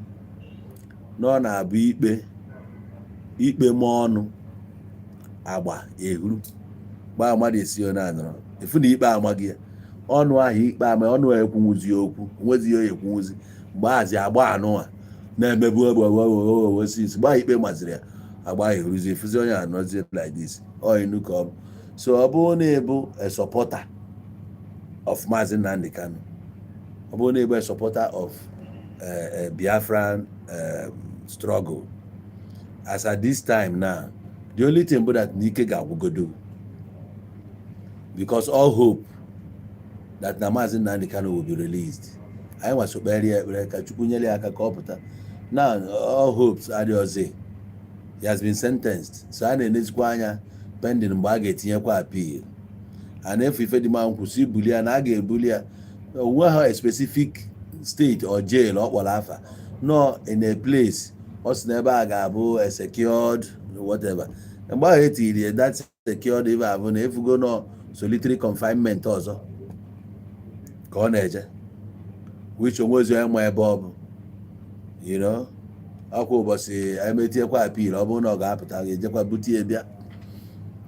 na ọ na-abụ ikpe ikpe ma ọnụ agba ehuru gbaa mmadụ esi onye anọrọ. Ifu na ikpe amaghị ya, ọnụ ahụ ikpe ama ọnụ a ekwunwuzi okwu, nwezi ya ekwunwuzi. Mgbe ahazi agba anụ a na-emebu egbe, mgbe ahụ ikpe maziri ya, agba ahụ eruzi, efuzi onye anọzi like this. Ọ inu ka ọ bụ. So ọ bụrụ na ịbụ a supporter of Maazị Nnamdi Kanu, ọ bụrụ na ịbụ a supporter of Biafran struggle as at this time now, the only thing bụ that n'ike ga-agwụgodo, because all hope that na Maazị Nnamdi Kanu will be released, anyị nwaso kpere ya ekpere ka Chukwu nyere ya aka ka ọ pụta. Now all hopes adịghịzi. He has been sentenced, so a na-enezikwa anya pending mgbe a ga-etinyekwa appeal. A na-efu ife dị ma nkwụsị ibuli ya na a ga-ebuli ya onwe ha a specific state or jail ọ kpọrọ afa nọ in a place ọ sị na ebe a ga-abụ a secured whatever. Mgbe ahụ etiri ya that secured, ebe abụ na efugo nọ solitary confinement ọzọ ka ọ na-eje, which onwezi onye ma ebe ọ bụ. Ọkwa ụbọchị emetiekwa appeal, ọ bụrụ na ọ ga-apụta, ga-ejekwa bute ya bịa.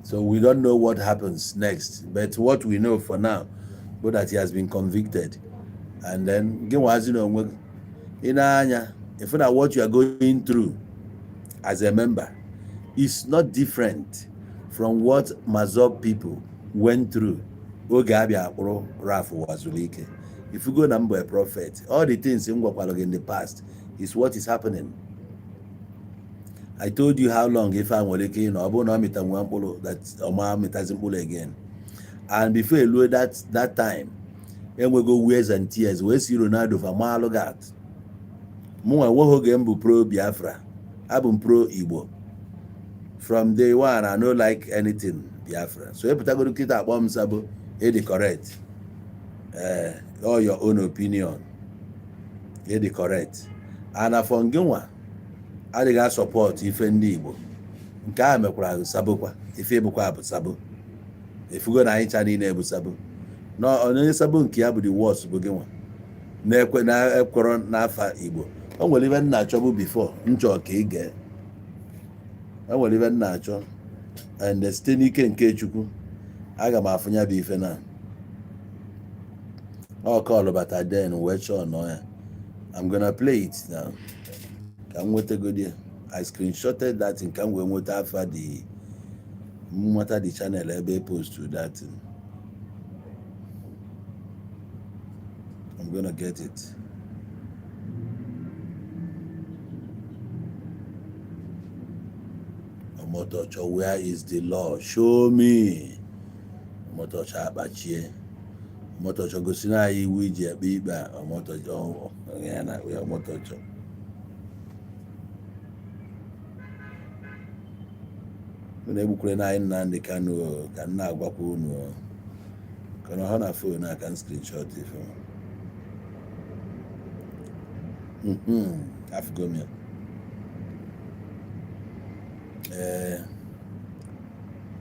So we don't know what happens next, but what we know for now bụ that he has been convicted. And then gị nwazi na onwe gị, ị na-anya ifu na what you are going through as a member is not different from what MASSOB people went through oge abịa akpụrụ Ralph Uwazuruike. If you go na mbụ a prophet, all the things m gwakwara gị in the past is what is happening. I told you how long ife a nwere ike ịnọ, ọ bụrụ na ọ mịta nwa mkpụrụ, that ọma mịtazi mkpụrụ again. And before eluo that time, enwego wears and tears wee si Ronaldo fa maalụ gat. Mụnwa enweghị oge m bụ pro Biafra, abụ m pro Igbo from day one. I no like anything Biafra, so epụtagoro kịta akpọ m sabo, ịdị correct. Ee, all your own opinion, ịdị correct. And afọ ngị nwa adịghị asupport ife ndị Igbo nke a mekwara sabokwa ife bụkwa bụ sabo. Efugo na anyị cha niile bụ sabo na onye sabo nke ya bụ the worst bụ gị nwa na-ekwe na-ekwọrọ n'afa Igbo. O nwere ife m na-achọ bụ before nchọ ka ị gee. O nwere ife m na-achọ, and site n'ike nke Chukwu, aga m afụ ya bụ ife na ọ kọlụ bata, then wee chọọ nọ ya. I'm gonna play it now ka m nwetagodi ya. I screenshotted that thing ka m wee nweta afa the nweta the channel ebe post that thing. I'm gonna get it. Omotocho, where is the law? Show me. Omotocho akpachie. Omotocho gosi na anyị iwu iji ekpe ikpe a. Omotocho ya na ya Omotocho. Unu egbukwere na anyị Nnamdi Kanu o, ka m na-agwakwa unu o. Ka na ọ na phone a ka m screenshot ife. Afụgo m ya. Ee,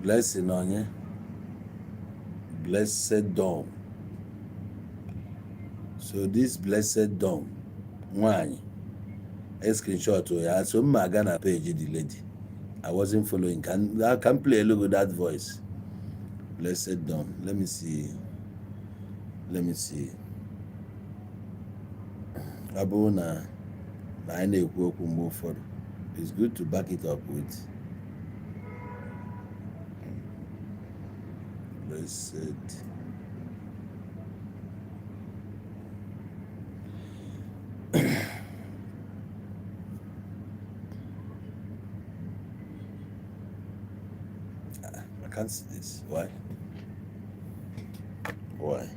Blessing onye Blessed Dom. So this Blessed Dom nwanyị e screenshot ya, so m aga na page the lady I wasn't following. Can I can play logo that voice. Blessed Dom, let me see, let me see. Ọ bụrụ na anyị na-ekwu okwu mgbe ụfọdụ, it's good to back it up with Blessed. I can't see this. Why? Why?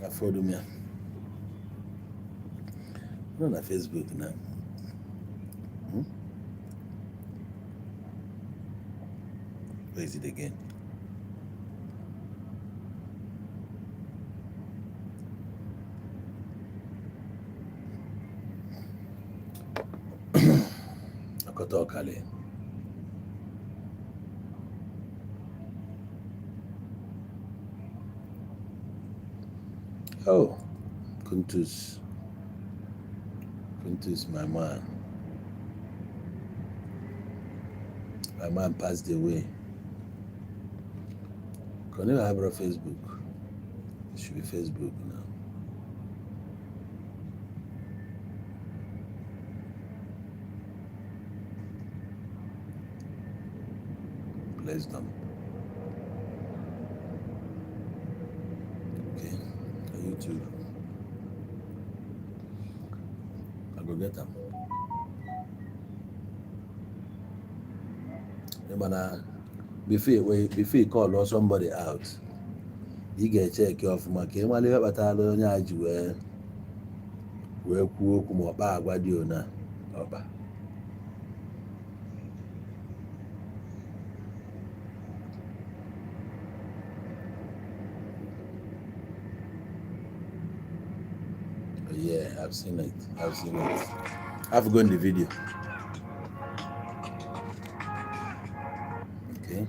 Afọdụ m ya. Nọ na Facebook now. Where is it again? Akọta ọkali. Oh, Kuntus. Kuntus, my man. My man passed away. Can you have a Facebook? It should be Facebook now. Place them. Okay. YouTube. I go get them. Mana before you call somebody out, ị ga-echeki ọfụma ka ị mara ihe kpatara onye a ji wee kwuo okwu ma ọkpa agwa dị ona ọkpa. Yeah, I've seen it. I've seen it. I've gone the video. Okay.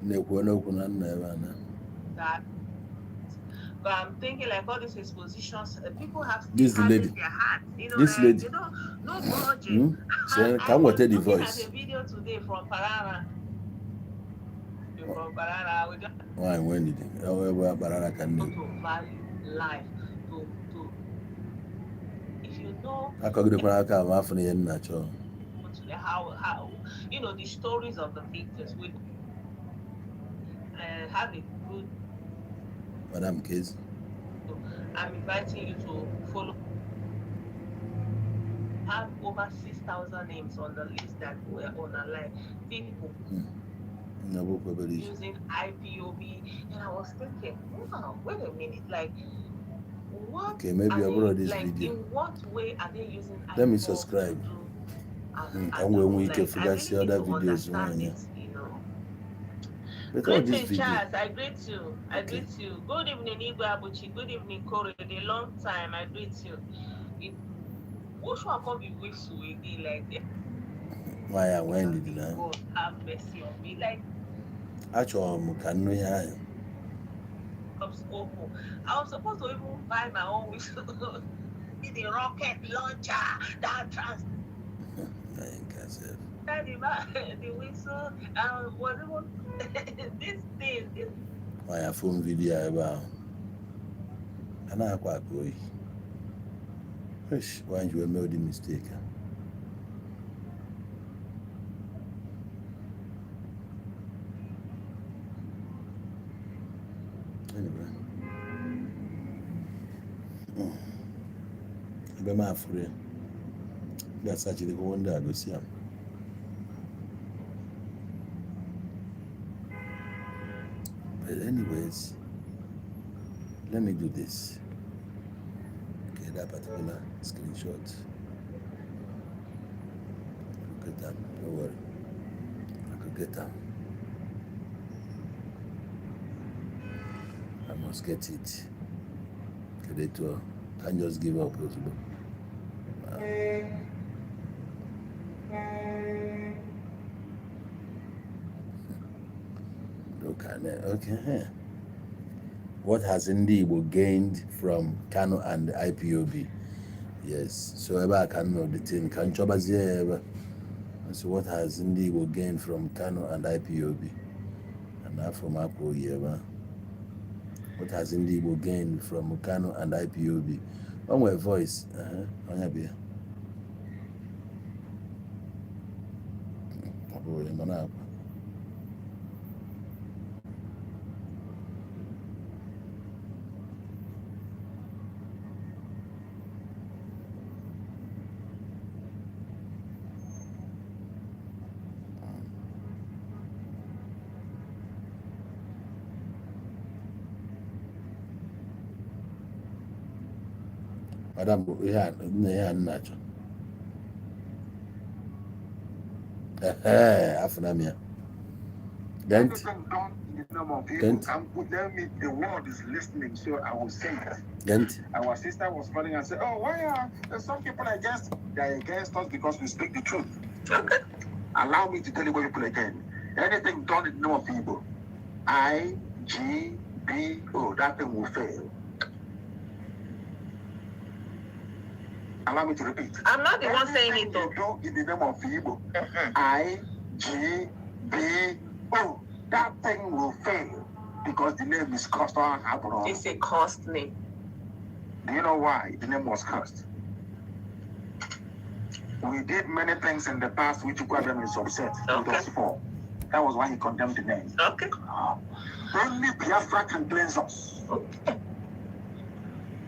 Na-ekwu n'okwu na nna ebe a na. That. But I'm thinking like all these expositions, people have This still lady. in their heart. This Like, lady. No grudging. So, I ka m was weta the looking voice. at a video today from Parana. From Parana, we just Nwaanyị nwee ndidi. Ebe a kpara aka nne. to value life. To if you know Akọgidekwara aka ma afọ na ihe m na-achọ. How the stories of the victims, we have a good. Madam Kezi. I'm inviting you to follow. Have over 6,000 names on the list that were on our line. People Na bụ obere ije. using IPOB, and I was thinking, wow, wait a minute, like, what? Okay, maybe are I borrow they, this like, video. In what way are they using Let me IPOB subscribe. to do Ka m wee nwee ike like, I fụgasị really other need to videos understand nwaanyị a. it. But all this Greetings, video. Charles. I greet you. I Okay. greet you. Good evening, Igwe Abuchi. Good evening, Kore. The long time. I greet you. Which one can be whistle again like that? Nwaanyị a nwee ndidi na. God have mercy on me. Like, Achọrọ m ka nnu ihe ahụ. open. I was supposed to even buy my own whistle. Be the rocket launcher that trans Nwaanyị nke a sef. the whistle was even this thing. This Nwaanyị afụ m video a ebe ahụ. A na-akwa aka oyi. Eish, nwaanyị ji wee mee ụdị mistake a. Anyway. Ebe m afụrụ ya. M ga-asachirikwa ndị a gosi ya. But anyways, let me do this. Okay, that particular screenshot. Look at them. Don't worry. I could get them. I must get it. Get it to Can't just give up. Ozugbo. Look at it. Okay. What has Ndi Igbo gained from Kanu and the IPOB? Yes. So ebe a ka m nọ the thing ka m chọbazie ya ebe. So what has Ndi Igbo gained from Kanu and IPOB? And afọ m akwa oyi ebe a. What has Ndi Igbo gained from Kanu and IPOB? O nwere voice. Onye bụ ya? Ọ bụ onye nọ na-akwa. Madam, ihe a nna ihe a m na-achọ. Ehe, afụna m ya. Gee ntị. Everything done in the name of evil. Kent. And let me, the world is listening, so I will say it. Gee ntị. Our sister was calling and said, "Oh, why are some people against? They are against us because we speak the truth." Allow me to tell you what people again. Anything done in the name of Igbo, I G B O, that thing will fail. Allow me to repeat. I'm not the one saying Anything it though. you do in the name of Igbo, I G B O, that thing will fail because the name is cursed. It's a cost name. Do you know why the name was cursed? We did many things in the past which Ukwabem is upset with Okay. us for. That was why he condemned the name. Okay. Only Biafra can cleanse us. Okay.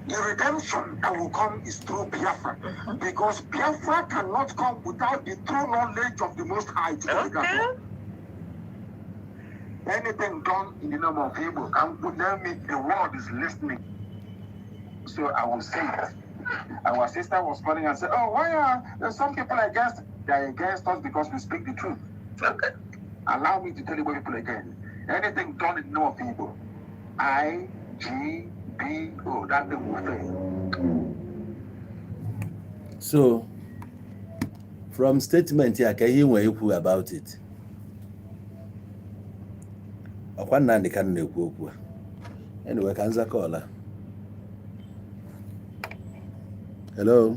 The redemption that will come is through Biafra. Because Biafra cannot come without the true knowledge of the Most High. Okay. Anything done in the name of Igbo, and let me, the world is listening. So I will say it. Our sister was calling and said, "Oh, why are some people against? They are against us because we speak the truth." Okay. Allow me to tell you what people again. Anything done in the name of Igbo, I G B O, that thing will fail. So from statement ya, ka ihe ị nwere ikwu about it? Ọkwa Nnamdị Kanụ na-ekwu okwu a. Anyway, ka nzakọ ọla. Hello.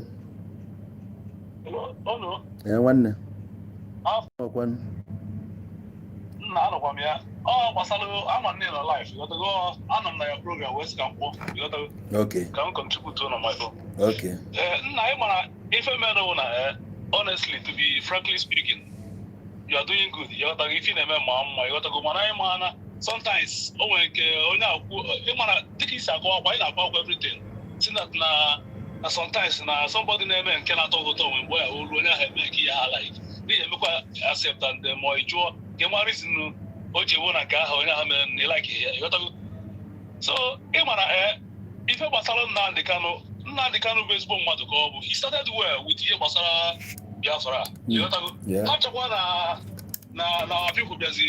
Hello. Ee, nwanne. Ọkwa Nna, anọkwa m ya. Ọ gbasara ama nne nọ live, ịghọtago? Anọ m na ya program wee sị ka m kpọọ, ịghọtago? Okay. Ka m contribute on my own. Okay. Ee, nna, ị mara ife mere wụ na honestly, to be frankly speaking, you are doing good, ịghọtago? Ife ị na-eme ma mma, ịghọtago? Mana anyị ma na sometimes o nwere nke onye akwụ, ị mara, dịka isi akọ akwa, anyị na-akọ akwa everything si na sometimes na somebody na-eme nke na-atọ gị ụtọ, nwere mgbe ya olu onye ahụ eme nke ihe ha like n'ihi emekwa accept and ma ị jụọ ka ị mara reason o ji ewu na nke ahụ onye ahụ mere na ị like ya, ịghọtago? So ị mara, ee, ife gbasara Nnamdị Kanụ, Nnamdị Kanụ bụ ezigbo mmadụ ka ọ bụ. He started well with ihe gbasara Biafra, ịghọtago? Yeah. Ha chọkwa na people bịazi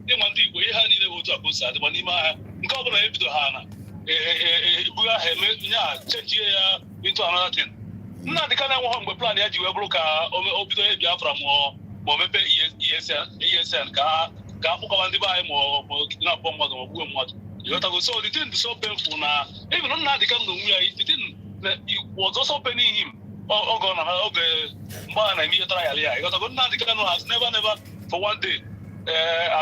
ịma ndị Igbo, ihe ha niile bụ otu a ka o si adịgba n'ime ahịa. Nke ọ bụla ebido ha na ebuga ha eme nya chenjie ya into another thing. Nnamdị Kanụ enweghị mgbe plan ya ji wee bụrụ ka o bido ihe Biafra ma o mepee ESN ka akpụkọba ndị be anyị ma ọ kidnap mmadụ ma ọ gbuo mmadụ, ịghọtago? So the thing is so painful na even Nnamdị Kanụ na onwe ya, the thing was also paining him oge ọ nọ na oge mgbe a na-eme ihe trial ya, ịghọtago? Nnamdị Kanụ has never, never for one day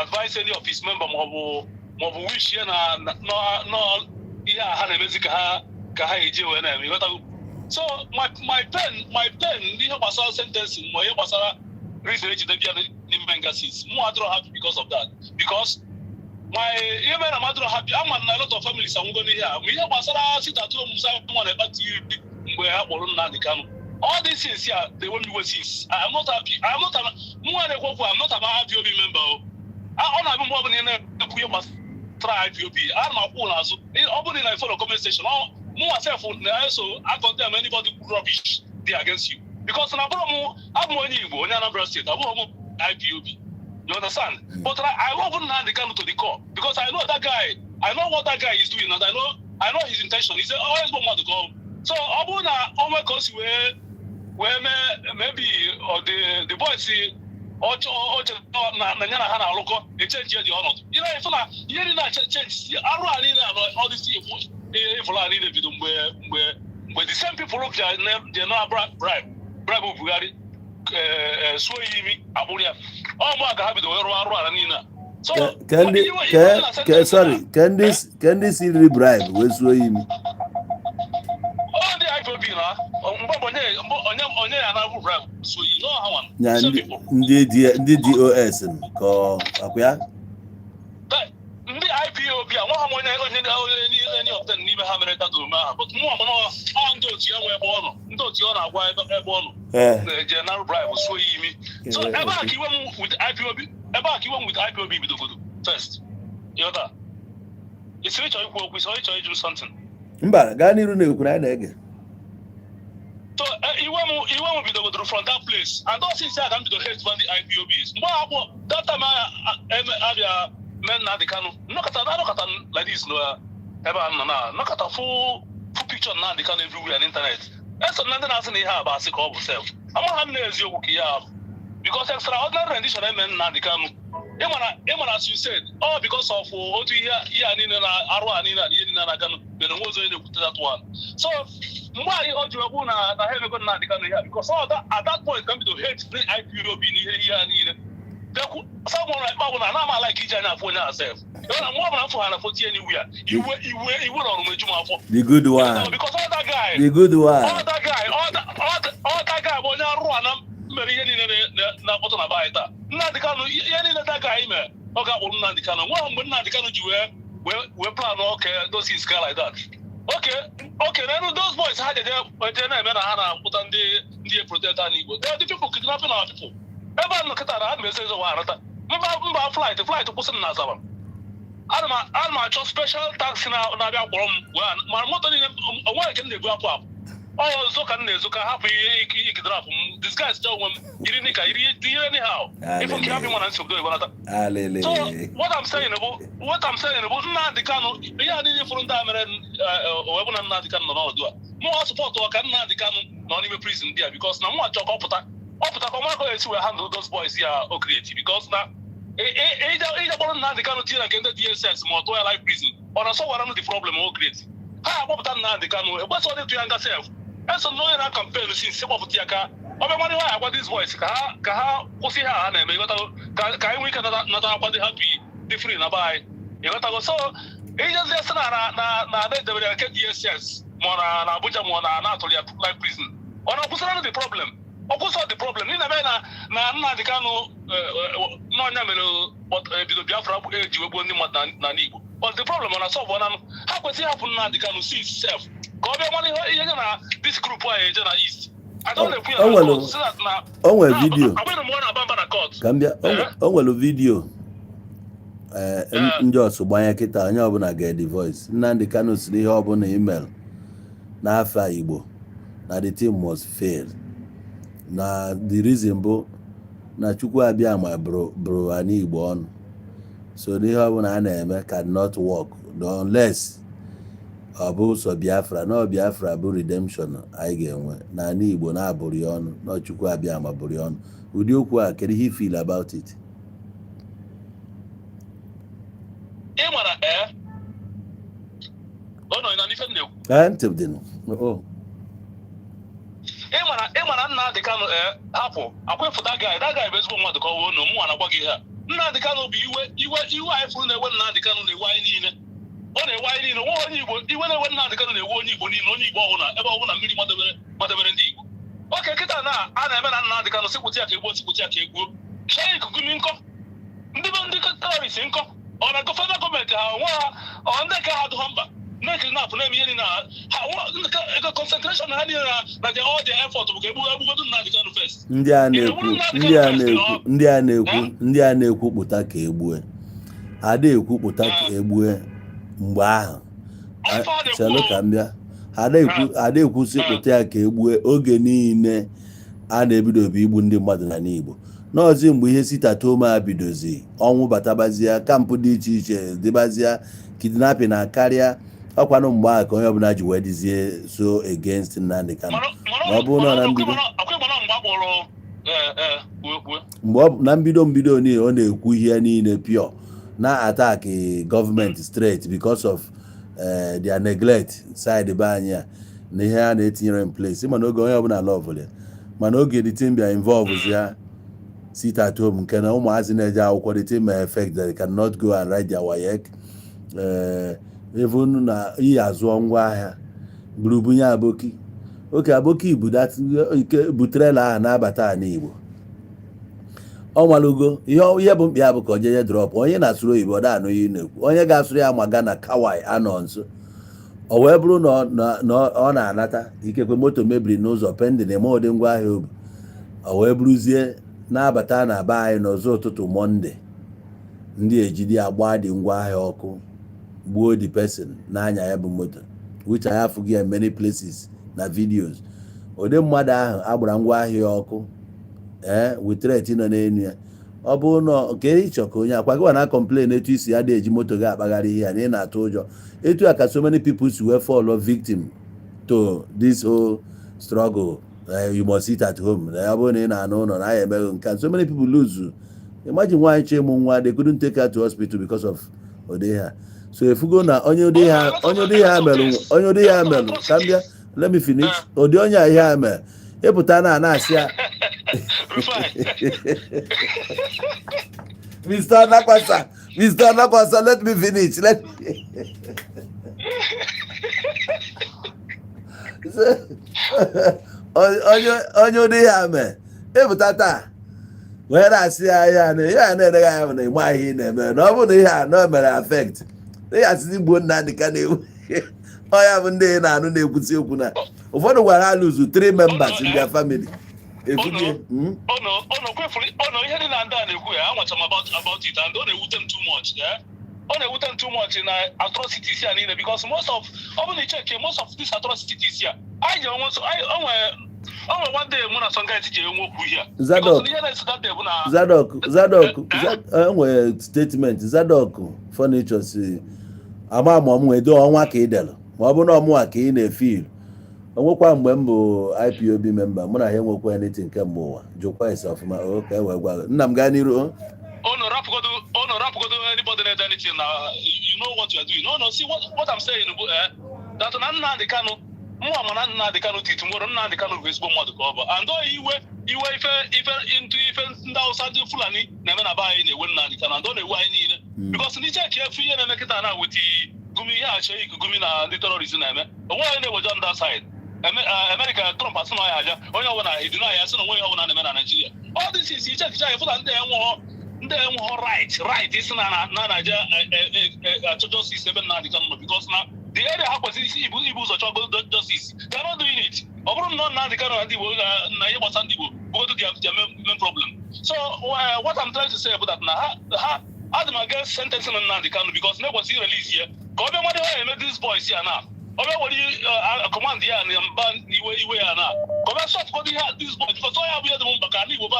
advise any of his member ma ọ bụ wish ya na ihe a ha na-emezi ka ha eji wee na-eme, ịghọtago? So my pain n'ihe gbasara sentencing ma ihe gbasara reason ejide bịa n'ime nga since, mụ adịrọ happy because of that, because my ihe mere na m adịrọ happy, ama na a lot of families anwụgo n'ihe a, ma ihe gbasara sit at home Simon Ekpa iri mgbe ha kpọrọ Nnamdi Kanu. All these things here, they want me with since I am not happy. I am not an mụ na-ekwu okwu, I'm not an IPOB member o. Ọ na-abụ mgbe ọbụla ị na-ekwu ihe gbasara IPOB, a na akwụ n'azụ. Ọ bụrụ na ị follow comment section, mụnwa sef na-eso condemn anybody kwuru rubbish dị against you, because na abụrụ m, abụ m onye Igbo, onye Anambra State, abụghị m IPOB, you understand? But I love Nnamdi Kanu to the core because I know that guy. I know what that guy is doing and I know his intention. He's always mmadụ ka ọ so ọ bụrụ na o nwee ka o si wee mee, maybe ọ the boy si ọ chere na ya na ha na-alụkọ echenji dị ọnọdụ ị na-efu na ihe niile na change arụ a niile anọ ọ dịsi ịfụrụ a niile bido mgbe the same people bịa na bribe Buhari suo ya imi agbụrụ ya. Ọ mgbe a ka ha bido wee rụọ arụ ala niile a. So Ke ndị iwe ke na ke sentence sorry, ke ndị si riri bribe wee suo ya imi? Ọ ndị IPOB na mgbe onye ya na-abụ bribe suo yi no ha nwa. Nya same ndị people. ndị DOS ka ọ akwa ya? Ndị IPOB a nwa ha m onye any of them n'ime ha mere that omume ahụ, but mụ ama ọ ndị otu ya nwe ebe ọ nọ, ndị otu ya ọ na-agwa ebe ọ nọ na-eje na bribe suo ya imi. So ebe a ka iwe m with IPOB, ebe a ka iwe m with IPOB bidogodo first, ịghọta? Isi ịchọ ikwu okwu, isi ịchọ ịjụ something? Mba, gaa n'iru na-ekwu na anyị na-ege. So iwe m bidogodoro from that place and all since ka m bido hate ndị IPOBs mgbe akpọ that time abịa mee Nnamdi Kanu nnọkọta anọkọta like this na ebe a nọ na nnọkọta full picture Nnamdi Kanu everywhere on internet. Eso na ndị na-asị na ihe a bụ asị ka ọ bụ sef, amaghị m na eziokwu ka ihe a bụ. Because extraordinary rendition eme Nnamdi Kanu, ịmara, as you said, all because of otu ihe a niile na arụ a niile na ihe niile na-aganụ mere nwe ụzọ onye na-ekwute that one. So mgbe anyị o ji wekwu na ha emego Nnamdi Kanu ihe a, because all that, at that point ka m bido hate the IPOB na ihe a niile. Bịakwu Simon Ekpa bụ na ana m ala iji anya afụ onye a sef na mgbe ọbụla m fụ ha na foto anywhere, iwe iwe iwe na ọrụ eju m afọ. The good one. Because all that guy, The good one. all that guy, all that guy bụ onye arụ ana mere ihe niile na-akpọtụ na be anyị taa. Nnamdi Kanu, ihe niile that guy mere, ọ ga-akpụrụ Nnamdi Kanu nwa mgbe Nnamdi Kanu ji wee plan okay, those things like that. Okay, n'elu those boys ha jeje eje na-eme na ha na-akpụta ndị protect anyị Igbo. They are the people kidnapping our people. Ebe a nọ kịta na ha na-ese ezo wa arata mba flight kwụsị m na Asaba. Ana m achọ special taxi na-abịa kpọrọ m wee mana moto niile onwe nke m na-ebu apụ apụ ọ ọzọ ka m na-ezo ka hapụ ihe ikidnap m, disguise cha onwe m, yiri nika yiri yiri anyhow ịfụ nke hapụ nwa na nsogbu ebanata. Alele. So what I'm saying bụ Nnamdi Kanu, ihe a niile fụrụ ndị a mere wee bụ na Nnamdi Kanu nọ n'ọdụ a, mụnwa support ka Nnamdi Kanu nọ n'ime prison ndị a, because na mụnwa chọọ ka ọ pụta, ọ pụta ka ọ mara ka ọ esi wee handle those boys ya o create, because na ije kpọrọ Nnamdi Kanu tinye na nke ndị DSS ma ọ tụọ ya life prison, ọ na sọwara the problem o create. Ha akpọpụta Nnamdi Kanu, ekwesịghị ịtụ ya nga sef. Eso na onye na campaign since kpọpụta ya ka ọ bịa mara ihe agwa these boys ka ha kwụsị ihe a ha na-eme, ịghọtago, ka anyị nwee ike nata akwa dị happy, dị free na be anyị, ịghọtago. So ijezie sị na na edebere ya nke DSS ma ọ na Abuja ma ọ na na-atụrụ ya life prison, ọ na-akwụsịra the problem? Ọ kwụsị the problem n'ihi na ebe na Nnamdi Kanu n'ọnya mere ebido Biafra eji wegbuo ndị mmadụ n'ala Igbo. But the problem ọ na solve ọ na ha kwesịrị ịhapụ Nnamdi Kanu since sef ka ọ bịa mara ihe ya na this group a eje na East. I don't ekwu ya O na court, so that na O nwere video. Agbaghị m ọ na-aba mba na court. Ka m bịa, o nwere video ndị ọsụ gbanye kịta, onye ọbụla ga the voice. Nnamdi Kanu siri ihe ọbụla email n'afa Igbo na the team must fail, na the reason bụ na Chukwu abịa ma bụrụ anyị Igbo ọnụ, so n'ihe ọbụla a na-eme cannot work unless ọ bụ sọ Biafra na Biafra bụ redemption anyị ga-enwe na ala Igbo na-abụrụ ya ọnụ na Chukwu abịa ma bụrụ ya ọnụ. Ụdị okwu a, kedu ihe you feel about it? Ị mara ee, ọ nọ na n'ife m na-ekwu. Ee, ntị dị nụ. Oh. Ị mara Nnamdi Kanu, ee, hapụ akwa that guy. That guy bụ ezigbo mmadụ ka ọ wụ na mụnwa na-agwa gị ihe a. Nnamdi Kanu bụ iwe anyị fụrụ na-ewe Nnamdi Kanu na-ewe anyị niile. Ọ na-ewe anyị niile, nwa onye Igbo. Iwe na-ewe Nnamdi Kanu na-ewe onye Igbo niile, onye Igbo ọbụla, ebe ọbụla mmiri madebere ndị Igbo. Oke kịta na a na-eme na Nnamdi Kanu sikwụta ya ka egbuo, sikwụta ya ka egbuo chee ikuku nkọ ndị be ndị terrorist nkọ. Ọ na federal gọọmenti ha onwe ha, ọ ndị ka ha dụ ha mba na-ekidnap na-eme ihe niile ha ha concentration ha niile na their all their effort bụ ka egbu egbugodu Nnamdi Kanu first. Ndị a na-ekwu pụta ka egbue, ada ekwu pụta ka egbue mgbe ahụ. Chelụ ka m bịa. Ada ekwusi pụta ya ka egbue oge niile a na-ebidobe igbu ndị mmadụ n'ala Igbo n'ọzi mgbe ihe sit-at-home bidozi, ọnwụ batabazie, camp dị iche iche dịbazie, kidnapping na karịa ọkwanụ mgbe ahụ ka onye ọbụla ji wee dịzie so against Nnamdi Kanu. Ma ọ bụrụ na na mbido mgbe ọ na mbido niile ọ na-ekwu ihe niile pure na attack gọọmenti straight because of their neglect side be anyị a na ihe a na-etinyere in place. Mana oge onye ọbụla love ya, mana oge the team bịa involve ya, sit at home nke na ụmụazị na-eje akwụkwọ, the team may affect that they cannot go and write their WAEC, even na iyi azụọ ngwa ahịa burubunye aboki oke aboki bụ ike bụ trailer ahụ na-abata ala Igbo. Ọ nwalugo ihe bụ mkpa ya bụ ka o jeje drop onye na-asụrụ oyibo, ọ da-anụ ihe ị na-ekwu, onye ga-asụrụ ya maga na kawai anọ nso. Ọ wee bụrụ na ọ na-anata, ikekwe moto mebiri n'ụzọ pending eme ụdị ngwa ahịa obu, ọ wee bụrụzie na-abata na be anyị n'ụzọ ụtụtụ Monday, ndị ejide agba dị ngwa ahịa ọkụ, gbuo the person na-anya ya bụ moto, which I have in many places na videos. Ụdị mmadụ ahụ agbara ngwa ahịa ọkụ, ee, with threat nọ n'elu ya, ọ bụrụ na nke ịchọ ka onye akwa gịwa na complain etu isi ya eji moto gị akpagharị ihe ya na ị na-atụ ụjọ, etu a ka so many people si wee fall victim to this whole struggle. You must sit at home. Na ya bụrụ na ị na-anụ ụlọ na ya emeghị nke, so many people lose. Imagine nwaanyị chọ ịmụ nwa, they couldn't take her to hospital because of ụdị ha. So efugo na onye ụdị ha, onye ụdị ha merụ, onye ụdị ha merụ, ka m bịa, let me finish. Ụdị onye a ihe a mere, ịpụta na na-asị ya, Rufai. Mr. Anakwasa, Mr. Anakwasa, let me finish. Let so, onye ụdị ya mee, ịpụta taa wee na-asị ya ya na ya na-eleghị anya na ịma ihe ị na-eme, na ọ bụrụ na ihe a na o mere affect ihe asịsị gbuo Nnamdị Kanu ewu ọ ya bụ ndị ị na-anụ na-ekwusi okwu na ụfọdụ gwara ha lose three members in their family efugie. Ono kwefuru ono ihe dị na ndị a na-ekwu ya anwacha m about it, and ọ na-ewute m too much, yeah? Ọ na-ewute m too much na atrocities ya niile, because most of, ọ bụ na icheke, most of these atrocities ya anyị ji onwe so anyị onwe one day mụ na some guys ji enwe okwu ihe a. Zadok. Because ihe na-esi that day bụ na Zadok, enwere statement Zadok Furniture si ama ma m nwee do ọnwa ka ị delụ, ma ọ bụ na ọmụwa ka ị na-efil onwekwa. Mgbe m bụ IPOB member, mụ na ha enwekwa anything kemgbe ụwa. Jụkwa ese ọfụma o ka e wee gwa gị. Nna m, gaa n'iru o. Ono rapụgodu anybody na anything na you know what you are doing. No, see what I'm saying bụ that na Nnamdi Kanu, mụnwa ma na Nnamdi Kanu till tomorrow, Nnamdi Kanu bụ ezigbo mmadụ ka ọ bụ, and ọ iwe ife ntụ ife ndị Hausa, ndị Fulani na-eme na be anyị na-ewe Nnamdi Kanu, and ọ na-ewe anyị niile, because ndị cheki efu ihe na-eme kịta na with Gumi, ihe achọ Gumi na ndị terrorist na-eme onwe onye na-eweje on that side. America, Trump asị na ọ ya aja onye ọbụla edina ya, sị na onwe onye ọbụla na-eme na Nigeria. All this is ichekicha ya fụ na ndị enweghọ right isi na Naịjirịa achọ justice ebe Nnamdi Kanu nọ, because na the area ha kwesịrị isi ibu ụzọ chọgo justice, they are not doing it. Ọ bụrụ na Nnamdi Kanu na ndị Igbo na ihe gbasara ndị Igbo bụgodo their main problem. So what I'm trying to say bụ that na ha adị m against sentencing Nnamdi Kanu, because na ekwesịrị release ya ka ọ bịa mmadụ ha eme this boys ya na ọ bịa were command ya na mba iwe ya na ka ọ bịa stop godo ihe this boys, because ọ ya bụ ihe dị m mkpa ka ndị Igbo be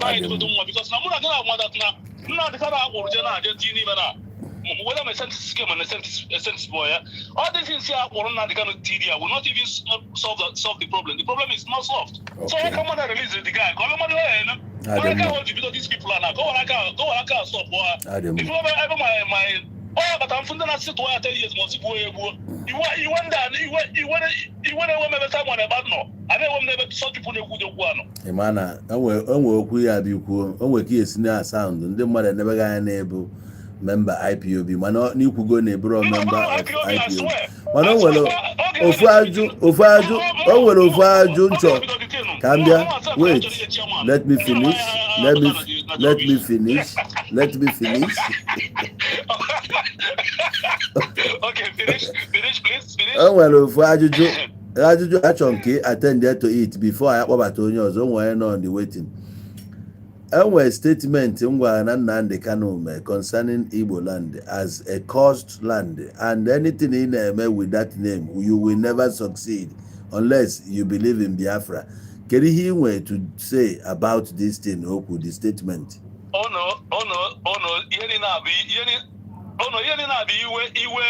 anyị dịgodo mma, because na mụ na gị na agwa that na Nnamdi Kanu akpụrụ je na-aje tinye n'ime na whether my sentence came and a sentence boy, yeah? All these things here, Nnamdi Kanu TD will not even solve the problem. The problem is not solved. So how come on release the guy? Come on, I don't know. What you these people are now? Go on, go on, stop. I don't If know. you ever my oh, but I'm from the sit where 10 years must go iwe iwe ndị a iwe iwe na-enwe mebe Simon ebe nọ a na-enwe m n'ebe some people na-ekwu okwu anọ. Ị ma na enwe okwu ya bụ ikwuo onwe ka esi na sound ndị mmadụ enebeghị anya na-ebu member IPOB, mana n'ikwugo na eburo member of IPOB, mana o nwere ofu ajụ o nwere ofu ajụ nchọ ka m bịa. Wait, let me finish, let me finish, let me finish. Okay, finish, finish, please, finish. O nwere ofu ajụjụ achọ nke attend to it before anyị akpọbata onye ọzọ. O nwere nọ on the waiting. Enwere statement m gwara na Nnamdi Kanu mee concerning Igbo land as a cursed land, and anything ị na-eme with that name, you will never succeed unless you believe in Biafra. Kedu ihe ị nwere to say about this thing okwu, the statement? Ono ihe niile abụ ihe ono ihe niile abụ iwe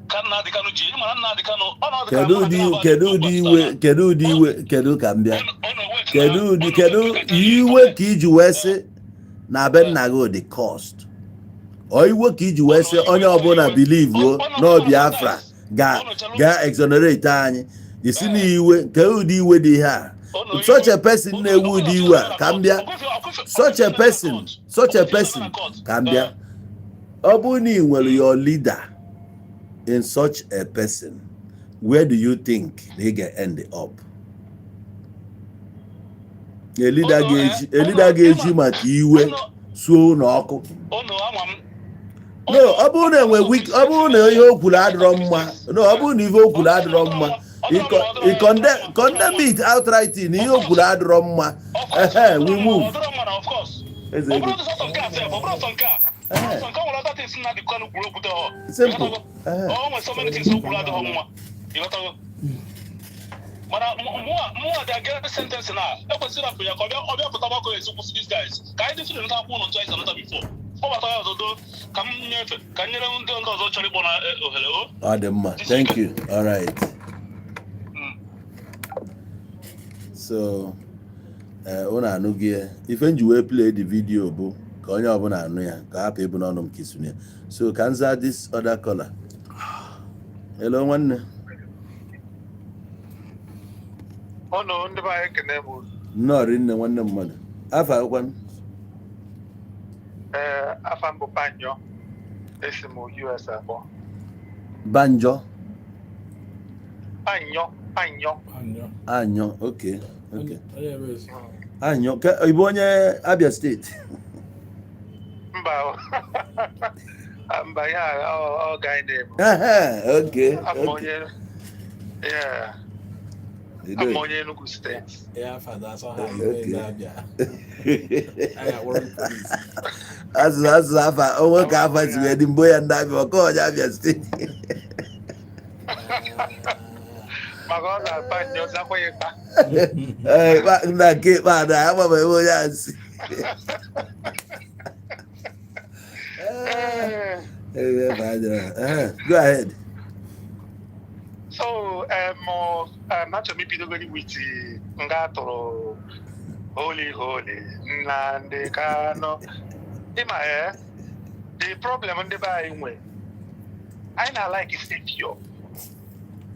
ka Nnamdi Kanu ji ịmara Nnamdi Kanu ọnọdụ. Kedu ụdị kedu ụdị iwe, kedu ka m bịa, kedu iwe ka iji wee sị na be nna gị dị cursed, ọ iwe ka iji wee sị onye ọbụla believe o na Biafra ga exonerate anyị isi na iwe? Kedu ụdị iwe dị ihe a? Such a person na-ewu ụdị iwe a, ka m bịa, such a person, ka m bịa, ọ bụrụ na ị nwere your leader in such a person, where do you think they get end up? A leader ga-eji maka iwe suo ụlọ ọkụ. No, ọ bụrụ na enwe weak, ọ bụrụ na ihe o kwuru adịrọ mma, no, ọ bụrụ na ihe o kwuru adịrọ mma, i condemn it outright na ihe o kwuru adịrọ mma. Ehe, we move. Eze ego. Simple. Ehe. O nwere so many things o kwuru adịghị mma, ịghọtago? Mana mụnwa dị against sentence na ekwesịrị apụ ya ka ọ bịa pụta gbakọ esi kwụsị these guys, ka anyị dị nata akwụ ụlọ ntụ anyị si anata before kpọbata ya ọzọ. Do ka m nyefe, ka m nyere ndị ọzọ chọrọ ịkpọ na ohere o. Ọ dị mma, thank you. All right. So unu anụghị ya. Ife m ji wee play the video bụ ka onye ọbụla anụ ya, ka hapụ ịbụ n'ọnụ m ka isonye ya. So ka m zaa this other caller. Hello, nwanne. Ọnụ ndị be anyị, ekene m. Nnọọ rinne, nwanne mmadụ. Afa akwụkwanụ? Ee, afa m bụ Banjo, esi m US akpọ. Banjo? Banyo, Banyo. Anyọ, okay. Anyọ, ị bụ onye Abia Steeti? Mba, mba, ya ọ ga na-ebu. Abụ m onye, yeah, abụ m onye Enugu Steeti. Ya fada asọ ha iwe ndị Abia. Anyị akpọrọ ndị polisi. Azụ azụ afa onwe ka afa si wee dị mbụ ya, ndị Abia ọkọ onye Abia Steeti. Maka ọ na-aba njọ zakwa ya ịkpa. Ee, na nke ikpeazụ a, ama m ebe onye a si. Ee, ebe a dịrị. Ee, go ahead. So achọrọ m ibidogori with nga atụrụ Holy Holy Nnamdi Kanu. Ịma, the problem ndị be anyị nwe, anyị na-like savior,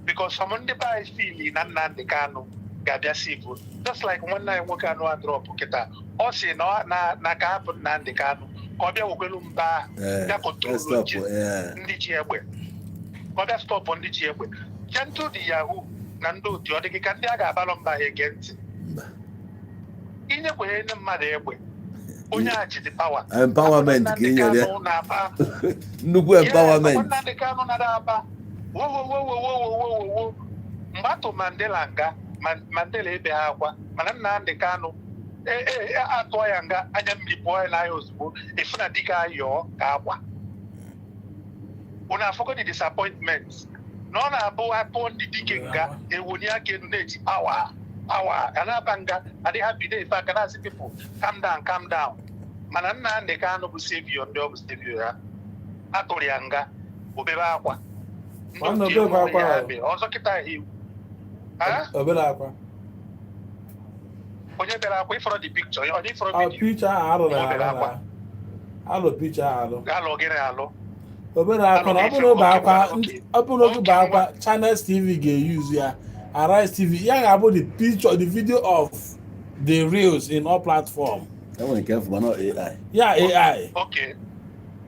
because some ndị be anyị feel na Nnamdi Kanu ga-abịa save, just like nwanne anyị nwoke anụ a drop kịta, ọ sị na na ka hapụ Nnamdi Kanu ka ọ bịa wekwelu mba bịa control stop ndị ji egbe, ka ọ bịa stop ndị ji egbe. Gentle the Yahoo na ndị otu ọ dịghị ka ndị a ga-abalụ mba ha ege ntị. Mba. Inyekwenye ndị mmadụ egbe, onye a ji the power. Empowerment ka ị nyere ya. Kanu na-aba nnukwu empowerment. Nnamdi Kanu nara aba wo wo wo wo wo wo wo wo wo. Mgbe atụ Mandela nga, Mandela ebe ha akwa, mana Nnamdi Kanu atụọ ya nga, anya mmiri pụọ ya n'anya ozugbo. Efu na dike ayọọ ka akwa. Unu afọgo the disappointment na ọ na-abụ atụọ ndị dike nga, ewonye aka elu na-eti power, power, a na-aba nga adị happy, na-efe aka na-asị, "People, calm down, calm down." Mana Nnamdi Kanu bụ savior ndị ọ bụ savior ya, atụrụ ya nga, obebe akwa. Ndị Nwanne, otu obebe enweghị akwa ya ahụ. mere. Ọzọ kịta ha iwu. Ha? Obere akwa. Onye bere akwa? Ịfọrọ the picture, onye ịfọrọ Ah, video? picture ahụ arụrụ O bere arụ. akwa. Na alụ picture ahụ alụ. Alụ gịnị alụ? Obere akwa na ọ bụrụ na obe akwa, ọ bụrụ na oge akwa, Channels TV ga-eyuzu ya, Arise TV ya ga-abụ the picture, the video of the reels in all platform. Enwere nke mfụ, mana ọ AI. Ya AI.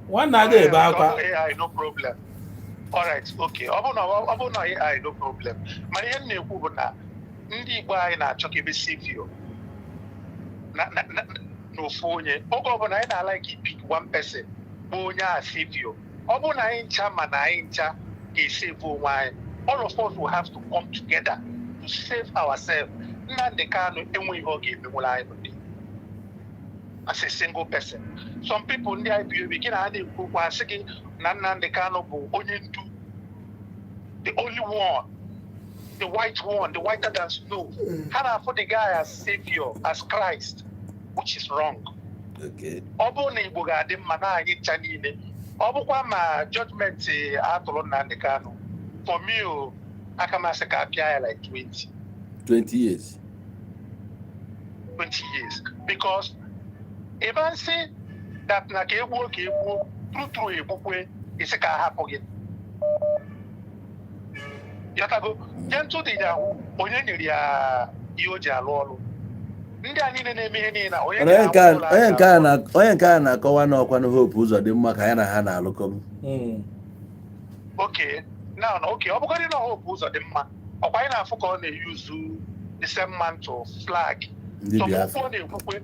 Nwanne, ada ebe akwa. Ọ bụ AI, no problem. Alright, okay, ọ bụ na AI, no problem. Mana ihe m na-ekwu bụ na ndị Igbo anyị na-achọ ka ebe savior na n'ofu onye. Oge ọbụla anyị na-alike pick one person bụ onye a savior. Ọ bụrụ na anyị ncha, ma na anyị ncha ga-esave onwe anyị, all of us will have to come together to save ourselves. Nnamdi Kanu enweghị ihe ọ ga-emenwere anyị bụ ndị Igbo as a single person. Some people, ndị IPOB, gị na ha na-ekwu okwu, asị gị na Nnamdi Kanu bụ onye ndu, the only one, the white one, the whiter than snow. Ha na-afụ the guy as savior, as Christ, which is wrong. Ọ bụrụ na Igbo ga-adị mma na anyị ncha niile, ọ bụkwa ma judgment atụrụ Nnamdi Kanu, for me o, aka m asị ka a pịa ya like 20 20 years. 20 years, because ebe nsị that na ka egbuo, ka egbuo true true, egbukwe isi ka a hapụ gị yọtago. Gentle dị ya, onye nyere ya ihe o ji alụ ọrụ, ndị a niile na-eme ihe niile na onye Mana onye nke nyere a ha onye nke a na onye nke a na-akọwa na ọkwa na Hope Ụzọdịmma ka ya na ha na-alụkọ. Okay, now na okay, ọ bụgodị na Hope Ụzọdịmma, ọkwa anyị na-afụ ka ọ na-eyuzu the same mantle flag. Ndị Some Biafra. okwu ọ na-ekwukwe,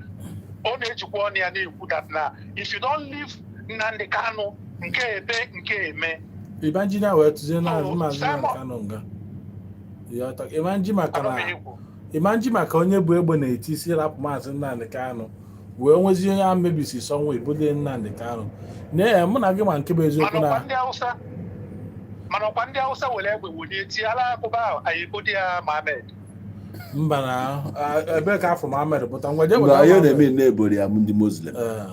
ọ na-ejikwa ọnụ ya na-ekwu that na if you don't leave Nnamdi Kanu, nke ebe nke eme. Ibanji na wee tụzie na Oh, Maazị Simon. Nnamdi Kanu nga. Ịghọta? Imanji maka na Anụbeghị ekwu. Imanji maka onye bụ egbe na-eti isi rapụ Maazị Nnamdi Kanu, wee nwezie onye ahụ mebisi sọnwa ebule Nnamdi Kanu na mụ na gị, ma nke bụ eziokwu mana ọkwa na ndị Hausa, mana ọkwa ndị Hausa were egbe wunye tie ala akụba ahụ, anyị ebodi ya Mohammed. Mba na ebe ka afọ Mohammed pụta ngwa jee Mba, weta ihe Mohammed. na-eme na-ebori ya ndị Muslim. Ee.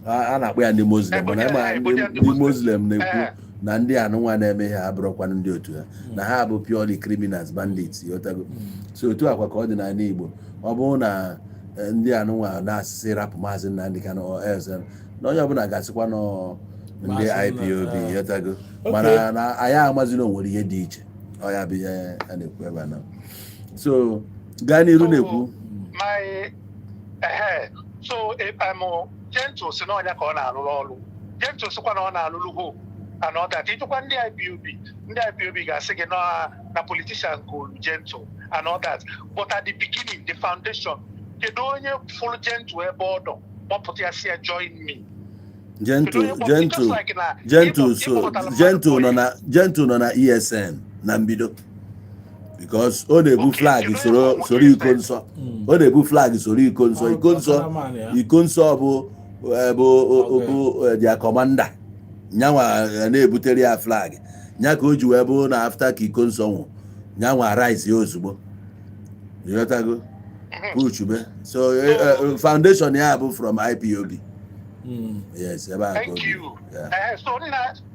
A na-akpọ ya ndị Muslim, mana ịma ndị Muslim na-ekwu. Na ndị anụnwa na-eme ihe abụrụkwanụ ndị otu ha, na ha bụ purely criminals, bandits, ịghọtago? So otu akwa ka ọ dị n'ala Igbo. Ọ bụrụ na ndị anụnwa na-asịsị rapụ Maazị Nnamdi Kanu or else, na onye ọbụla ga-asịkwa nọ ndị Maazị IPOB, ịghọtago? Okay. Mana na anyị amazi na o nwere ihe dị iche. Ọ ya bụ ihe a na-ekwu ebe a na so gaa n'iru na-ekwu. My ehe, so Gentle si n'ọnya ka ọ na-alụrụ ọrụ. Gentle sịkwa na ọ na-alụrụ Hope and all that. Ịjụkwa ndị IPOB, ndị IPOB ga-asị gị na politician golu Gentle and all that. But at the beginning, the foundation, kedu onye fụrụ Gentle ebe ọ nọ kpọpụta ya si ya, "Join me"? Gentle, Gentle, Gentle, so Gentle nọ na, Gentle nọ na ESN na mbido because ọ na-ebu flag soro iko nsọ. Ọ na-ebu flag soro iko nsọ, iko nsọ. Cameraman ya. Iko nsọ bụ their commander. Nyanwa na-ebutere ya flag nya ka o ji wee bụ na after ka iko nsọ nwụ, nyanwa rise ya ozugbo, ịghọtago? Puchube. So foundation ya bụ from IPOB. Yes, ebe a ka o Thank bi. you. Yeah.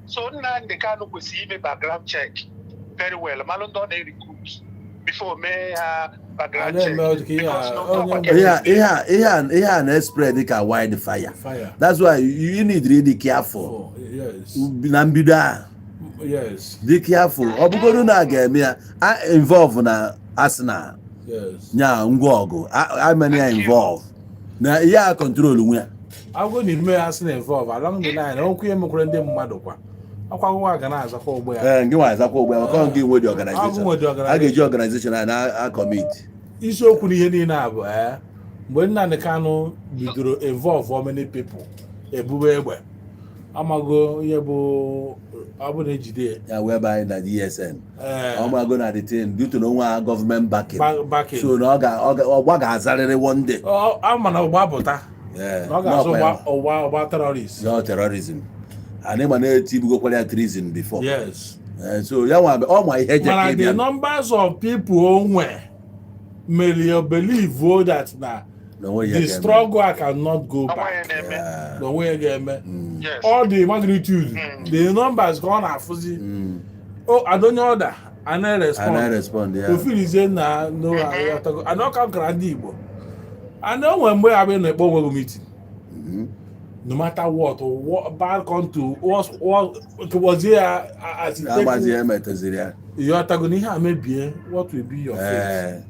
So Nnamdi Kanu kwesịrị ime background check very well, malụ ndị ọ na-recruit before mee ha background A na-eme check. ọ dị ka ihe a, Because n'otu onye ọkwa Ihe a na-spread ka wildfire. Fire. That's why you need really careful. Oh, yes. Na mbido a, dị careful. Ọ bụgodu na a ga-eme ya a involve na arsenal, nya ngwa ọgụ amena ya involve na ihe a control nwe ya. Agwụ na ime ha si na involve along the line, okwu ihe mekwara ndị mmadụ kwa ọkwa agwụgwọ ga na-azakwa ụgbọ ya. Ee, ngị nwa azakwa ụgbọ ya maka ọ gị nwe dị Agụ organization. nwe the A ga-eji organization a na commit. Isiokwu n'ihe niile a bụ mgbe Nnamdi Kanu bidoro involve how many people ebube egbe amago ihe bụ ọ bụ na ejide ya. Ya wee banye na ESN. Ọmago na the thing due to na onwe ha gọọmenti backing. Backing. So na ọgba ga-azarịrị one day. Ama na ụgba pụta Yeah, na ọ ga-azụ n'ọkwa ụgba ya. ụgba terrorist. No terrorism and ịma na-etibugokwara ya treason before. Yes. So ya nwa ọ ma ihe je ka Mana the ịbịa. numbers of people o nwe mere you believe o that na Na onwe ihe the ga-eme. struggle I cannot go Ọnwa ya back. na-eme. Na onwe ya ga-eme. Yes. All the magnitude, the numbers ka ọ na-afụzi. O adonye order ana And I respond. respond, yeah. Ofilizie na no aghọtago ana ọka gara ndị Igbo ana o nwere mgbe ya bụ ị na-ekpo onwe gị meeting, no matter what bad come to what tụwazie ya as it Agbazi take ya emetaziri ya. ịghọtago na ihe a mebie, what will be your fate?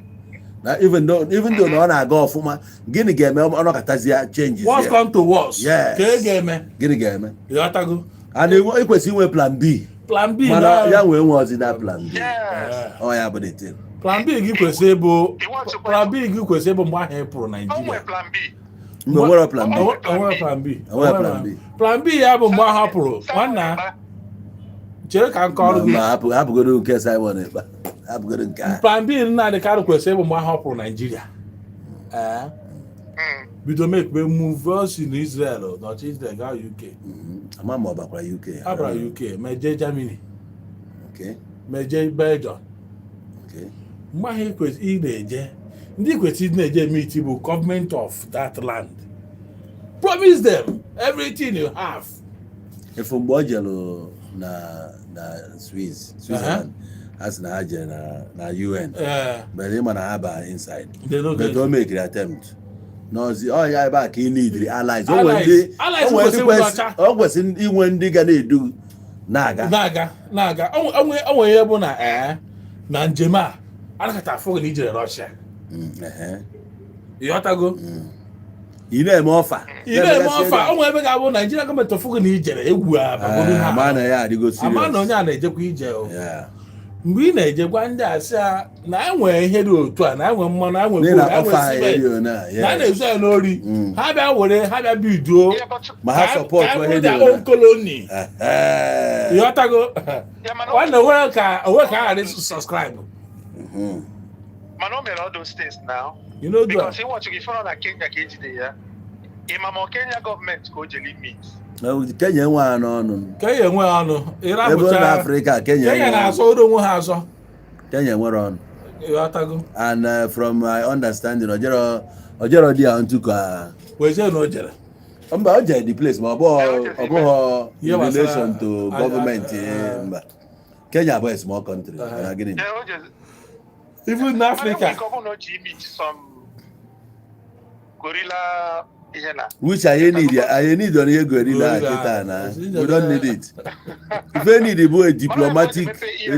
Na even though na ọ na-aga ọfụma, gịnị ga-eme ọnọkọtazi ya changes Worst ya? come to worst, Yes. ka ị ga-eme? Gịnị ga-eme? Ịghọtago? And ekwesị inwe plan B. Plan B. Mana ya nwee nwe ozi na plan B. Yes. Ọ ya bụ the thing. Plan B gị kwesịrị ịbụ Iwọchịkwa- plan B gị kwesịrị ịbụ mgbe ahụ ị pụrụ O nwee Naijiria. plan B. Mgbe nwere plan B. Onwere plan B. Onwere plan B. Plan B ya bụ mgbe ahụ ọ pụrụ. Simon Nwanna, Ekpa. chere ka m kọọrọ gị. Ma hapụgodo nke Simon Ekpa, hapụgodo nke a. Plan B Nnamdi Kanu kwesịrị ịbụ mgbe ahụ ọ pụrụ Naijiria, ee, bido mekpe move o si na Israel nọchi Israel gaa UK. Ama ma ọ bakwara UK. A bara UK, meje Germany, meje Belgium. Mgbe ahụ ị na-eje, ndị kwesịrị na-eje meet bụ government of that land. Promise them everything you have. Efu mgbe ọ jelu na Switzerland, ha sị na ha jere na UN, but ịma na ha ba inside. They no but get. O mekiri attempt n'ọzi ọ ya ebe a ka ị nidiri allies. O nwere Allies. ndị Allies o nwere ndị kwesịrị ịbụ ọcha. o kwesịrị inwe ndị ga na-edu na-aga. Na-aga na-aga. Onwe ihe bụ na na njem a anakọta afọ gị na ijere Russia. Ehe. Ịghọtago? Ị na-eme ọfa. Ị na-eme ọfa. Onwe ebe ga-abụ Naijiria gọọmenti ọfụ gị na ijere egwu abagoro ha. Ama na ya adịgo serious. Ama na onye a na-ejekwa ije o. Mgbe ị na-eje gwa ndị a sị ha na enwere ihe dị otu a, na enwe mmanụ, enwe N'ihi gold, na enwe ọfa cement, area na na a na-ezu ya n'ori, ha bịa were ha bịa biduo Yeah, but ma ha support ka ihe anyị dị their otu a. own colony. Ịghọtago? Yeah, mana Nwanne, onwe ka onwe ka a ghara subscribe. Mana o mere all those things now. You know do Because ịwọchị gị fọrọ na Kenya ka ejide ya. Ịma ma ọ Kenya gọọmenti ka o jeli meet. Kenya enwe ha n'ọnụ. Kenya enwe ọnụ. Ebe ọ Ịrapụcha na Afrịka, Kenya Kenya enwere na-azọ ọnụ. oro onwe ha azọ. Kenya enwere ọnụ. Ịghọtago? And from my understanding, ojero dị ya ntu ka Wezie na o jere. Mba, o jere the place, ma ọ bụghị Ihe in gbasara- relation to gọọmenti. Mba, Kenya bụ a small country na gịnị? Ee, o jezi. Even in Mana Africa. enwere ike ọ bụrụ na o ji image some gorilla ihe na Which anyị need on ihe gorilla. Gorilla. Kịta na we don't need it. Ife need bụ a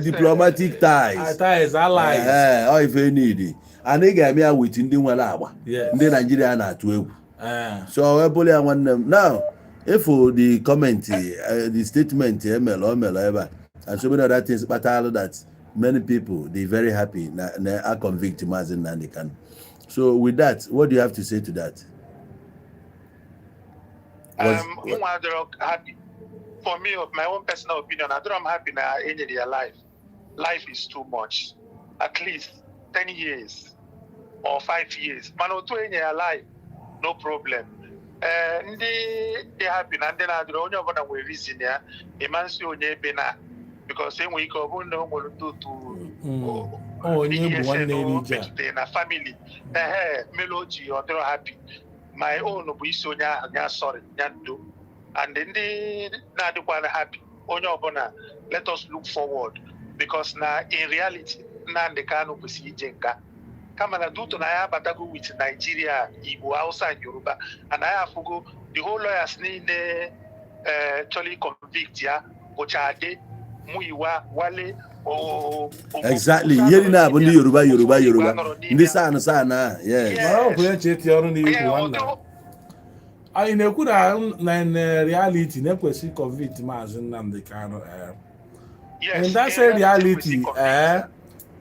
diplomatic ties. Ties, allies. Ee, ọ ife need and ị ga-eme ya with ndị nwere agba, ndị Naijiria na-atụ egwu. So wee bụrụ ya, nwanne m, now if the comment, the statement emere, o mere ebe a and so many other things kpatara that many people dey very happy na a convict Mazi Nnamdi Kanu. So with that, what do you have to say to that? Nwa adịrọ happy. For me, of my own personal opinion, adịrọ m happy na enyere ya life. Life is too much. At least 10 years or 5 years, mana otu enye ya life, no problem. Ee, ndị dị happy na ndị na-adịrọ, onye ọbụla nwere reason ya. Ịma nsị onye ebe na because enwere ike ọ bụrụ na o nwere ndị otu Onye bụ nwanne eri ji a. Metụtara na family ehe mere o ji ọ dịrọ happy. My own bụ isi onye ahụ ya sorry, ya ndo. And ndị na-adịkwana happy, onye ọbụla, let us look forward, because na in reality Nnamdi Kanu kwesịrị ije nga, kama na due to na ya abatago with Nigeria, Igbo, Hausa and Yoruba, and anyị afụgo the whole lawyers niile chọrọ convict ya bụcha Ade Muyiwa, Wale. Exactly, ihe niile a bụ ndị Yoruba, Yoruba, Yoruba, ndị san san a, yes. Mara ọ bụ ya che etinye ọrụ n'iwu. Nwanna anyị na-ekwu na in reality na-ekwesị convict Maazị Nnamdi Kanu. In that same reality,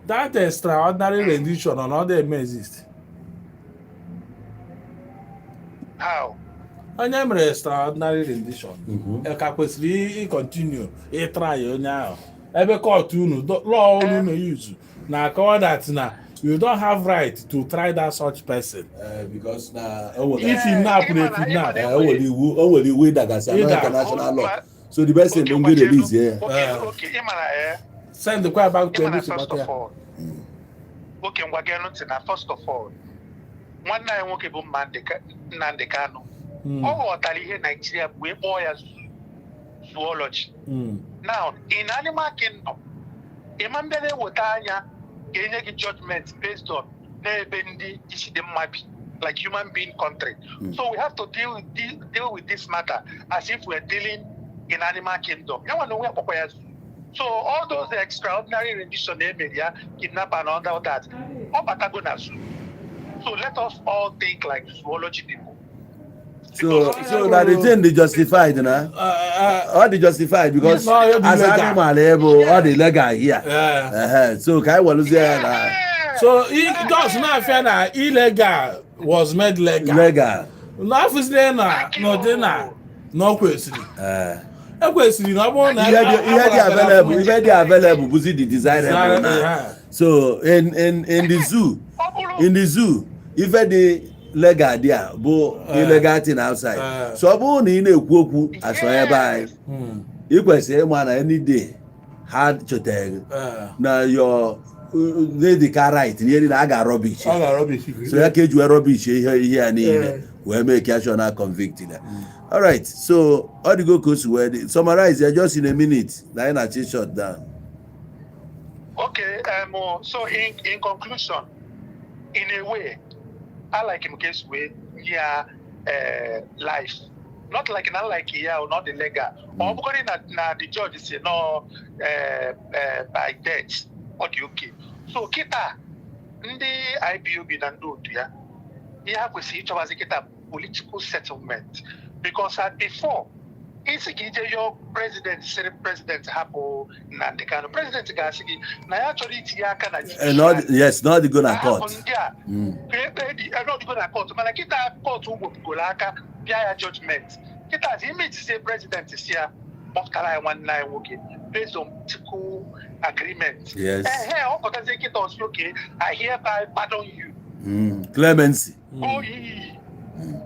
that extraordinary rendition ọ not eme exist? How? Onye mere extraordinary rendition ka kwesịrị ịcontinue ịtry onye ahụ, ebe court unu, law unu na-use na-akọwa that na you don't have right to try that such person. Because na o nwere If kidnap na kidnap. O nwere iwu, o nwere iwu ịdagasị anọ Ịda. international law, so the best thing bụ ngị release ya. Okay, ị mara Send kwa back to ịma na ebe si first gbata ya. of all, oke ngwa gee ntị na first of all, nwanne anyị nwoke bụ Nnamdi Kanu, ọ ghọtara ihe Naijiria bụ wee kpọọ ya zoology. Now in animal kingdom, ịma mbịa na-eweta anya ga-enye gị judgment based on n'ebe ndị isi dị mma bi, like human being country. So we have to deal with this matter as if we're dealing in animal kingdom. Ya nwa na onwe ya kpọkwa ya zoo. So all those extraordinary rendition emere ya, kidnap and all that, ọ batago na zoo. So let us all think like zoology people. So na the thing dey justified na ọ dị justified because No, ya bụ as legal. animal ebe ọ dị legal here. So ka anyị welụzie ya na So just na-afịa na illegal was made legal. Legal. Na-afụzile na n'ụdị na ọ kwesịrị ekwesịrị na ọ bụrụ na Ihe dị available, ihe dị available bụzi the desirable na. So in the zoo, ife dị legal dị a bụ illegal thing outside. So ọ bụrụ na ị na-ekwu okwu asọ ebe anyị, ị kwesịrị ịma na any day ha chọtara gị na your ka right ihe niile a ga-arubbish. Ọ ga-arubbish. So ya ka eji wee rubbish ihe ya niile wee mee ka sure na convict ya. Alright, so ọ dịgo ka o si wee dị. Summarize ya just in a minute na anyị na-achị shut down. Okay, so in conclusion, in a way, I like him case way yeah, life. Not like here or not the legal. Or because na the judge say no, by death or the okay. So kita ndị IPOB na ndị otu ya, ihe ha kwesịrị ịchọbazi kịta political settlement, because at before isi ka ije yọọ president, sịrị president hapụ Nnamdi Kanu, president ga-asị gị na ya chọrọ itinye aka na Yes, na ọ dịgo na hapụ court. Ndị a ka ekpe dị ebe ọdịgo na court, mana kịta court wepụgoro aka bịa ya judgment. Kịta zi ime itizie president si ya kpọpụtara ya nwanne anyị nwoke based on political agreement. Ehe, ọ pụtazie kịta ọsị, "Okay, I hereby pardon you." Clemency. Go ye,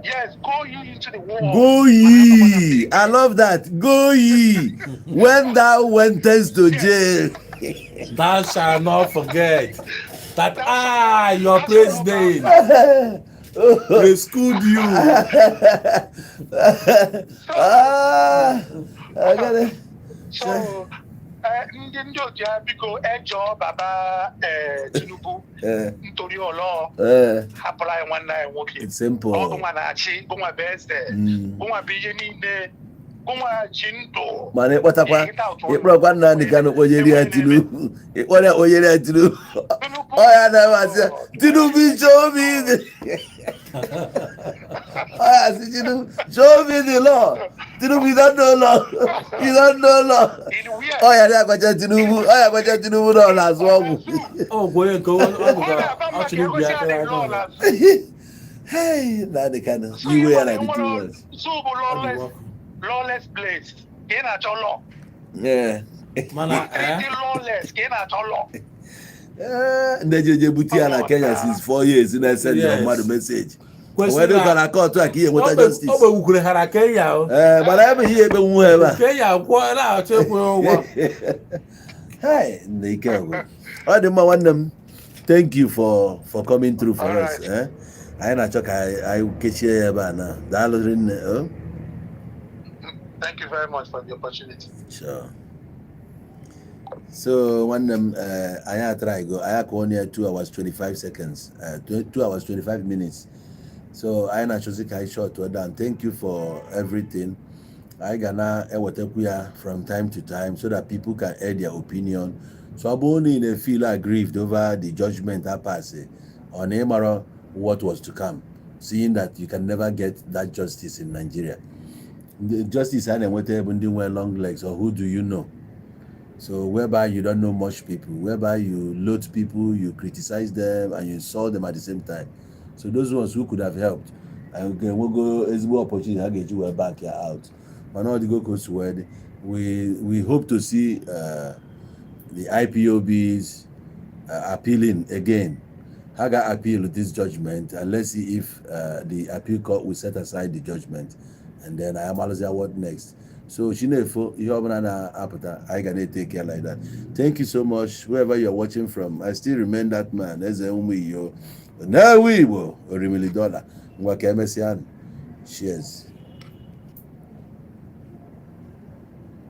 yes, go ye into the world. Go ye! I love that. Go ye! When thou wentest to jail. Thou shalt not forget that I, your president. They schooled you. Ah, I got it. So ndị otu ya, biko, ejọọ baba Tinubu nítorí ọlọ́ọ̀ hapụrụ anyị nwanne anyị nwoke. It's simple. Ọ gụnwa na-achị, gụnwa bụ eze, gụnwa bụ ihe niile, gụnwa ji ndụ. Mana ịkpọtakwa, ịkpọrọkwa Nnamdị Kanụ kponyere ya Tinubu, ịkpọrọ ya kponyere ya Tinubu, ọ ya na-amasị ya, "Tinubu, show me the," ọ ya sị, "Tinubu, show me the law. Tinubu, you don't know law, you don't know law." Ọ ya na-agbacha Tinubu, ọ ya agbacha Tinubu na ọ na-azụ ọgwụ. Ọ bụ onye nke ọ bụkwa ọ chịrị ibi aka ya aka. Hey, Nnamdị Kanụ, iwe ya na the two words. Zoo bụ lawless, lawless place ka ị na-achọ law. Mana Ndị lawless ka ị na-achọ law. Ndị jeje bute ya na Kenya since 4 years na-esend mmadụ message wee dịkwa na court a ka ihe nweta justice. O gbegbukwere ha na Kenya o. Ee, mana ebe ihe ekpenwu ha ebe a. Kenya kwụọ na-achọ ịkwụ ya ụgwọ. Hey, nna, ike gwụrụ. Ọ dị mma, nwanne m. Thank you for coming through for us. Eh? Anyị na-achọ ka anyị kechie ya ebe a na. Daalụ rinne. Oh? Thank you very much for the opportunity. Sure. So nwanne m, anyị atara go, anyị akụọ ya 2 hours 25 seconds, 2 hours 25 minutes. So anyị na-achọzi ka anyị short down. Thank you for everything. Anyị ga na-ewetakwu ya from time to time so that people can air their opinion. So ọ bụrụ na ị na-feel aggrieved over the judgment a pass ọ na ịmara what was to come, seeing that you can never get that justice in Nigeria. The justice a na-enweta bụ ndị nwere long legs or who do you know. So whereby you don't know much people, whereby you load people, you criticize them and you insult them at the same time. So those ones who could have helped and ga-enwego ezigbo opportunity ha ga-eji wee back ya out, mana ọ dịgo ka o si wee dị. We hope to see the IPOBs appealing again. Ha ga appeal this judgment and let's see if the appeal court will set aside the judgment, and then anyị amalụzia what next. So chinefo, ihe ọbụla na-apụta, anyị ga na-etake care like that. Thank you so much, wherever you're watching from. I still remain that man, eze ụmụ iyo na-ewe Igbo orimili dollar. Ngwa, ka emesịa. Cheers.